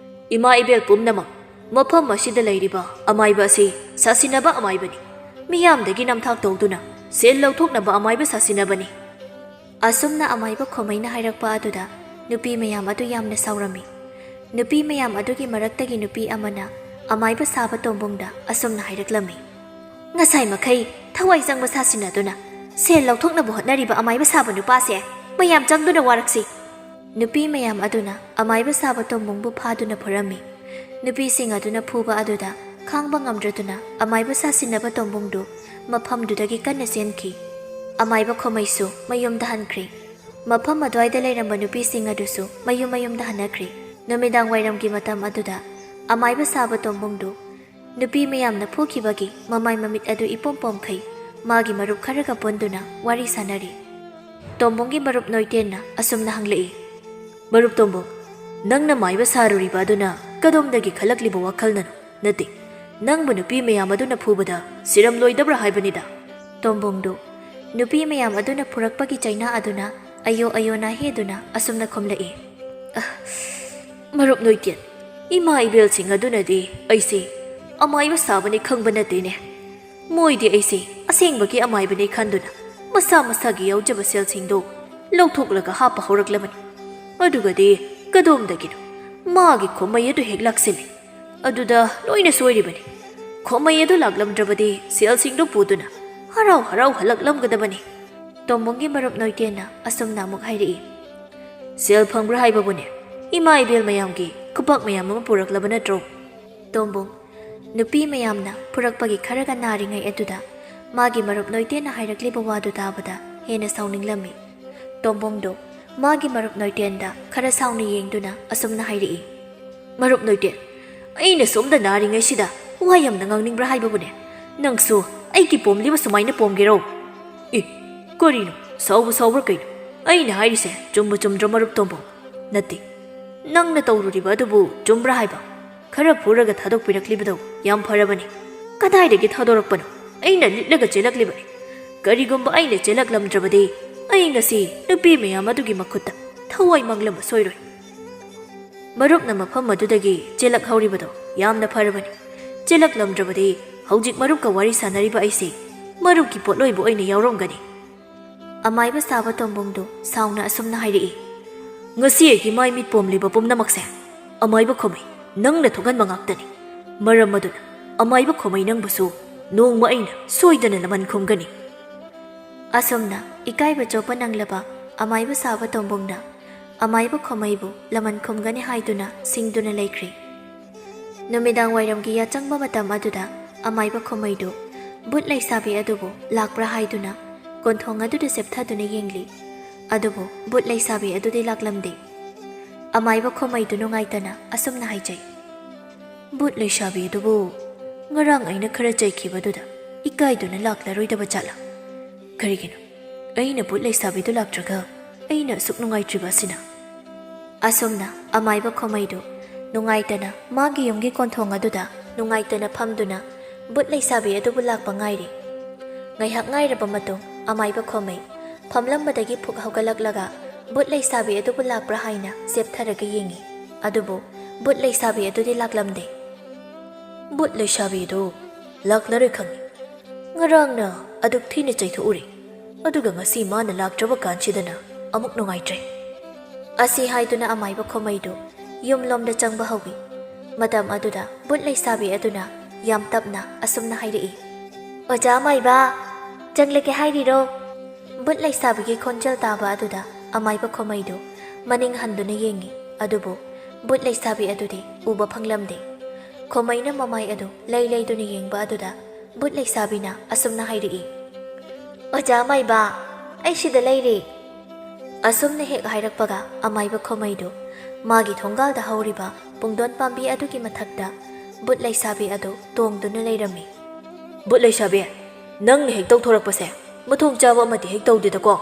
"ꯏꯃꯥ ꯏꯕꯦꯜ ꯄꯨꯝꯅꯃꯛ, ꯃꯐꯝ ꯑꯁꯤꯗ ꯂꯩꯔꯤꯕ ꯑꯃꯥꯏꯕ ꯑꯁꯤ ꯁꯥꯁꯤꯟꯅꯕ ꯑꯃꯥꯏꯕꯅꯤ꯫ ꯃꯤꯌꯥꯝꯗꯒꯤ ꯅꯝꯊꯥꯛ ꯇꯧꯗꯨꯅ ꯁꯦꯜ ꯂꯧꯊꯣꯛꯅꯕ ꯑꯃꯥꯏꯕ ꯁꯥꯁꯤꯟꯅꯕꯅꯤ꯫" ꯑꯁꯨꯝꯅ ꯑꯃꯥꯏꯕ ꯈꯣꯃꯩꯅ ꯍꯥꯏꯔꯛꯄ ꯑꯗꯨꯗ ꯅꯨꯄꯤ ꯃꯌꯥꯝ ꯑꯗꯨ ꯌꯥꯝꯅ ꯁꯥꯎꯔꯝꯃꯤ꯫ ꯅꯨꯄꯤ ꯃꯌꯥꯝ ꯑꯗꯨꯒꯤ ꯃꯔꯛꯇꯒꯤ ꯅꯨꯄꯤ ꯑꯃꯅ ꯑꯃꯥꯏꯕ ꯁꯥꯕ ꯇꯣꯝꯕꯨꯡꯗ ꯑꯁꯨꯝꯅ ꯍꯥꯏꯔꯛꯂꯝꯃꯤ꯫ "ꯉꯁꯥꯏ ꯃꯈꯩ ꯊꯋꯥꯏ ꯆꯪꯕ ꯁꯥꯁꯤꯟꯅꯗꯨꯅ ꯁꯦꯜ ꯂꯧꯊꯣꯛꯅꯕ ꯍꯣꯠꯅꯔꯤꯕ ꯑꯃꯥꯏꯕ ꯁꯥꯕ ꯅꯨꯄꯥꯁꯦ ꯃꯌꯥꯝ ꯆꯪꯗꯨꯅ ꯋꯥꯔꯛꯁꯤ꯫" ꯅꯨꯄꯤ ꯃꯌꯥꯝ ꯑꯗꯨꯅ ꯑꯃꯥꯏꯕ ꯁꯥꯕ ꯇꯣꯝꯕꯨꯡꯕꯨ ꯐꯥꯗꯨꯅ ꯐꯨꯔꯝꯃꯤ꯫ ꯅꯨꯄꯤꯁꯤꯡ ꯑꯗꯨꯅ ꯐꯨꯕ ꯑꯗꯨꯗ ꯈꯥꯡꯕ ꯉꯝꯗ꯭ꯔꯗꯨꯅ ꯑꯃꯥꯏꯕ ꯁꯥꯁꯤꯟꯅꯕ ꯇꯣꯝꯕꯨꯡꯗꯨ ꯃꯐꯝꯗꯨꯗꯒꯤ ꯀꯟꯅ ꯆꯦꯟꯈꯤ꯫ ꯑꯃꯥꯏꯕ ꯈꯣꯃꯩꯁꯨ ꯃꯌꯨꯝꯗ ꯍꯟꯈ꯭ꯔꯦ꯫ ꯃꯐꯝ ꯑꯗꯨꯋꯥꯏꯗ ꯂꯩꯔꯝꯕ ꯅꯨꯄꯤꯁꯤꯡ ꯑꯗꯨꯁꯨ ꯃꯌꯨꯝ ꯃꯌꯨꯝꯗ ꯍꯟꯅꯈ꯭ꯔꯦ꯫ ꯅꯨꯃꯤꯗꯥꯡ ꯋꯥꯏꯔꯝꯒꯤ ꯃꯇꯝ ꯑꯗꯨꯗ ꯑꯃꯥꯏꯕ ꯁꯥꯕ ꯇꯣꯝꯕꯨꯡꯗꯨ ꯅꯨꯄꯤ ꯃꯌꯥꯝꯅ ꯐꯨꯈꯤꯕꯒꯤ ꯃꯃꯥꯏ ꯃꯃꯤꯠ ꯑꯗꯨ ꯏꯄꯣꯝ ꯄꯣꯝꯈꯩ ꯃꯥꯒꯤ ꯃꯔꯨꯞ ꯈꯔꯒ ꯄꯨꯟꯗꯨꯅ ꯋꯥꯔꯤ ꯁꯥꯅꯔꯤ꯫ ꯇꯣꯝꯕꯨꯡꯒꯤ ꯃꯔꯨꯞ ꯅꯣꯏꯇꯦꯟꯅ ꯑꯁꯨꯝꯅ ꯍꯪꯂꯛꯏ꯫ "ꯃꯔꯨꯞ ꯇꯣꯝꯕꯨꯡ, ꯅꯪꯅ ꯃꯥꯏꯕ ꯁꯥꯔꯨꯔꯤꯕ ꯑꯗꯨꯅ ꯀꯗꯣꯝꯗꯒꯤ ꯈꯜꯂꯛꯂꯤꯕ ꯋꯥꯈꯜꯅꯅꯣ? ꯅꯠꯇꯦ, ꯅꯪꯕꯨ ꯅꯨꯄꯤ ꯃꯌꯥꯝ ꯑꯗꯨꯅ ꯐꯨꯕꯗ ꯁꯤꯔꯝꯂꯣꯏꯗꯕ꯭ꯔꯥ ꯍꯥꯏꯕꯅꯤꯗ?" ꯇꯣꯝꯕꯨꯡꯗꯨ ꯅꯨꯄꯤ ꯃꯌꯥꯝ ꯑꯗꯨꯅ ꯐꯨꯔꯛꯄꯒꯤ ꯆꯩꯅꯥ ꯑꯗꯨꯅ ꯑꯌꯣ ꯑꯌꯣ ꯅꯥꯍꯦꯗꯨꯅ ꯑꯁꯨꯝꯅ ꯈꯨꯝꯂꯛꯏ꯫ "ꯑ, ꯃꯔꯨꯞ ꯅꯣꯏꯇꯦꯟ, ꯏꯃꯥ ꯏꯕꯦꯜꯁꯤꯡ ꯑꯗꯨꯅꯗꯤ ꯑꯩꯁꯦ ꯑꯃꯥꯏꯕ ꯁꯥꯕꯅꯤ ꯈꯪꯕ ꯅꯠꯇꯦꯅꯦ꯫ ꯃꯣꯏꯗꯤ ꯑꯩꯁꯦ ꯑꯁꯦꯡꯕꯒꯤ ꯑꯃꯥꯏꯕꯅꯤ ꯈꯟꯗꯨꯅ ꯃꯁꯥ ꯃꯁꯥꯒꯤ ꯌꯥꯎꯖꯕ ꯁꯦꯜꯁꯤꯡꯗꯣ ꯂꯧꯊꯣꯛꯂꯒ ꯍꯥꯞꯄ ꯍꯧꯔꯛꯂꯕꯅꯤ꯫ ꯑꯗꯨꯒꯗꯤ ꯀꯗꯣꯝꯗꯒꯤꯅꯣ ꯃꯥꯒꯤ ꯈꯣꯝꯃꯩ ꯑꯗꯨ ꯍꯦꯛ ꯂꯥꯛꯁꯤꯜꯂꯤ꯫ ꯑꯗꯨꯗ ꯂꯣꯏꯅ ꯁꯣꯏꯔꯤꯕꯅꯤ꯫ ꯈꯣꯝꯃꯩ ꯑꯗꯨ ꯂꯥꯛꯂꯝꯗ꯭ꯔꯕꯗꯤ ꯁꯦꯜꯁꯤꯡꯗꯨ ꯄꯨꯗꯨꯅ ꯍꯔꯥꯎ ꯍꯔꯥꯎ ꯍꯜꯂꯛꯂꯝꯒꯗꯕꯅꯤ꯫ ꯇꯣꯝꯕꯣꯡꯒꯤ ꯃꯔꯨꯞ ꯅꯣꯏꯇꯦꯟꯅ ꯑꯁꯨꯝꯅ ꯑꯃꯨꯛ ꯍꯥꯏꯔꯛꯏ, "ꯁꯦꯜ ꯐꯪꯕ꯭ꯔꯥ ꯍꯥꯏꯕꯕꯨꯅꯦ, ꯏꯃꯥ ꯏꯕꯦꯜ ꯃꯌꯥꯝꯒꯤ ꯈꯨꯄꯥꯛ ꯃꯌꯥꯝ ꯑꯃ ꯄꯨꯔꯛꯂꯕ ꯅꯠꯇ꯭ꯔꯣ?" ꯇꯣꯝꯕꯣꯡ, ꯅꯨꯄꯤ ꯃꯌꯥꯝꯅ ꯄꯨꯔꯛꯄꯒꯤ ꯈꯔꯒ ꯅꯥꯔꯤꯉꯩ ꯑꯗꯨꯗ ꯃꯥꯒꯤ ꯃꯔꯨꯞ ꯅꯣꯏꯇꯦꯟꯅ ꯍꯥꯏꯔꯛꯂꯤꯕ ꯋꯥꯗꯨ ꯇꯥꯕꯗ ꯍꯦꯟꯅ ꯁꯥꯎꯅꯤꯡꯂꯝꯃꯤ꯫ ꯇꯣꯝꯕꯣꯡꯗꯣ ꯃꯥꯒꯤ ꯃꯔꯨꯞ ꯅꯣꯏꯇꯦꯟꯗ ꯈꯔ ꯁꯥꯎꯅ ꯌꯦꯡꯗꯨꯅ ꯑꯁꯨꯝꯅ ꯍꯥꯏꯔꯛꯏ, "ꯃꯔꯨꯞ ꯅꯣꯏꯇꯦꯟ, ꯑꯩꯅ ꯁꯣꯝꯗ ꯅꯥꯔꯤꯉꯩꯁꯤꯗ ꯋꯥ ꯌꯥꯝꯅ ꯉꯥꯡꯅꯤꯡꯕ꯭ꯔꯥ ꯍꯥꯏꯕꯕꯨꯅꯦ? ꯅꯪꯁꯨ ꯑꯩꯒꯤ ꯄꯣꯝꯂꯤꯕ ꯁꯨꯃꯥꯏꯅ ꯄꯣꯝꯒꯦꯔꯣ?" "ꯑꯦ, ꯀꯔꯤꯅꯣ? ꯁꯥꯎꯕ ꯁꯥꯎꯕ꯭ꯔꯥ ꯀꯩꯅꯣ? ꯑꯩꯅ ꯍꯥꯏꯔꯤꯁꯦ ꯆꯨꯝꯕ ꯆꯨꯝꯗ꯭ꯔꯣ, ꯃꯔꯨꯞ ꯇꯣꯝꯕꯣꯡ?" "ꯅꯠꯇꯦ, ꯅꯪꯅ ꯇꯧꯔꯨꯔꯤꯕ ꯑꯗꯨꯕꯨ ꯆꯨꯝꯕ꯭ꯔꯥ ꯍꯥꯏꯕ? ꯈꯔ ꯐꯨꯔꯒ ꯊꯥꯗꯣꯛꯄꯤꯔꯛꯂꯤꯕꯗꯣ ꯌꯥꯝ ꯐꯔꯕꯅꯤ꯫ ꯀꯗꯥꯏꯗꯒꯤ ꯊꯥꯗꯣꯔꯛꯄꯅꯣ? ꯑꯩꯅ ꯂꯤꯠꯂꯒ ꯆꯦꯜꯂꯛꯂꯤꯕꯅꯤ꯫ ꯀꯔꯤꯒꯨꯝꯕ ꯑꯩꯅ ꯆꯦꯜꯂꯛꯂꯝꯗ꯭ꯔꯕꯗꯤ ꯑꯩ ꯉꯁꯤ ꯅꯨꯄꯤ ꯃꯌꯥꯝ ꯑꯗꯨꯒꯤ ꯃꯈꯨꯠꯇ ꯊꯋꯥꯏ ꯃꯥꯡꯂꯝꯕ ꯁꯣꯏꯔꯣꯏ꯫ ꯃꯔꯨꯞꯅ ꯃꯐꯝ ꯑꯗꯨꯗꯒꯤ ꯆꯦꯜꯂꯛꯍꯧꯔꯤꯕꯗꯣ ꯌꯥꯝꯅ ꯐꯔꯕꯅꯤ꯫ ꯆꯦꯜꯂꯛꯂꯝꯗ꯭ꯔꯕꯗꯤ ꯍꯧꯖꯤꯛ ꯃꯔꯨꯞꯀ ꯋꯥꯔꯤ ꯁꯥꯟꯅꯔꯤꯕ ꯑꯩꯁꯦ ꯃꯔꯨꯞꯀꯤ ꯄꯣꯠꯂꯣꯏꯕ ꯑꯣꯏꯅ ꯌꯥꯎꯔꯝꯒꯅꯤ꯫" ꯑꯃꯥꯏꯕ ꯁꯥꯕ ꯇꯣꯝꯕꯣꯡꯗꯨ ꯁꯥꯎꯅ ꯑꯁꯨꯝꯅ ꯍꯥꯏꯔꯛꯏ, "ꯉꯁꯤ ꯑꯩꯒꯤ ꯃꯥꯏ ꯃꯤꯠ ꯄꯣꯝꯂꯤꯕ ꯄꯨꯝꯅꯃꯛꯁꯦ ꯑꯃꯥꯏꯕ ꯈꯣꯃꯩ ꯅꯪꯅ ꯊꯣꯛꯍꯟꯕ ꯉꯥꯛꯇꯅꯤ꯫ ꯃꯔꯝ ꯑꯗꯨꯅ ꯑꯃꯥꯏꯕ ꯈꯣꯃꯩ ꯅꯪꯕꯨꯁꯨ ꯅꯣꯡꯃ ꯑꯩꯅ ꯁꯣꯏꯗꯅ ꯂꯃꯟ ꯈꯨꯝꯒꯅꯤ꯫" ꯑꯁꯨꯝꯅ ꯏꯀꯥꯏꯕ ꯆꯣꯞꯄ ꯅꯪꯂꯕ ꯑꯃꯥꯏꯕ ꯁꯥꯕ ꯇꯣꯝꯕꯣꯡꯅ ꯑꯃꯥꯏꯕ ꯈꯣꯃꯩꯕꯨ ꯂꯃꯟ ꯈꯨꯝꯒꯅꯤ ꯍꯥꯏꯗꯨꯅ ꯁꯤꯡꯗꯨꯅ ꯂꯩꯈ꯭ꯔꯦ꯫ ꯅꯨꯃꯤꯗꯥꯡ ꯋꯥꯏꯔꯝꯒꯤ ꯌꯥꯆꯪꯕ ꯃꯇꯝ ꯑꯗꯨꯗ ꯑꯃꯥꯏꯕ ꯈꯣꯃꯩꯗꯨ ꯚꯨꯠ ꯂꯩꯁꯥꯕꯤ ꯑꯗꯨꯕꯨ ꯂꯥꯛꯄ꯭ꯔꯥ ꯍꯥꯏꯗꯨꯅ ꯀꯣꯟꯊꯣꯡ ꯑꯗꯨꯗ ꯆꯦꯞꯊꯗꯨꯅ ꯌꯦꯡꯂꯤ꯫ ꯑꯗꯨꯕꯨ ꯚꯨꯠ ꯂꯩꯁꯥꯕꯤ ꯑꯗꯨꯗꯤ ꯂꯥꯛꯂꯝꯗꯦ꯫ ꯑꯃꯥꯏꯕ ꯈꯣꯃꯩꯗꯨ ꯅꯨꯡꯉꯥꯏꯇꯅ ꯑꯁꯨꯝꯅ ꯍꯥꯏꯖꯩ, "ꯚꯨꯠ ꯂꯩꯁꯥꯕꯤ ꯑꯗꯨꯕꯨ ꯉꯔꯥꯡ ꯑꯩꯅ ꯈꯔ ꯆꯩꯈꯤꯕꯗꯨꯗ ꯏꯀꯥꯏꯗꯨꯅ ꯂꯥꯛꯂꯔꯣꯏꯗꯕ ꯖꯥꯠꯂꯥ? ꯀꯔꯤꯒꯤꯅꯣ ꯑꯩꯅ ꯚꯨꯠ ꯂꯩꯁꯥꯕꯤꯗꯨ ꯂꯥꯛꯇ꯭ꯔꯒ ꯑꯩꯅ ꯑꯁꯨꯛ ꯅꯨꯡꯉꯥꯏꯇ꯭ꯔꯤꯕ ꯑꯁꯤꯅ?" ꯑꯁꯨꯝꯅ ꯑꯃꯥꯏꯕ ꯈꯣꯃꯩꯗꯨ ꯅꯨꯡꯉꯥꯏꯇꯅ ꯃꯥꯒꯤ ꯌꯨꯝꯒꯤ ꯀꯣꯟꯊꯣꯡ ꯑꯗꯨꯗ ꯅꯨꯡꯉꯥꯏꯇꯅ ꯐꯝꯗꯨꯅ ꯚꯨꯠ ꯂꯩꯁꯥꯕꯤ ꯑꯗꯨꯕꯨ ꯂꯥꯛꯄ ꯉꯥꯏꯔꯤ꯫ ꯉꯥꯏꯍꯥꯛ ꯉꯥꯏꯔꯕ ꯃꯇꯨꯡ ꯑꯃꯥꯏꯕ ꯈꯣꯃꯩ ꯐꯝꯂꯝꯕꯗꯒꯤ ꯐꯨꯛ ꯍꯧꯒꯠꯂꯛꯂꯒ ꯚꯨꯠ ꯂꯩꯁꯥꯕꯤ ꯑꯗꯨꯕꯨ ꯂꯥꯛꯄ꯭ꯔꯥ ꯍꯥꯏꯅ ꯆꯦꯞꯊꯔꯒ ꯌꯦꯡꯉꯤ꯫ ꯑꯗꯨꯕꯨ ꯚꯨꯠ ꯂꯩꯁꯥꯕꯤ ꯑꯗꯨꯗꯤ ꯂꯥꯛꯂꯝꯗꯦ꯫ ꯚꯨꯠ ꯂꯩꯁꯥꯕꯤꯗꯨ ꯂꯥꯛꯂꯔꯣꯏ ꯈꯪꯏ꯫ ꯉꯔꯥꯡꯅ ꯑꯗꯨꯛ ꯊꯤꯅ ꯆꯩꯊꯣꯛꯎꯔꯦ, ꯑꯗꯨꯒ ꯉꯁꯤ ꯃꯥꯅ ꯂꯥꯛꯇ꯭ꯔꯕ ꯀꯥꯟꯁꯤꯗꯅ ꯑꯃꯨꯛ ꯅꯨꯡꯉꯥꯏꯇ꯭ꯔꯦ꯫ ꯑꯁꯤ ꯍꯥꯏꯗꯨꯅ ꯑꯃꯥꯏꯕ ꯈꯣꯃꯩꯗꯨ ꯌꯨꯝꯂꯣꯝꯗ ꯆꯪꯕ ꯍꯧꯏ꯫ ꯃꯇꯝ ꯑꯗꯨꯗ ꯚꯨꯠ ꯂꯩꯁꯥꯕꯤ ꯑꯗꯨꯅ ꯌꯥꯝ ꯇꯞꯅ ꯑꯁꯨꯝꯅ ꯍꯥꯏꯔꯛꯏ, "ꯑꯣꯖꯥ ꯑꯃꯥꯏꯕ, ꯆꯪꯂꯒꯦ ꯍꯥꯏꯔꯤꯔꯣ?" ꯚꯨꯠ ꯂꯩꯁꯥꯕꯤꯒꯤ ꯈꯣꯟꯖꯦꯜ ꯇꯥꯕ ꯑꯗꯨꯗ ꯑꯃꯥꯏꯕ ꯈꯣꯃꯩꯗꯨ ꯃꯅꯤꯡ ꯍꯟꯗꯨꯅ ꯌꯦꯡꯏ, ꯑꯗꯨꯕꯨ ꯚꯨꯠ ꯂꯩꯁꯥꯕꯤ ꯑꯗꯨꯗꯤ ꯎꯕ ꯐꯪꯂꯝꯗꯦ꯫ ꯈꯣꯃꯩꯅ ꯃꯃꯥꯏ ꯑꯗꯨ ꯂꯩ ꯂꯩꯗꯨꯅ ꯌꯦꯡꯕ ꯑꯗꯨꯗ ꯚꯨꯠ ꯂꯩꯁꯥꯕꯤꯅ ꯑꯁꯨꯝꯅ ꯍꯥꯏꯔꯛꯏ, "ꯑꯣꯖꯥ ꯃꯥꯏꯕ, ꯑꯩ ꯁꯤꯗ ꯂꯩꯔꯦ!" ꯑꯁꯨꯝꯅ ꯍꯦꯛ ꯍꯥꯏꯔꯛꯄꯒ ꯑꯃꯥꯏꯕ ꯈꯣꯃꯩꯗꯨ ꯃꯥꯒꯤ ꯊꯣꯡꯒꯥꯜꯗ ꯍꯧꯔꯤꯕ ꯄꯨꯡꯗꯣꯟ ꯄꯥꯝꯕꯤ ꯑꯗꯨꯒꯤ ꯃꯊꯛꯇ ꯚꯨꯠ ꯂꯩꯁꯥꯕꯤ ꯑꯗꯨ ꯇꯣꯡꯗꯨꯅ ꯂꯩꯔꯝꯃꯤ꯫ "ꯚꯨꯠ ꯂꯩꯁꯥꯕꯤ, ꯅꯪꯅ ꯍꯦꯛ ꯇꯧꯊꯣꯔꯛꯄꯁꯦ ꯃꯊꯣꯡ ꯆꯥꯕ ꯑꯃꯗꯤ ꯍꯦꯛ ꯇꯧꯗꯦꯗꯀꯣ?"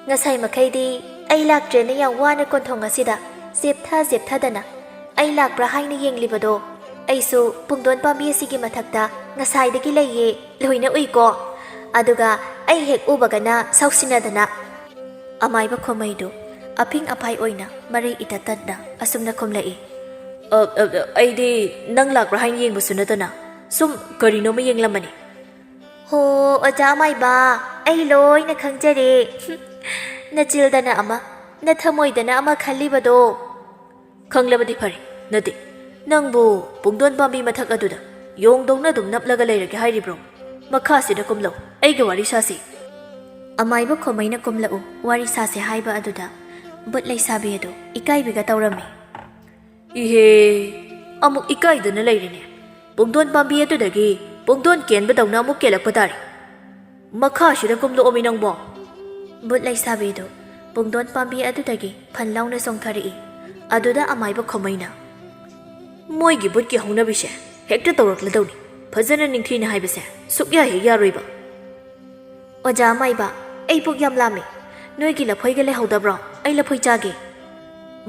"ꯉꯁꯥꯏ ꯃꯈꯩꯗꯤ ꯑꯩ ꯂꯥꯛꯇ꯭ꯔꯦꯅ ꯌꯥꯝ ꯋꯥꯅ ꯀꯣꯟꯊꯣꯡ ꯑꯁꯤꯗ ꯆꯦꯞꯊ ꯆꯦꯞꯊꯗꯅ ꯑꯩ ꯂꯥꯛꯄ꯭ꯔꯥ ꯍꯥꯏꯅ ꯌꯦꯡꯂꯤꯕꯗꯣ, ꯑꯩꯁꯨ ꯄꯨꯡꯗꯣꯟ ꯄꯥꯝꯕꯤ ꯑꯁꯤꯒꯤ ꯃꯊꯛꯇ ꯉꯁꯥꯏꯗꯒꯤ ꯂꯩꯌꯦ, ꯂꯣꯏꯅ ꯎꯏꯀꯣ꯫ ꯑꯗꯨꯒ ꯑꯩ ꯍꯦꯛ ꯎꯕꯒꯅ ꯁꯥꯎꯁꯤꯟꯅꯗꯅ," ꯑꯃꯥꯏꯕ ꯈꯣꯃꯩꯗꯨ ꯑꯐꯤꯡ ꯑꯐꯥꯏ ꯑꯣꯏꯅ ꯃꯔꯩ ꯏꯇꯠ ꯇꯠꯅ ꯑꯁꯨꯝꯅ ꯈꯨꯝꯂꯛꯏ꯫ "ꯑ, ꯑ, ꯑ, ꯑꯩꯗꯤ ꯅꯪ ꯂꯥꯛꯄ꯭ꯔꯥ ꯍꯥꯏꯅ ꯌꯦꯡꯕꯁꯨ ꯅꯠꯇꯅ ꯁꯨꯝ ꯀꯔꯤꯅꯣꯃ ꯌꯦꯡꯂꯝꯕꯅꯤ꯫" "ꯍꯣ, ꯑꯣꯖꯥ ꯃꯥꯏꯕ, ꯑꯩ ꯂꯣꯏꯅ ꯈꯪꯖꯔꯦ꯫ ꯅꯆꯤꯜꯗꯅ ꯑꯃ, ꯅꯊꯃꯣꯏꯗꯅ ꯑꯃ ꯈꯜꯂꯤꯕꯗꯣ꯫" "ꯈꯪꯂꯕꯗꯤ ꯐꯔꯦ꯫ ꯅꯠꯇꯦ, ꯅꯪꯕꯨ ꯄꯨꯡꯗꯣꯟ ꯄꯥꯝꯕꯤ ꯃꯊꯛ ꯑꯗꯨꯗ ꯌꯣꯡꯗꯧꯅ ꯑꯗꯨꯝ ꯅꯞꯂꯒ ꯂꯩꯔꯒꯦ ꯍꯥꯏꯔꯤꯕ꯭ꯔꯣ? ꯃꯈꯥꯁꯤꯗ ꯀꯨꯝꯂꯛꯎ, ꯑꯩꯒ ꯋꯥꯔꯤ ꯁꯥꯁꯤ꯫" ꯑꯃꯥꯏꯕ ꯈꯣꯃꯩꯅ ꯀꯨꯝꯂꯛꯎ, ꯋꯥꯔꯤ ꯁꯥꯁꯤ ꯍꯥꯏꯕ ꯑꯗꯨꯗ ꯚꯨꯠ ꯂꯩꯁꯥꯕꯤ ꯑꯗꯨ ꯏꯀꯥꯏꯕꯤꯒ ꯇꯧꯔꯝꯃꯤ꯫ "ꯏꯍꯦ, ꯑꯃꯨꯛ ꯏꯀꯥꯏꯗꯅ ꯂꯩꯔꯦꯅꯦ꯫ ꯄꯨꯡꯗꯣꯟ ꯄꯥꯝꯕꯤ ꯑꯗꯨꯗꯒꯤ ꯄꯨꯡꯗꯣꯟ ꯀꯦꯟꯕꯗꯧꯅ ꯑꯃꯨꯛ ꯀꯦꯜꯂꯛꯄ ꯇꯥꯔꯦ꯫ ꯃꯈꯥꯁꯤꯗ ꯀꯨꯝꯂꯛꯑꯣꯃꯤ ꯅꯪꯕꯣ꯫" ꯚꯨꯠ ꯂꯩꯁꯥꯕꯤꯗꯨ ꯄꯨꯡꯗꯣꯟ ꯄꯥꯝꯕꯤ ꯑꯗꯨꯗꯒꯤ ꯐꯟ ꯂꯥꯎꯅ ꯆꯣꯡꯊꯔꯛꯏ꯫ ꯑꯗꯨꯗ ꯑꯃꯥꯏꯕ ꯈꯣꯃꯩꯅ, "ꯃꯣꯏꯒꯤ ꯚꯨꯠꯀꯤ ꯍꯧꯅꯕꯤꯁꯦ ꯍꯦꯛꯇ ꯇꯧꯔꯛꯂꯗꯧꯅꯤ꯫ ꯐꯖꯅ ꯅꯤꯡꯊꯤꯅ ꯍꯥꯏꯕꯁꯦ ꯁꯨꯛꯌꯥ ꯍꯦꯛ ꯌꯥꯔꯣꯏꯕ꯫" "ꯑꯣꯖꯥ ꯃꯥꯏꯕ, ꯑꯩ ꯄꯨꯛ ꯌꯥꯝ ꯂꯥꯝꯃꯤ꯫ ꯅꯣꯏꯒꯤ ꯂꯐꯣꯏꯒ ꯂꯩꯍꯧꯗꯕ꯭ꯔꯣ? ꯑꯩ ꯂꯐꯣꯏ ꯆꯥꯒꯦ꯫"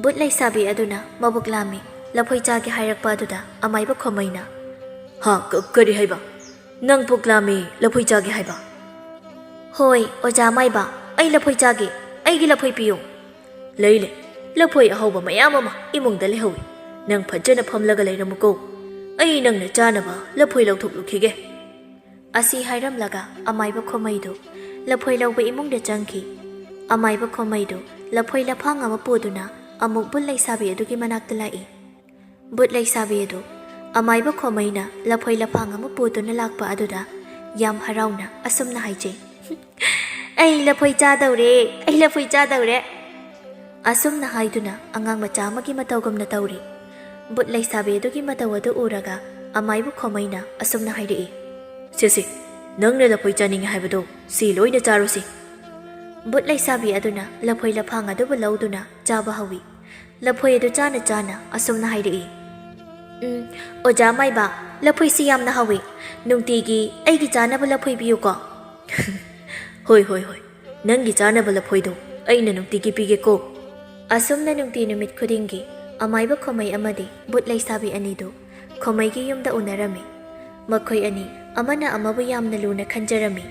ꯚꯨꯠ ꯂꯩꯁꯥꯕꯤ ꯑꯗꯨꯅ ꯃꯕꯨꯛ ꯂꯥꯝꯃꯤ, ꯂꯐꯣꯏ ꯆꯥꯒꯦ ꯍꯥꯏꯔꯛꯄ ꯑꯗꯨꯗ ꯑꯃꯥꯏꯕ ꯈꯣꯃꯩꯅ, "ꯍꯥ, ꯀ-, ꯀꯔꯤ ꯍꯥꯏꯕ? ꯅꯪ ꯄꯨꯛ ꯂꯥꯝꯃꯤ, ꯂꯐꯣꯏ ꯆꯥꯒꯦ ꯍꯥꯏꯕ?" "ꯍꯣꯏ, ꯑꯣꯖꯥ ꯃꯥꯏꯕ, ꯑꯩ ꯂꯐꯣꯏ ꯆꯥꯒꯦ꯫ ꯑꯩꯒꯤ ꯂꯐꯣꯏ ꯄꯤꯌꯨ꯫" "ꯂꯩ, ꯂꯩ꯫ ꯂꯐꯣꯏ ꯑꯍꯥꯎꯕ ꯃꯌꯥꯝ ꯑꯃ ꯏꯃꯨꯡꯗ ꯂꯩꯍꯧꯏ꯫ "ꯅꯪ ꯐꯖꯅ ꯐꯝꯂꯒ ꯂꯩꯔꯝꯃꯨꯀꯣ, ꯑꯩ ꯅꯪꯅ ꯆꯥꯅꯕ ꯂꯐꯣꯏ ꯂꯧꯊꯣꯛꯂꯨꯈꯤꯒꯦ"꯫ ꯑꯁꯤ ꯍꯥꯏꯔꯝꯂꯒ ꯑꯃꯥꯏꯕ ꯈꯣꯃꯩꯗꯨ ꯂꯐꯣꯏ ꯂꯧꯕ ꯏꯃꯨꯡꯗ ꯆꯪꯈꯤ꯫ ꯑꯃꯥꯏꯕ ꯈꯣꯃꯩꯗꯨ ꯂꯐꯣꯏ ꯂꯐꯥꯡ ꯑꯃ ꯄꯨꯗꯨꯅ ꯑꯃꯨꯛ ꯕꯨꯠ ꯂꯩꯁꯥꯕꯤ ꯑꯗꯨꯒꯤ ꯃꯅꯥꯛꯇ ꯂꯥꯛꯏ꯫ ꯕꯨꯠ ꯂꯩꯁꯥꯕꯤ ꯑꯗꯨ ꯑꯃꯥꯏꯕ ꯈꯣꯃꯩꯅ ꯂꯐꯣꯏ ꯂꯐꯥꯡ ꯑꯃ ꯄꯨꯗꯨꯅ ꯂꯥꯛꯄ ꯑꯗꯨꯗ ꯌꯥꯝ ꯍꯔꯥꯎꯅ ꯑꯁꯨꯝꯅ ꯍꯥꯏꯖꯩ, "ꯑꯩ ꯂꯐꯣꯏ ꯆꯥꯗꯧꯔꯦ, ꯑꯩ ꯂꯐꯣꯏ ꯆꯥꯗꯧꯔꯦ"꯫ ꯑꯁꯨꯝꯅ ꯍꯥꯏꯗꯨꯅ ꯑꯉꯥꯡ ꯃꯆꯥ ꯑꯃꯒꯤ ꯃꯇꯧꯒꯨꯝꯅ ꯇꯧꯔꯤ꯫ ꯕꯨꯠ ꯂꯩꯁꯥꯕꯤ ꯑꯗꯨꯒꯤ ꯃꯇꯧ ꯑꯗꯨ ꯎꯔꯒ ꯑꯃꯥꯏꯕ ꯈꯣꯃꯩꯅ ꯑꯁꯨꯝꯅ ꯍꯥꯏꯔꯛꯏ, "ꯁꯦ ꯁꯦ, ꯅꯪꯅ ꯂꯐꯣꯏ ꯆꯥꯅꯤꯡꯉꯤ ꯍꯥꯏꯕꯗꯣ ꯁꯤ ꯂꯣꯏꯅ ꯆꯥꯔꯣꯁꯤ"꯫ ꯕꯨꯠ ꯂꯩꯁꯥꯕꯤ ꯑꯗꯨꯅ ꯂꯐꯣꯏ ꯂꯐꯥꯡ ꯑꯗꯨꯕꯨ ꯂꯧꯗꯨꯅ ꯆꯥꯕ ꯍꯧꯏ꯫ ꯂꯐꯣꯏ ꯑꯗꯨ ꯆꯥꯅ ꯆꯥꯅ ꯑꯁꯨꯝꯅ ꯍꯥꯏꯔꯛꯏ, "ꯎꯝ, ꯑꯣꯖꯥ ꯃꯥꯏꯕ, ꯂꯐꯣꯏꯁꯤ ꯌꯥꯝꯅ ꯍꯥꯎꯏ꯫ ꯅꯨꯡꯇꯤꯒꯤ ꯑꯩꯒꯤ ꯆꯥꯅꯕ ꯂꯐꯣꯏ ꯄꯤꯌꯨꯀꯣ"꯫ "ꯍꯣꯏ, ꯍꯣꯏ, ꯍꯣꯏ, ꯅꯪꯒꯤ ꯆꯥꯅꯕ ꯂꯐꯣꯏꯗꯣ ꯑꯩꯅ ꯅꯨꯡꯇꯤꯒꯤ ꯄꯤꯒꯦꯀꯣ"꯫ ꯑꯁꯨꯝꯅ ꯅꯨꯡꯇꯤ ꯅꯨꯃꯤꯠ ꯈꯨꯗꯤꯡꯒꯤ ꯑꯃꯥꯏꯕ ꯈꯣꯃꯩ ꯑꯃꯗꯤ ꯕꯨꯠ ꯂꯩꯁꯥꯕꯤ ꯑꯅꯤꯗꯨ ꯈꯣꯃꯩꯒꯤ ꯌꯨꯝꯗ ꯎꯅꯔꯝꯃꯤ꯫ ꯃꯈꯣꯏ ꯑꯅꯤ ꯑꯃꯅ ꯑꯃꯕꯨ ꯌꯥꯝꯅ ꯂꯨꯅ ꯈꯟꯖꯔꯝꯃꯤ꯫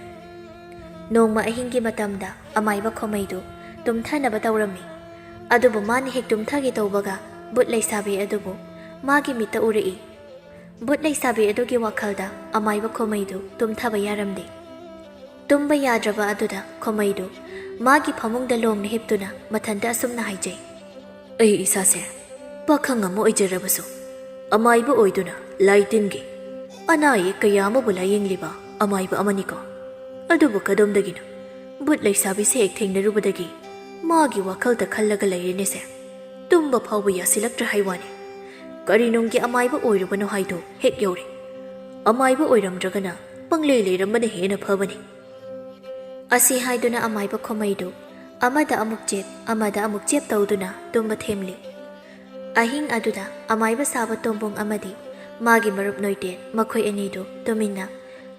ꯅꯣꯡꯃ ꯑꯍꯤꯡꯒꯤ ꯃꯇꯝꯗ ꯑꯃꯥꯏꯕ ꯈꯣꯃꯩꯗꯨ ꯇꯨꯝꯊꯅꯕ ꯇꯧꯔꯝꯃꯤ꯫ ꯑꯗꯨꯕꯨ ꯃꯥꯅ ꯍꯦꯛ ꯇꯨꯝꯊꯒꯦ ꯇꯧꯕꯒ ꯕꯨꯠ ꯂꯩꯁꯥꯕꯤ ꯑꯗꯨꯕꯨ ꯃꯥꯒꯤ ꯃꯤꯠꯇ ꯎꯔꯛꯏ꯫ ꯕꯨꯠ ꯂꯩꯁꯥꯕꯤ ꯑꯗꯨꯒꯤ ꯋꯥꯈꯜꯗ ꯑꯃꯥꯏꯕ ꯈꯣꯃꯩꯗꯨ ꯇꯨꯝꯊꯕ ꯌꯥꯔꯝꯗꯦ꯫ ꯇꯨꯝꯕ ꯌꯥꯗ꯭ꯔꯕ ꯑꯗꯨꯗ ꯈꯣꯃꯩꯗꯨ ꯃꯥꯒꯤ ꯐꯃꯨꯡꯗ ꯂꯣꯡꯅ ꯍꯤꯞꯇꯨꯅ ꯃꯊꯟꯇ ꯑꯁꯨꯝꯅ ꯍꯥꯏꯖꯩ, "ꯑꯩ ꯏꯁꯥꯁꯦ ꯄꯥꯈꯪ ꯑꯃ ꯑꯣꯏꯖꯔꯕꯁꯨ, ꯑꯃꯥꯏꯕ ꯑꯣꯏꯗꯨꯅ ꯂꯥꯏ ꯇꯤꯟꯒꯤ ꯑꯅꯥ ꯑꯌꯦꯛ ꯀꯌꯥ ꯑꯃꯕꯨ ꯂꯥꯌꯦꯡꯂꯤꯕ ꯑꯃꯥꯏꯕ ꯑꯃꯅꯤꯀꯣ꯫ ꯑꯗꯨꯕꯨ ꯀꯗꯣꯝꯗꯒꯤꯅꯣ ꯕꯨꯠ ꯂꯩꯁꯥꯕꯤꯁꯦ ꯍꯦꯛ ꯊꯦꯡꯅꯔꯨꯕꯗꯒꯤ ꯃꯥꯒꯤ ꯋꯥꯈꯜꯗ ꯈꯜꯂꯒ ꯂꯩꯔꯦꯅꯦꯁꯦ꯫ ꯇꯨꯝꯕ ꯐꯥꯎꯕ ꯌꯥꯁꯤꯜꯂꯛꯇ꯭ꯔꯦ ꯍꯥꯏ ꯋꯥꯅꯤ꯫ ꯀꯔꯤ ꯅꯨꯡꯒꯤ ꯑꯃꯥꯏꯕ ꯑꯣꯏꯔꯨꯕꯅꯣ ꯍꯥꯏꯗꯣ ꯍꯦꯛ ꯌꯧꯔꯦ꯫ ꯑꯃꯥꯏꯕ ꯑꯣꯏꯔꯝꯗ꯭ꯔꯒꯅ ꯄꯪꯂꯩ ꯂꯩꯔꯝꯕꯅ ꯍꯦꯟꯅ ꯐꯕꯅꯤ"꯫ ꯑꯁꯤ ꯍꯥꯏꯗꯨꯅ ꯑꯃꯥꯏꯕ ꯈꯣꯃꯩꯗꯨ ꯑꯃꯗ ꯑꯃꯨꯛ ꯆꯦꯞ, ꯑꯃꯗ ꯑꯃꯨꯛ ꯆꯦꯞ ꯇꯧꯗꯨꯅ ꯇꯨꯝꯕ ꯊꯦꯝꯂꯤ꯫ ꯑꯍꯤꯡ ꯑꯗꯨꯗ ꯑꯃꯥꯏꯕ ꯁꯥꯕ ꯇꯣꯝꯕꯣꯡ ꯑꯃꯗꯤ ꯃꯥꯒꯤ ꯃꯔꯨꯞ ꯅꯣꯏꯇꯦꯟ, ꯃꯈꯣꯏ ꯑꯅꯤꯗꯨ ꯇꯨꯃꯤꯟꯅ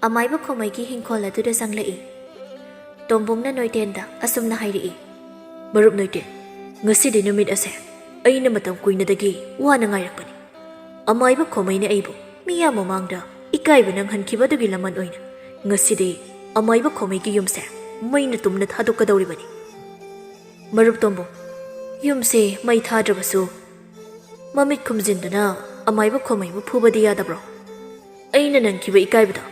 ꯑꯃꯥꯏꯕ ꯈꯣꯃꯩꯒꯤ ꯍꯤꯡꯈꯣꯜ ꯑꯗꯨꯗ ꯆꯪꯂꯛꯏ꯫ ꯇꯣꯝꯕꯣꯡꯅ ꯅꯣꯏꯇꯦꯟꯗ ꯑꯁꯨꯝꯅ ꯍꯥꯏꯔꯛꯏ, "ꯃꯔꯨꯞ ꯅꯣꯏꯇꯦꯟ, ꯉꯁꯤꯗꯤ ꯅꯨꯃꯤꯠ ꯑꯁꯦ ꯑꯩꯅ ꯃꯇꯝ ꯀꯨꯏꯅꯗꯒꯤ ꯋꯥꯅ ꯉꯥꯏꯔꯛꯄꯅꯤ꯫ ꯑꯃꯥꯏꯕ ꯈꯣꯃꯩꯅ ꯑꯩꯕꯨ ꯃꯤꯌꯥꯝ ꯃꯃꯥꯡꯗ ꯏꯀꯥꯏꯕ ꯅꯪꯍꯟꯈꯤꯕꯗꯨꯒꯤ ꯂꯃꯟ ꯑꯣꯏꯅ ꯉꯁꯤꯗꯤ ꯑꯃꯥꯏꯕ ꯈꯣꯃꯩꯒꯤ ꯌꯨꯝꯁꯦ ꯃꯩꯅ ꯇꯨꯝꯅ ꯊꯥꯗꯣꯛꯀꯗꯧꯔꯤꯕꯅꯤ"꯫ ꯃꯔꯨꯞ ꯇꯣꯝꯕꯣꯡ, ꯌꯨꯝꯁꯦ ꯃꯩ ꯊꯥꯗ꯭ꯔꯕꯁꯨ ꯃꯃꯤꯠ ꯈꯨꯝꯖꯤꯟꯗꯨꯅ ꯑꯃꯥꯏꯕ ꯈꯣꯃꯩꯕꯨ ꯐꯨꯕꯗꯤ ꯌꯥꯗꯕ꯭ꯔꯣ? ꯑꯩꯅ ꯅꯪꯈꯤꯕ ꯏꯀꯥꯏꯕꯗꯣ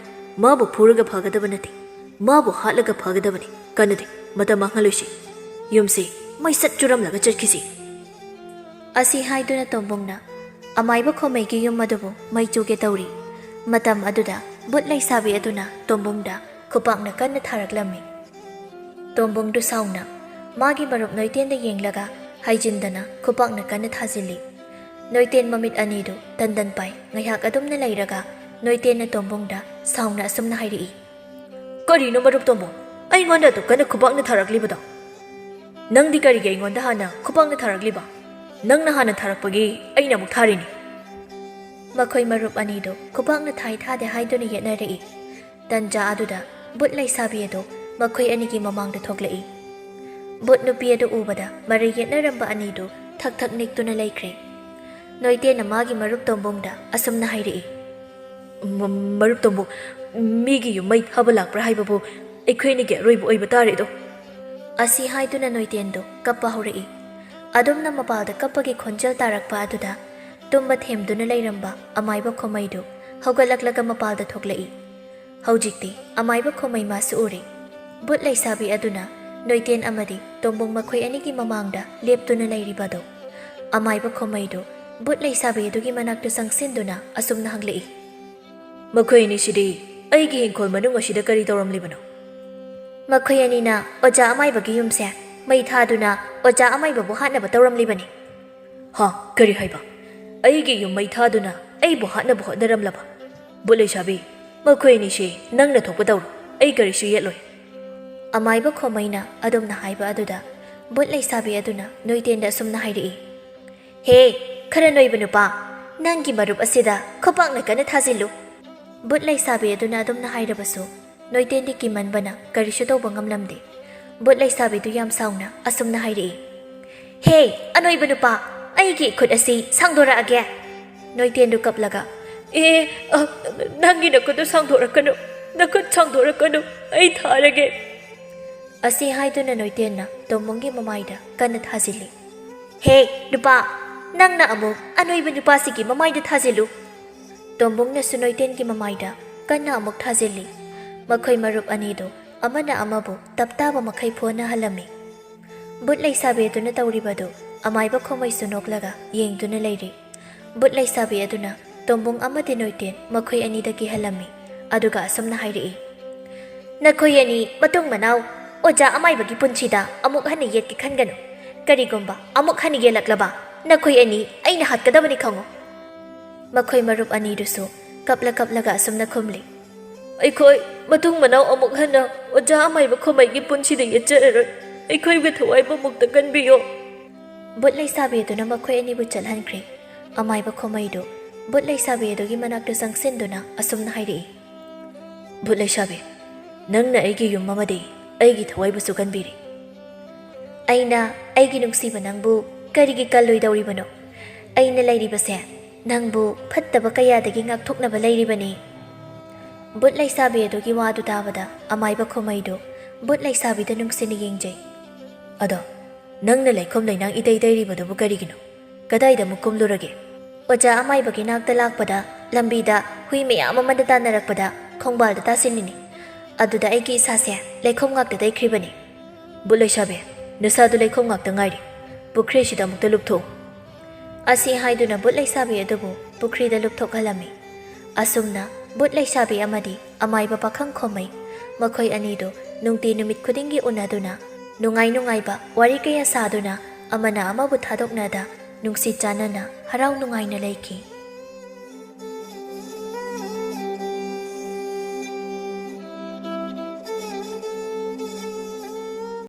ꯃꯥꯕꯨ ꯐꯨꯔꯒ ꯐꯒꯗꯕ ꯅꯠꯇꯦ, ꯃꯥꯕꯨ ꯍꯥꯠꯂꯒ ꯐꯒꯗꯕꯅꯤ꯫ ꯀꯥꯟꯅꯗꯦ, ꯃꯇꯝ ꯃꯥꯡꯍꯜꯂꯣꯏꯁꯤ꯫ ꯌꯨꯝꯁꯤ ꯃꯩꯁꯠ ꯆꯨꯔꯝꯂꯒ ꯆꯠꯈꯤꯁꯤ꯫ ꯑꯁꯤ ꯍꯥꯏꯗꯨꯅ ꯇꯣꯝꯕꯣꯡꯅ ꯑꯃꯥꯏꯕ ꯈꯣꯃꯩꯒꯤ ꯌꯨꯝ ꯑꯗꯨꯕꯨ ꯃꯩ ꯆꯨꯒꯦ ꯇꯧꯔꯤ꯫ ꯃꯇꯝ ꯑꯗꯨꯗ ꯕꯨꯠ ꯂꯩꯁꯥꯕꯤ ꯑꯗꯨꯅ ꯇꯣꯝꯕꯣꯡꯗ ꯈꯨꯄꯥꯛꯅ ꯀꯟꯅ ꯊꯥꯔꯛꯂꯝꯃꯤ꯫ ꯇꯣꯝꯕꯣꯡꯗꯨ ꯁꯥꯎꯅ ꯃꯥꯒꯤ ꯃꯔꯨꯞ ꯅꯣꯏꯇꯦꯟꯗ ꯌꯦꯡꯂꯒ ꯍꯥꯏꯖꯤꯟꯗꯅ ꯈꯨꯄꯥꯛꯅ ꯀꯟꯅ ꯊꯥꯖꯤꯜꯂꯤ꯫ ꯅꯣꯏꯇꯦꯟ ꯃꯃꯤꯠ ꯑꯅꯤꯗꯨ ꯇꯟꯗꯟ ꯄꯥꯏ꯫ ꯉꯥꯏꯍꯥꯛ ꯑꯗꯨꯝꯅ ꯂꯩꯔꯒ ꯅꯣꯏꯇꯦꯟꯅ ꯇꯣꯝꯕꯣꯡꯗ ꯁꯥꯎꯅ ꯑꯁꯨꯝꯅ ꯍꯥꯏꯔꯛꯏ, "ꯀꯔꯤꯅꯣ ꯃꯔꯨꯞ ꯇꯣꯝꯕꯣꯡ? ꯑꯩꯉꯣꯟꯗ ꯑꯗꯨꯛ ꯀꯟꯅ ꯈꯨꯄꯥꯛꯅ ꯊꯥꯔꯛꯂꯤꯕꯗꯣ? ꯅꯪꯗꯤ ꯀꯔꯤꯒꯤ ꯑꯩꯉꯣꯟꯗ ꯍꯥꯟꯅ ꯈꯨꯄꯥꯛꯅ ꯊꯥꯔꯛꯂꯤꯕ? ꯅꯪꯅ ꯍꯥꯟꯅ ꯊꯥꯔꯛꯄꯒꯤ ꯑꯩꯅ ꯑꯃꯨꯛ ꯊꯥꯔꯤꯅꯤ꯫" ꯃꯈꯣꯏ ꯃꯔꯨꯞ ꯑꯅꯤꯗꯨ ꯈꯨꯄꯥꯛꯅ ꯊꯥꯏ ꯊꯥꯗꯦ ꯍꯥꯏꯗꯨꯅ ꯌꯦꯠꯅꯔꯛꯏ꯫ ꯇꯟꯖꯥ ꯑꯗꯨꯗ ꯕꯨꯠ ꯂꯩꯁꯥꯕꯤ ꯑꯗꯨ ꯃꯈꯣꯏ ꯑꯅꯤꯒꯤ ꯃꯃꯥꯡꯗ ꯊꯣꯛꯂꯛꯏ꯫ ꯕꯨꯠ ꯅꯨꯄꯤ ꯑꯗꯨ ꯎꯕꯗ ꯃꯔꯩ ꯌꯦꯠꯅꯔꯝꯕ ꯑꯅꯤꯗꯨ ꯊꯛ ꯊꯛ ꯅꯤꯛꯇꯨꯅ ꯂꯩꯈ꯭ꯔꯦ꯫ ꯅꯣꯏꯇꯦꯟꯅ ꯃꯥꯒꯤ ꯃꯔꯨꯞ ꯇꯣꯝꯕꯣꯡꯗ ꯑꯁꯨꯝꯅ ꯍꯥꯏꯔꯛꯏ, "ꯃ-, ꯃꯔꯨꯞ ꯇꯣꯝꯕꯣꯡ, ꯃꯤꯒꯤ ꯌꯨꯝ ꯃꯩ ꯊꯥꯕ ꯂꯥꯛꯄ꯭ꯔꯥ ꯍꯥꯏꯕꯕꯨ ꯑꯩꯈꯣꯏ ꯑꯅꯤꯒꯤ ꯑꯔꯣꯏꯕ ꯑꯣꯏꯕ ꯇꯥꯔꯦꯗꯣ꯫" ꯑꯁꯤ ꯍꯥꯏꯗꯨꯅ ꯅꯣꯏꯇꯦꯟꯗꯨ ꯀꯞꯄ ꯍꯧꯔꯛꯏ꯫ ꯑꯗꯨꯝꯅ ꯃꯄꯥꯜꯗ ꯀꯞꯄꯒꯤ ꯈꯣꯟꯖꯦꯜ ꯇꯥꯔꯛꯄ ꯑꯗꯨꯗ ꯇꯨꯝꯕ ꯊꯦꯝꯗꯨꯅ ꯂꯩꯔꯝꯕ ꯑꯃꯥꯏꯕ ꯈꯣꯃꯩꯗꯨ ꯍꯧꯒꯠꯂꯛꯂꯒ ꯃꯄꯥꯜꯗ ꯊꯣꯛꯂꯛꯏ꯫ ꯍꯧꯖꯤꯛꯇꯤ ꯑꯃꯥꯏꯕ ꯈꯣꯃꯩ ꯃꯥꯁꯨ ꯎꯔꯦ꯫ ꯕꯨꯠ ꯂꯩꯁꯥꯕꯤ ꯑꯗꯨꯅ ꯅꯣꯏꯇꯦꯟ ꯑꯃꯗꯤ ꯇꯣꯝꯕꯣꯡ ꯃꯈꯣꯏ ꯑꯅꯤꯒꯤ ꯃꯃꯥꯡꯗ ꯂꯦꯞꯇꯨꯅ ꯂꯩꯔꯤꯕꯗꯨ꯫ ꯑꯃꯥꯏꯕ ꯈꯣꯃꯩꯗꯨ ꯕꯨꯠ ꯂꯩꯁꯥꯕꯤ ꯑꯗꯨꯒꯤ ꯃꯅꯥꯛꯇ ꯆꯪꯁꯤꯟꯗꯨꯅ ꯑꯁꯨꯝꯅ ꯍꯪꯂꯛꯏ, "ꯃꯈꯣꯏ ꯑꯅꯤꯁꯤꯗꯤ ꯑꯩꯒꯤ ꯍꯤꯡꯈꯣꯜ ꯃꯅꯨꯡ ꯑꯁꯤꯗ ꯀꯔꯤ ꯇꯧꯔꯝꯂꯤꯕꯅꯣ?" "ꯃꯈꯣꯏ ꯑꯅꯤꯅ ꯑꯣꯖꯥ ꯑꯃꯥꯏꯕꯒꯤ ꯌꯨꯝꯁꯦ ꯃꯩ ꯊꯥꯗꯨꯅ ꯑꯣꯖꯥ ꯑꯃꯥꯏꯕꯕꯨ ꯍꯥꯠꯅꯕ ꯇꯧꯔꯝꯂꯤꯕꯅꯤ꯫" "ꯍꯥ? ꯀꯔꯤ ꯍꯥꯏꯕ? ꯑꯩꯒꯤ ꯌꯨꯝ ꯃꯩ ꯊꯥꯗꯨꯅ ꯑꯩꯕꯨ ꯍꯥꯠꯅꯕ ꯍꯣꯠꯅꯔꯝꯂꯕ? ꯕꯨꯠ ꯂꯩꯁꯥꯕꯤ, ꯃꯈꯣꯏ ꯑꯅꯤꯁꯤ ꯅꯪꯅ ꯊꯣꯛꯄ ꯇꯧꯔꯣ, ꯑꯩ ꯀꯔꯤꯁꯨ ꯌꯦꯠꯂꯣꯏ꯫" ꯑꯃꯥꯏꯕ ꯈꯣꯃꯩꯅ ꯑꯗꯨꯝꯅ ꯍꯥꯏꯕ ꯑꯗꯨꯗ ꯕꯨꯠ ꯂꯩꯁꯥꯕꯤ ꯑꯗꯨꯅ ꯅꯣꯏꯇꯦꯟꯗ ꯑꯁꯨꯝꯅ ꯍꯥꯏꯔꯛꯏ, "ꯍꯦ, ꯈꯔ ꯅꯣꯏꯕ ꯅꯨꯄꯥ, ꯅꯪꯒꯤ ꯃꯔꯨꯞ ꯑꯁꯤꯗ ꯈꯨꯄꯥꯛꯅ ꯀꯟꯅ ꯊꯥꯖꯤꯜꯂꯨ꯫" ꯕꯨꯠ ꯂꯩꯁꯥꯕꯤ ꯑꯗꯨꯅ ꯑꯗꯨꯝꯅ ꯍꯥꯏꯔꯕꯁꯨ ꯅꯣꯏꯇꯦꯟꯗꯤ ꯀꯤꯃꯟꯕꯅ ꯀꯔꯤꯁꯨ ꯇꯧꯕ ꯉꯝꯂꯝꯗꯦ꯫ ꯕꯨꯠ ꯂꯩꯁꯥꯕꯤꯗꯨ ꯌꯥꯝ ꯁꯥꯎꯅ ꯑꯁꯨꯝꯅ ꯍꯥꯏꯔꯛꯏ, "ꯍꯦ, ꯑꯅꯣꯏꯕ ꯅꯨꯄꯥ, ꯑꯩꯒꯤ ꯈꯨꯠ ꯑꯁꯤ ꯁꯥꯡꯗꯣꯔꯛꯑꯒꯦ꯫" ꯅꯣꯏꯇꯦꯟꯗꯨ ꯀꯞꯂꯒ, "ꯑꯦ, ꯑ, ꯅꯪꯒꯤ ꯅꯈꯨꯠꯇꯨ ꯁꯥꯡꯗꯣꯔꯛꯀꯅꯨ, ꯅꯈꯨꯠ ꯁꯥꯡꯗꯣꯔꯛꯀꯅꯨ, ꯑꯩ ꯊꯥꯔꯒꯦ꯫" ꯑꯁꯤ ꯍꯥꯏꯗꯨꯅ ꯅꯣꯏꯇꯦꯟꯅ ꯇꯣꯝꯕꯣꯡꯒꯤ ꯃꯃꯥꯏꯗ ꯀꯟꯅ ꯊꯥꯖꯤꯜꯂꯤ꯫ "ꯍꯦ, ꯅꯨꯄꯥ, "ꯅꯪꯅ ꯑꯃꯨꯛ ꯑꯅꯣꯏꯕ ꯅꯨꯄꯥꯁꯤꯒꯤ ꯃꯃꯥꯏꯗ ꯊꯥꯖꯤꯜꯂꯨ!" ꯇꯣꯝꯕꯨꯡꯅꯁꯨ ꯅꯣꯏꯇꯦꯟꯒꯤ ꯃꯃꯥꯏꯗ ꯀꯟꯅ ꯑꯃꯨꯛ ꯊꯥꯖꯤꯜꯂꯤ꯫ ꯃꯈꯣꯏ ꯃꯔꯨꯞ ꯑꯅꯤꯗꯨ ꯑꯃꯅ ꯑꯃꯕꯨ ꯇꯞꯇꯥꯕ ꯃꯈꯩ ꯐꯨꯍꯟꯅꯍꯜꯂꯝꯃꯤ꯫ ꯕꯨꯠ ꯂꯩꯁꯥꯕꯤ ꯑꯗꯨꯅ ꯇꯧꯔꯤꯕꯗꯨ ꯑꯃꯥꯏꯕ ꯈꯣꯃꯩꯁꯨ ꯅꯣꯛꯂꯒ ꯌꯦꯡꯗꯨꯅ ꯂꯩꯔꯤ꯫ ꯕꯨꯠ ꯂꯩꯁꯥꯕꯤ ꯑꯗꯨꯅ ꯇꯣꯝꯕꯨꯡ ꯑꯃꯗꯤ ꯅꯣꯏꯇꯦꯟ ꯃꯈꯣꯏ ꯑꯅꯤꯗ ꯀꯤꯍꯜꯂꯝꯃꯤ꯫ ꯑꯗꯨꯒ ꯑꯁꯨꯝꯅ ꯍꯥꯏꯔꯛꯏ, "ꯅꯈꯣꯏ ꯑꯅꯤ ꯃꯇꯨꯡ ꯃꯅꯥꯎ ꯑꯣꯖꯥ ꯑꯃꯥꯏꯕꯒꯤ ꯄꯨꯟꯁꯤꯗ ꯑꯃꯨꯛ ꯍꯟꯅ ꯌꯦꯠꯀꯦ ꯈꯟꯒꯅꯨ꯫ ꯀꯔꯤꯒꯨꯝꯕ ꯑꯃꯨꯛ ꯍꯟꯅ ꯌꯦꯜꯂꯛꯂꯕ, ꯅꯈꯣꯏ ꯑꯅꯤ ꯑꯩꯅ ꯍꯥꯠꯀꯗꯕꯅꯤ ꯈꯪꯉꯨ!" ꯃꯈꯣꯏ ꯃꯔꯨꯞ ꯑꯅꯤꯗꯨꯁꯨ ꯀꯞꯂ ꯀꯞꯂꯒ ꯑꯁꯨꯝꯅ ꯈꯨꯝꯂꯤ, "ꯑꯩꯈꯣꯏ ꯃꯇꯨꯡ ꯃꯅꯥꯎ ꯑꯃꯨꯛ ꯍꯟꯅ ꯑꯣꯖꯥ ꯑꯃꯥꯏꯕ ꯈꯣꯃꯩꯒꯤ ꯄꯨꯟꯁꯤꯗ ꯌꯦꯠꯆꯔꯔꯣꯏ꯫ ꯑꯩꯈꯣꯏꯕꯨ ꯊꯋꯥꯏꯕꯨꯃꯨꯛꯇ ꯀꯟꯕꯤꯌꯣ!" ꯕꯨꯠ ꯂꯩꯁꯥꯕꯤ ꯑꯗꯨꯅ ꯃꯈꯣꯏ ꯑꯅꯤꯕꯨ ꯆꯠꯍꯟꯈ꯭ꯔꯦ꯫ ꯑꯃꯥꯏꯕ ꯈꯣꯃꯩꯗꯨ ꯕꯨꯠ ꯂꯩꯁꯥꯕꯤ ꯑꯗꯨꯒꯤ ꯃꯅꯥꯛꯇ ꯆꯪꯁꯤꯟꯗꯨꯅ ꯑꯁꯨꯝꯅ ꯍꯥꯏꯔꯛꯏ, "ꯕꯨꯠ ꯂꯩꯁꯥꯕꯤ, ꯅꯪꯅ ꯑꯩꯒꯤ ꯌꯨꯝ ꯑꯃꯗꯤ ꯑꯩꯒꯤ ꯊꯋꯥꯏꯕꯨꯁꯨ ꯀꯟꯕꯤꯔꯤ꯫ ꯑꯩꯅ ꯑꯩꯒꯤ ꯅꯨꯡꯁꯤꯕ ꯅꯪꯕꯨ ꯀꯔꯤꯒꯤ ꯀꯜꯂꯣꯏꯗꯧꯔꯤꯕꯅꯣ? ꯑꯩꯅ ꯂꯩꯔꯤꯕꯁꯦ ꯅꯪꯕꯨ ꯐꯠꯇꯕ ꯀꯌꯥꯗꯒꯤ ꯉꯥꯛꯊꯣꯛꯅꯕ ꯂꯩꯔꯤꯕꯅꯤ꯫" ꯕꯨꯠ ꯂꯩꯁꯥꯕꯤ ꯑꯗꯨꯒꯤ ꯋꯥꯗꯨ ꯇꯥꯕꯗ ꯑꯃꯥꯏꯕ ꯈꯣꯃꯩꯗꯨ ꯕꯨꯠ ꯂꯩꯁꯥꯕꯤꯗ ꯅꯨꯡꯁꯤꯅ ꯌꯦꯡꯖꯩ꯫ "ꯑꯗꯣ ꯅꯪꯅ ꯂꯩꯈꯣꯝ ꯂꯩꯅꯥꯡ ꯏꯇꯩ ꯇꯩꯔꯤꯕꯗꯨꯕꯨ ꯀꯔꯤꯒꯤꯅꯣ? ꯀꯗꯥꯏꯗ ꯑꯃꯨꯛ ꯀꯨꯝꯂꯨꯔꯒꯦ?" "ꯑꯣꯖꯥ ꯑꯃꯥꯏꯕꯒꯤ ꯅꯥꯛꯇ ꯂꯥꯛꯄꯗ ꯂꯝꯕꯤꯗ ꯍꯨꯏ ꯃꯌꯥꯝ ꯑꯃꯅ ꯇꯥꯟꯅꯔꯛꯄꯗ ꯈꯣꯡꯕꯥꯜꯗ ꯇꯥꯁꯤꯜꯂꯤꯅꯤ꯫ ꯑꯗꯨꯗ ꯑꯩꯒꯤ ꯏꯁꯥꯁꯦ ꯂꯩꯈꯣꯝ ꯉꯥꯛꯇ ꯇꯩꯈ꯭ꯔꯤꯕꯅꯤ꯫" "ꯕꯨꯠ ꯂꯩꯁꯥꯕꯤ, ꯅꯁꯥꯗꯨ ꯂꯩꯈꯣꯝ ꯉꯥꯛꯇ ꯉꯥꯏꯔꯤ꯫ ꯄꯨꯈ꯭ꯔꯤ ꯑꯁꯤꯗ ꯑꯃꯨꯛꯇ ꯂꯨꯞꯊꯣꯛꯎ꯫" ꯑꯁꯤ ꯍꯥꯏꯗꯨꯅ ꯕꯨꯠ ꯂꯩꯁꯥꯕꯤ ꯑꯗꯨꯕꯨ ꯄꯨꯈ꯭ꯔꯤꯗ ꯂꯨꯞꯊꯣꯛꯍꯜꯂꯝꯃꯤ꯫ ꯑꯁꯨꯝꯅ ꯕꯨꯠ ꯂꯩꯁꯥꯕꯤ ꯑꯃꯗꯤ ꯑꯃꯥꯏꯕ ꯄꯥꯈꯪ ꯈꯣꯃꯩ, ꯃꯈꯣꯏ ꯑꯅꯤꯗꯨ ꯅꯨꯡꯇꯤ ꯅꯨꯃꯤꯠ ꯈꯨꯗꯤꯡꯒꯤ ꯎꯅꯗꯨꯅ, ꯅꯨꯡꯉꯥꯏ ꯅꯨꯡꯉꯥꯏꯕ ꯋꯥꯔꯤ ꯀꯌꯥ ꯁꯥꯗꯨꯅ, ꯑꯃꯅ ꯑꯃꯕꯨ ꯊꯥꯗꯣꯛꯅꯗ, ꯅꯨꯡꯁꯤ ꯆꯥꯟꯅꯅ ꯍꯔꯥꯎ ꯅꯨꯡꯉꯥꯏꯅ ꯂꯩꯈꯤ꯫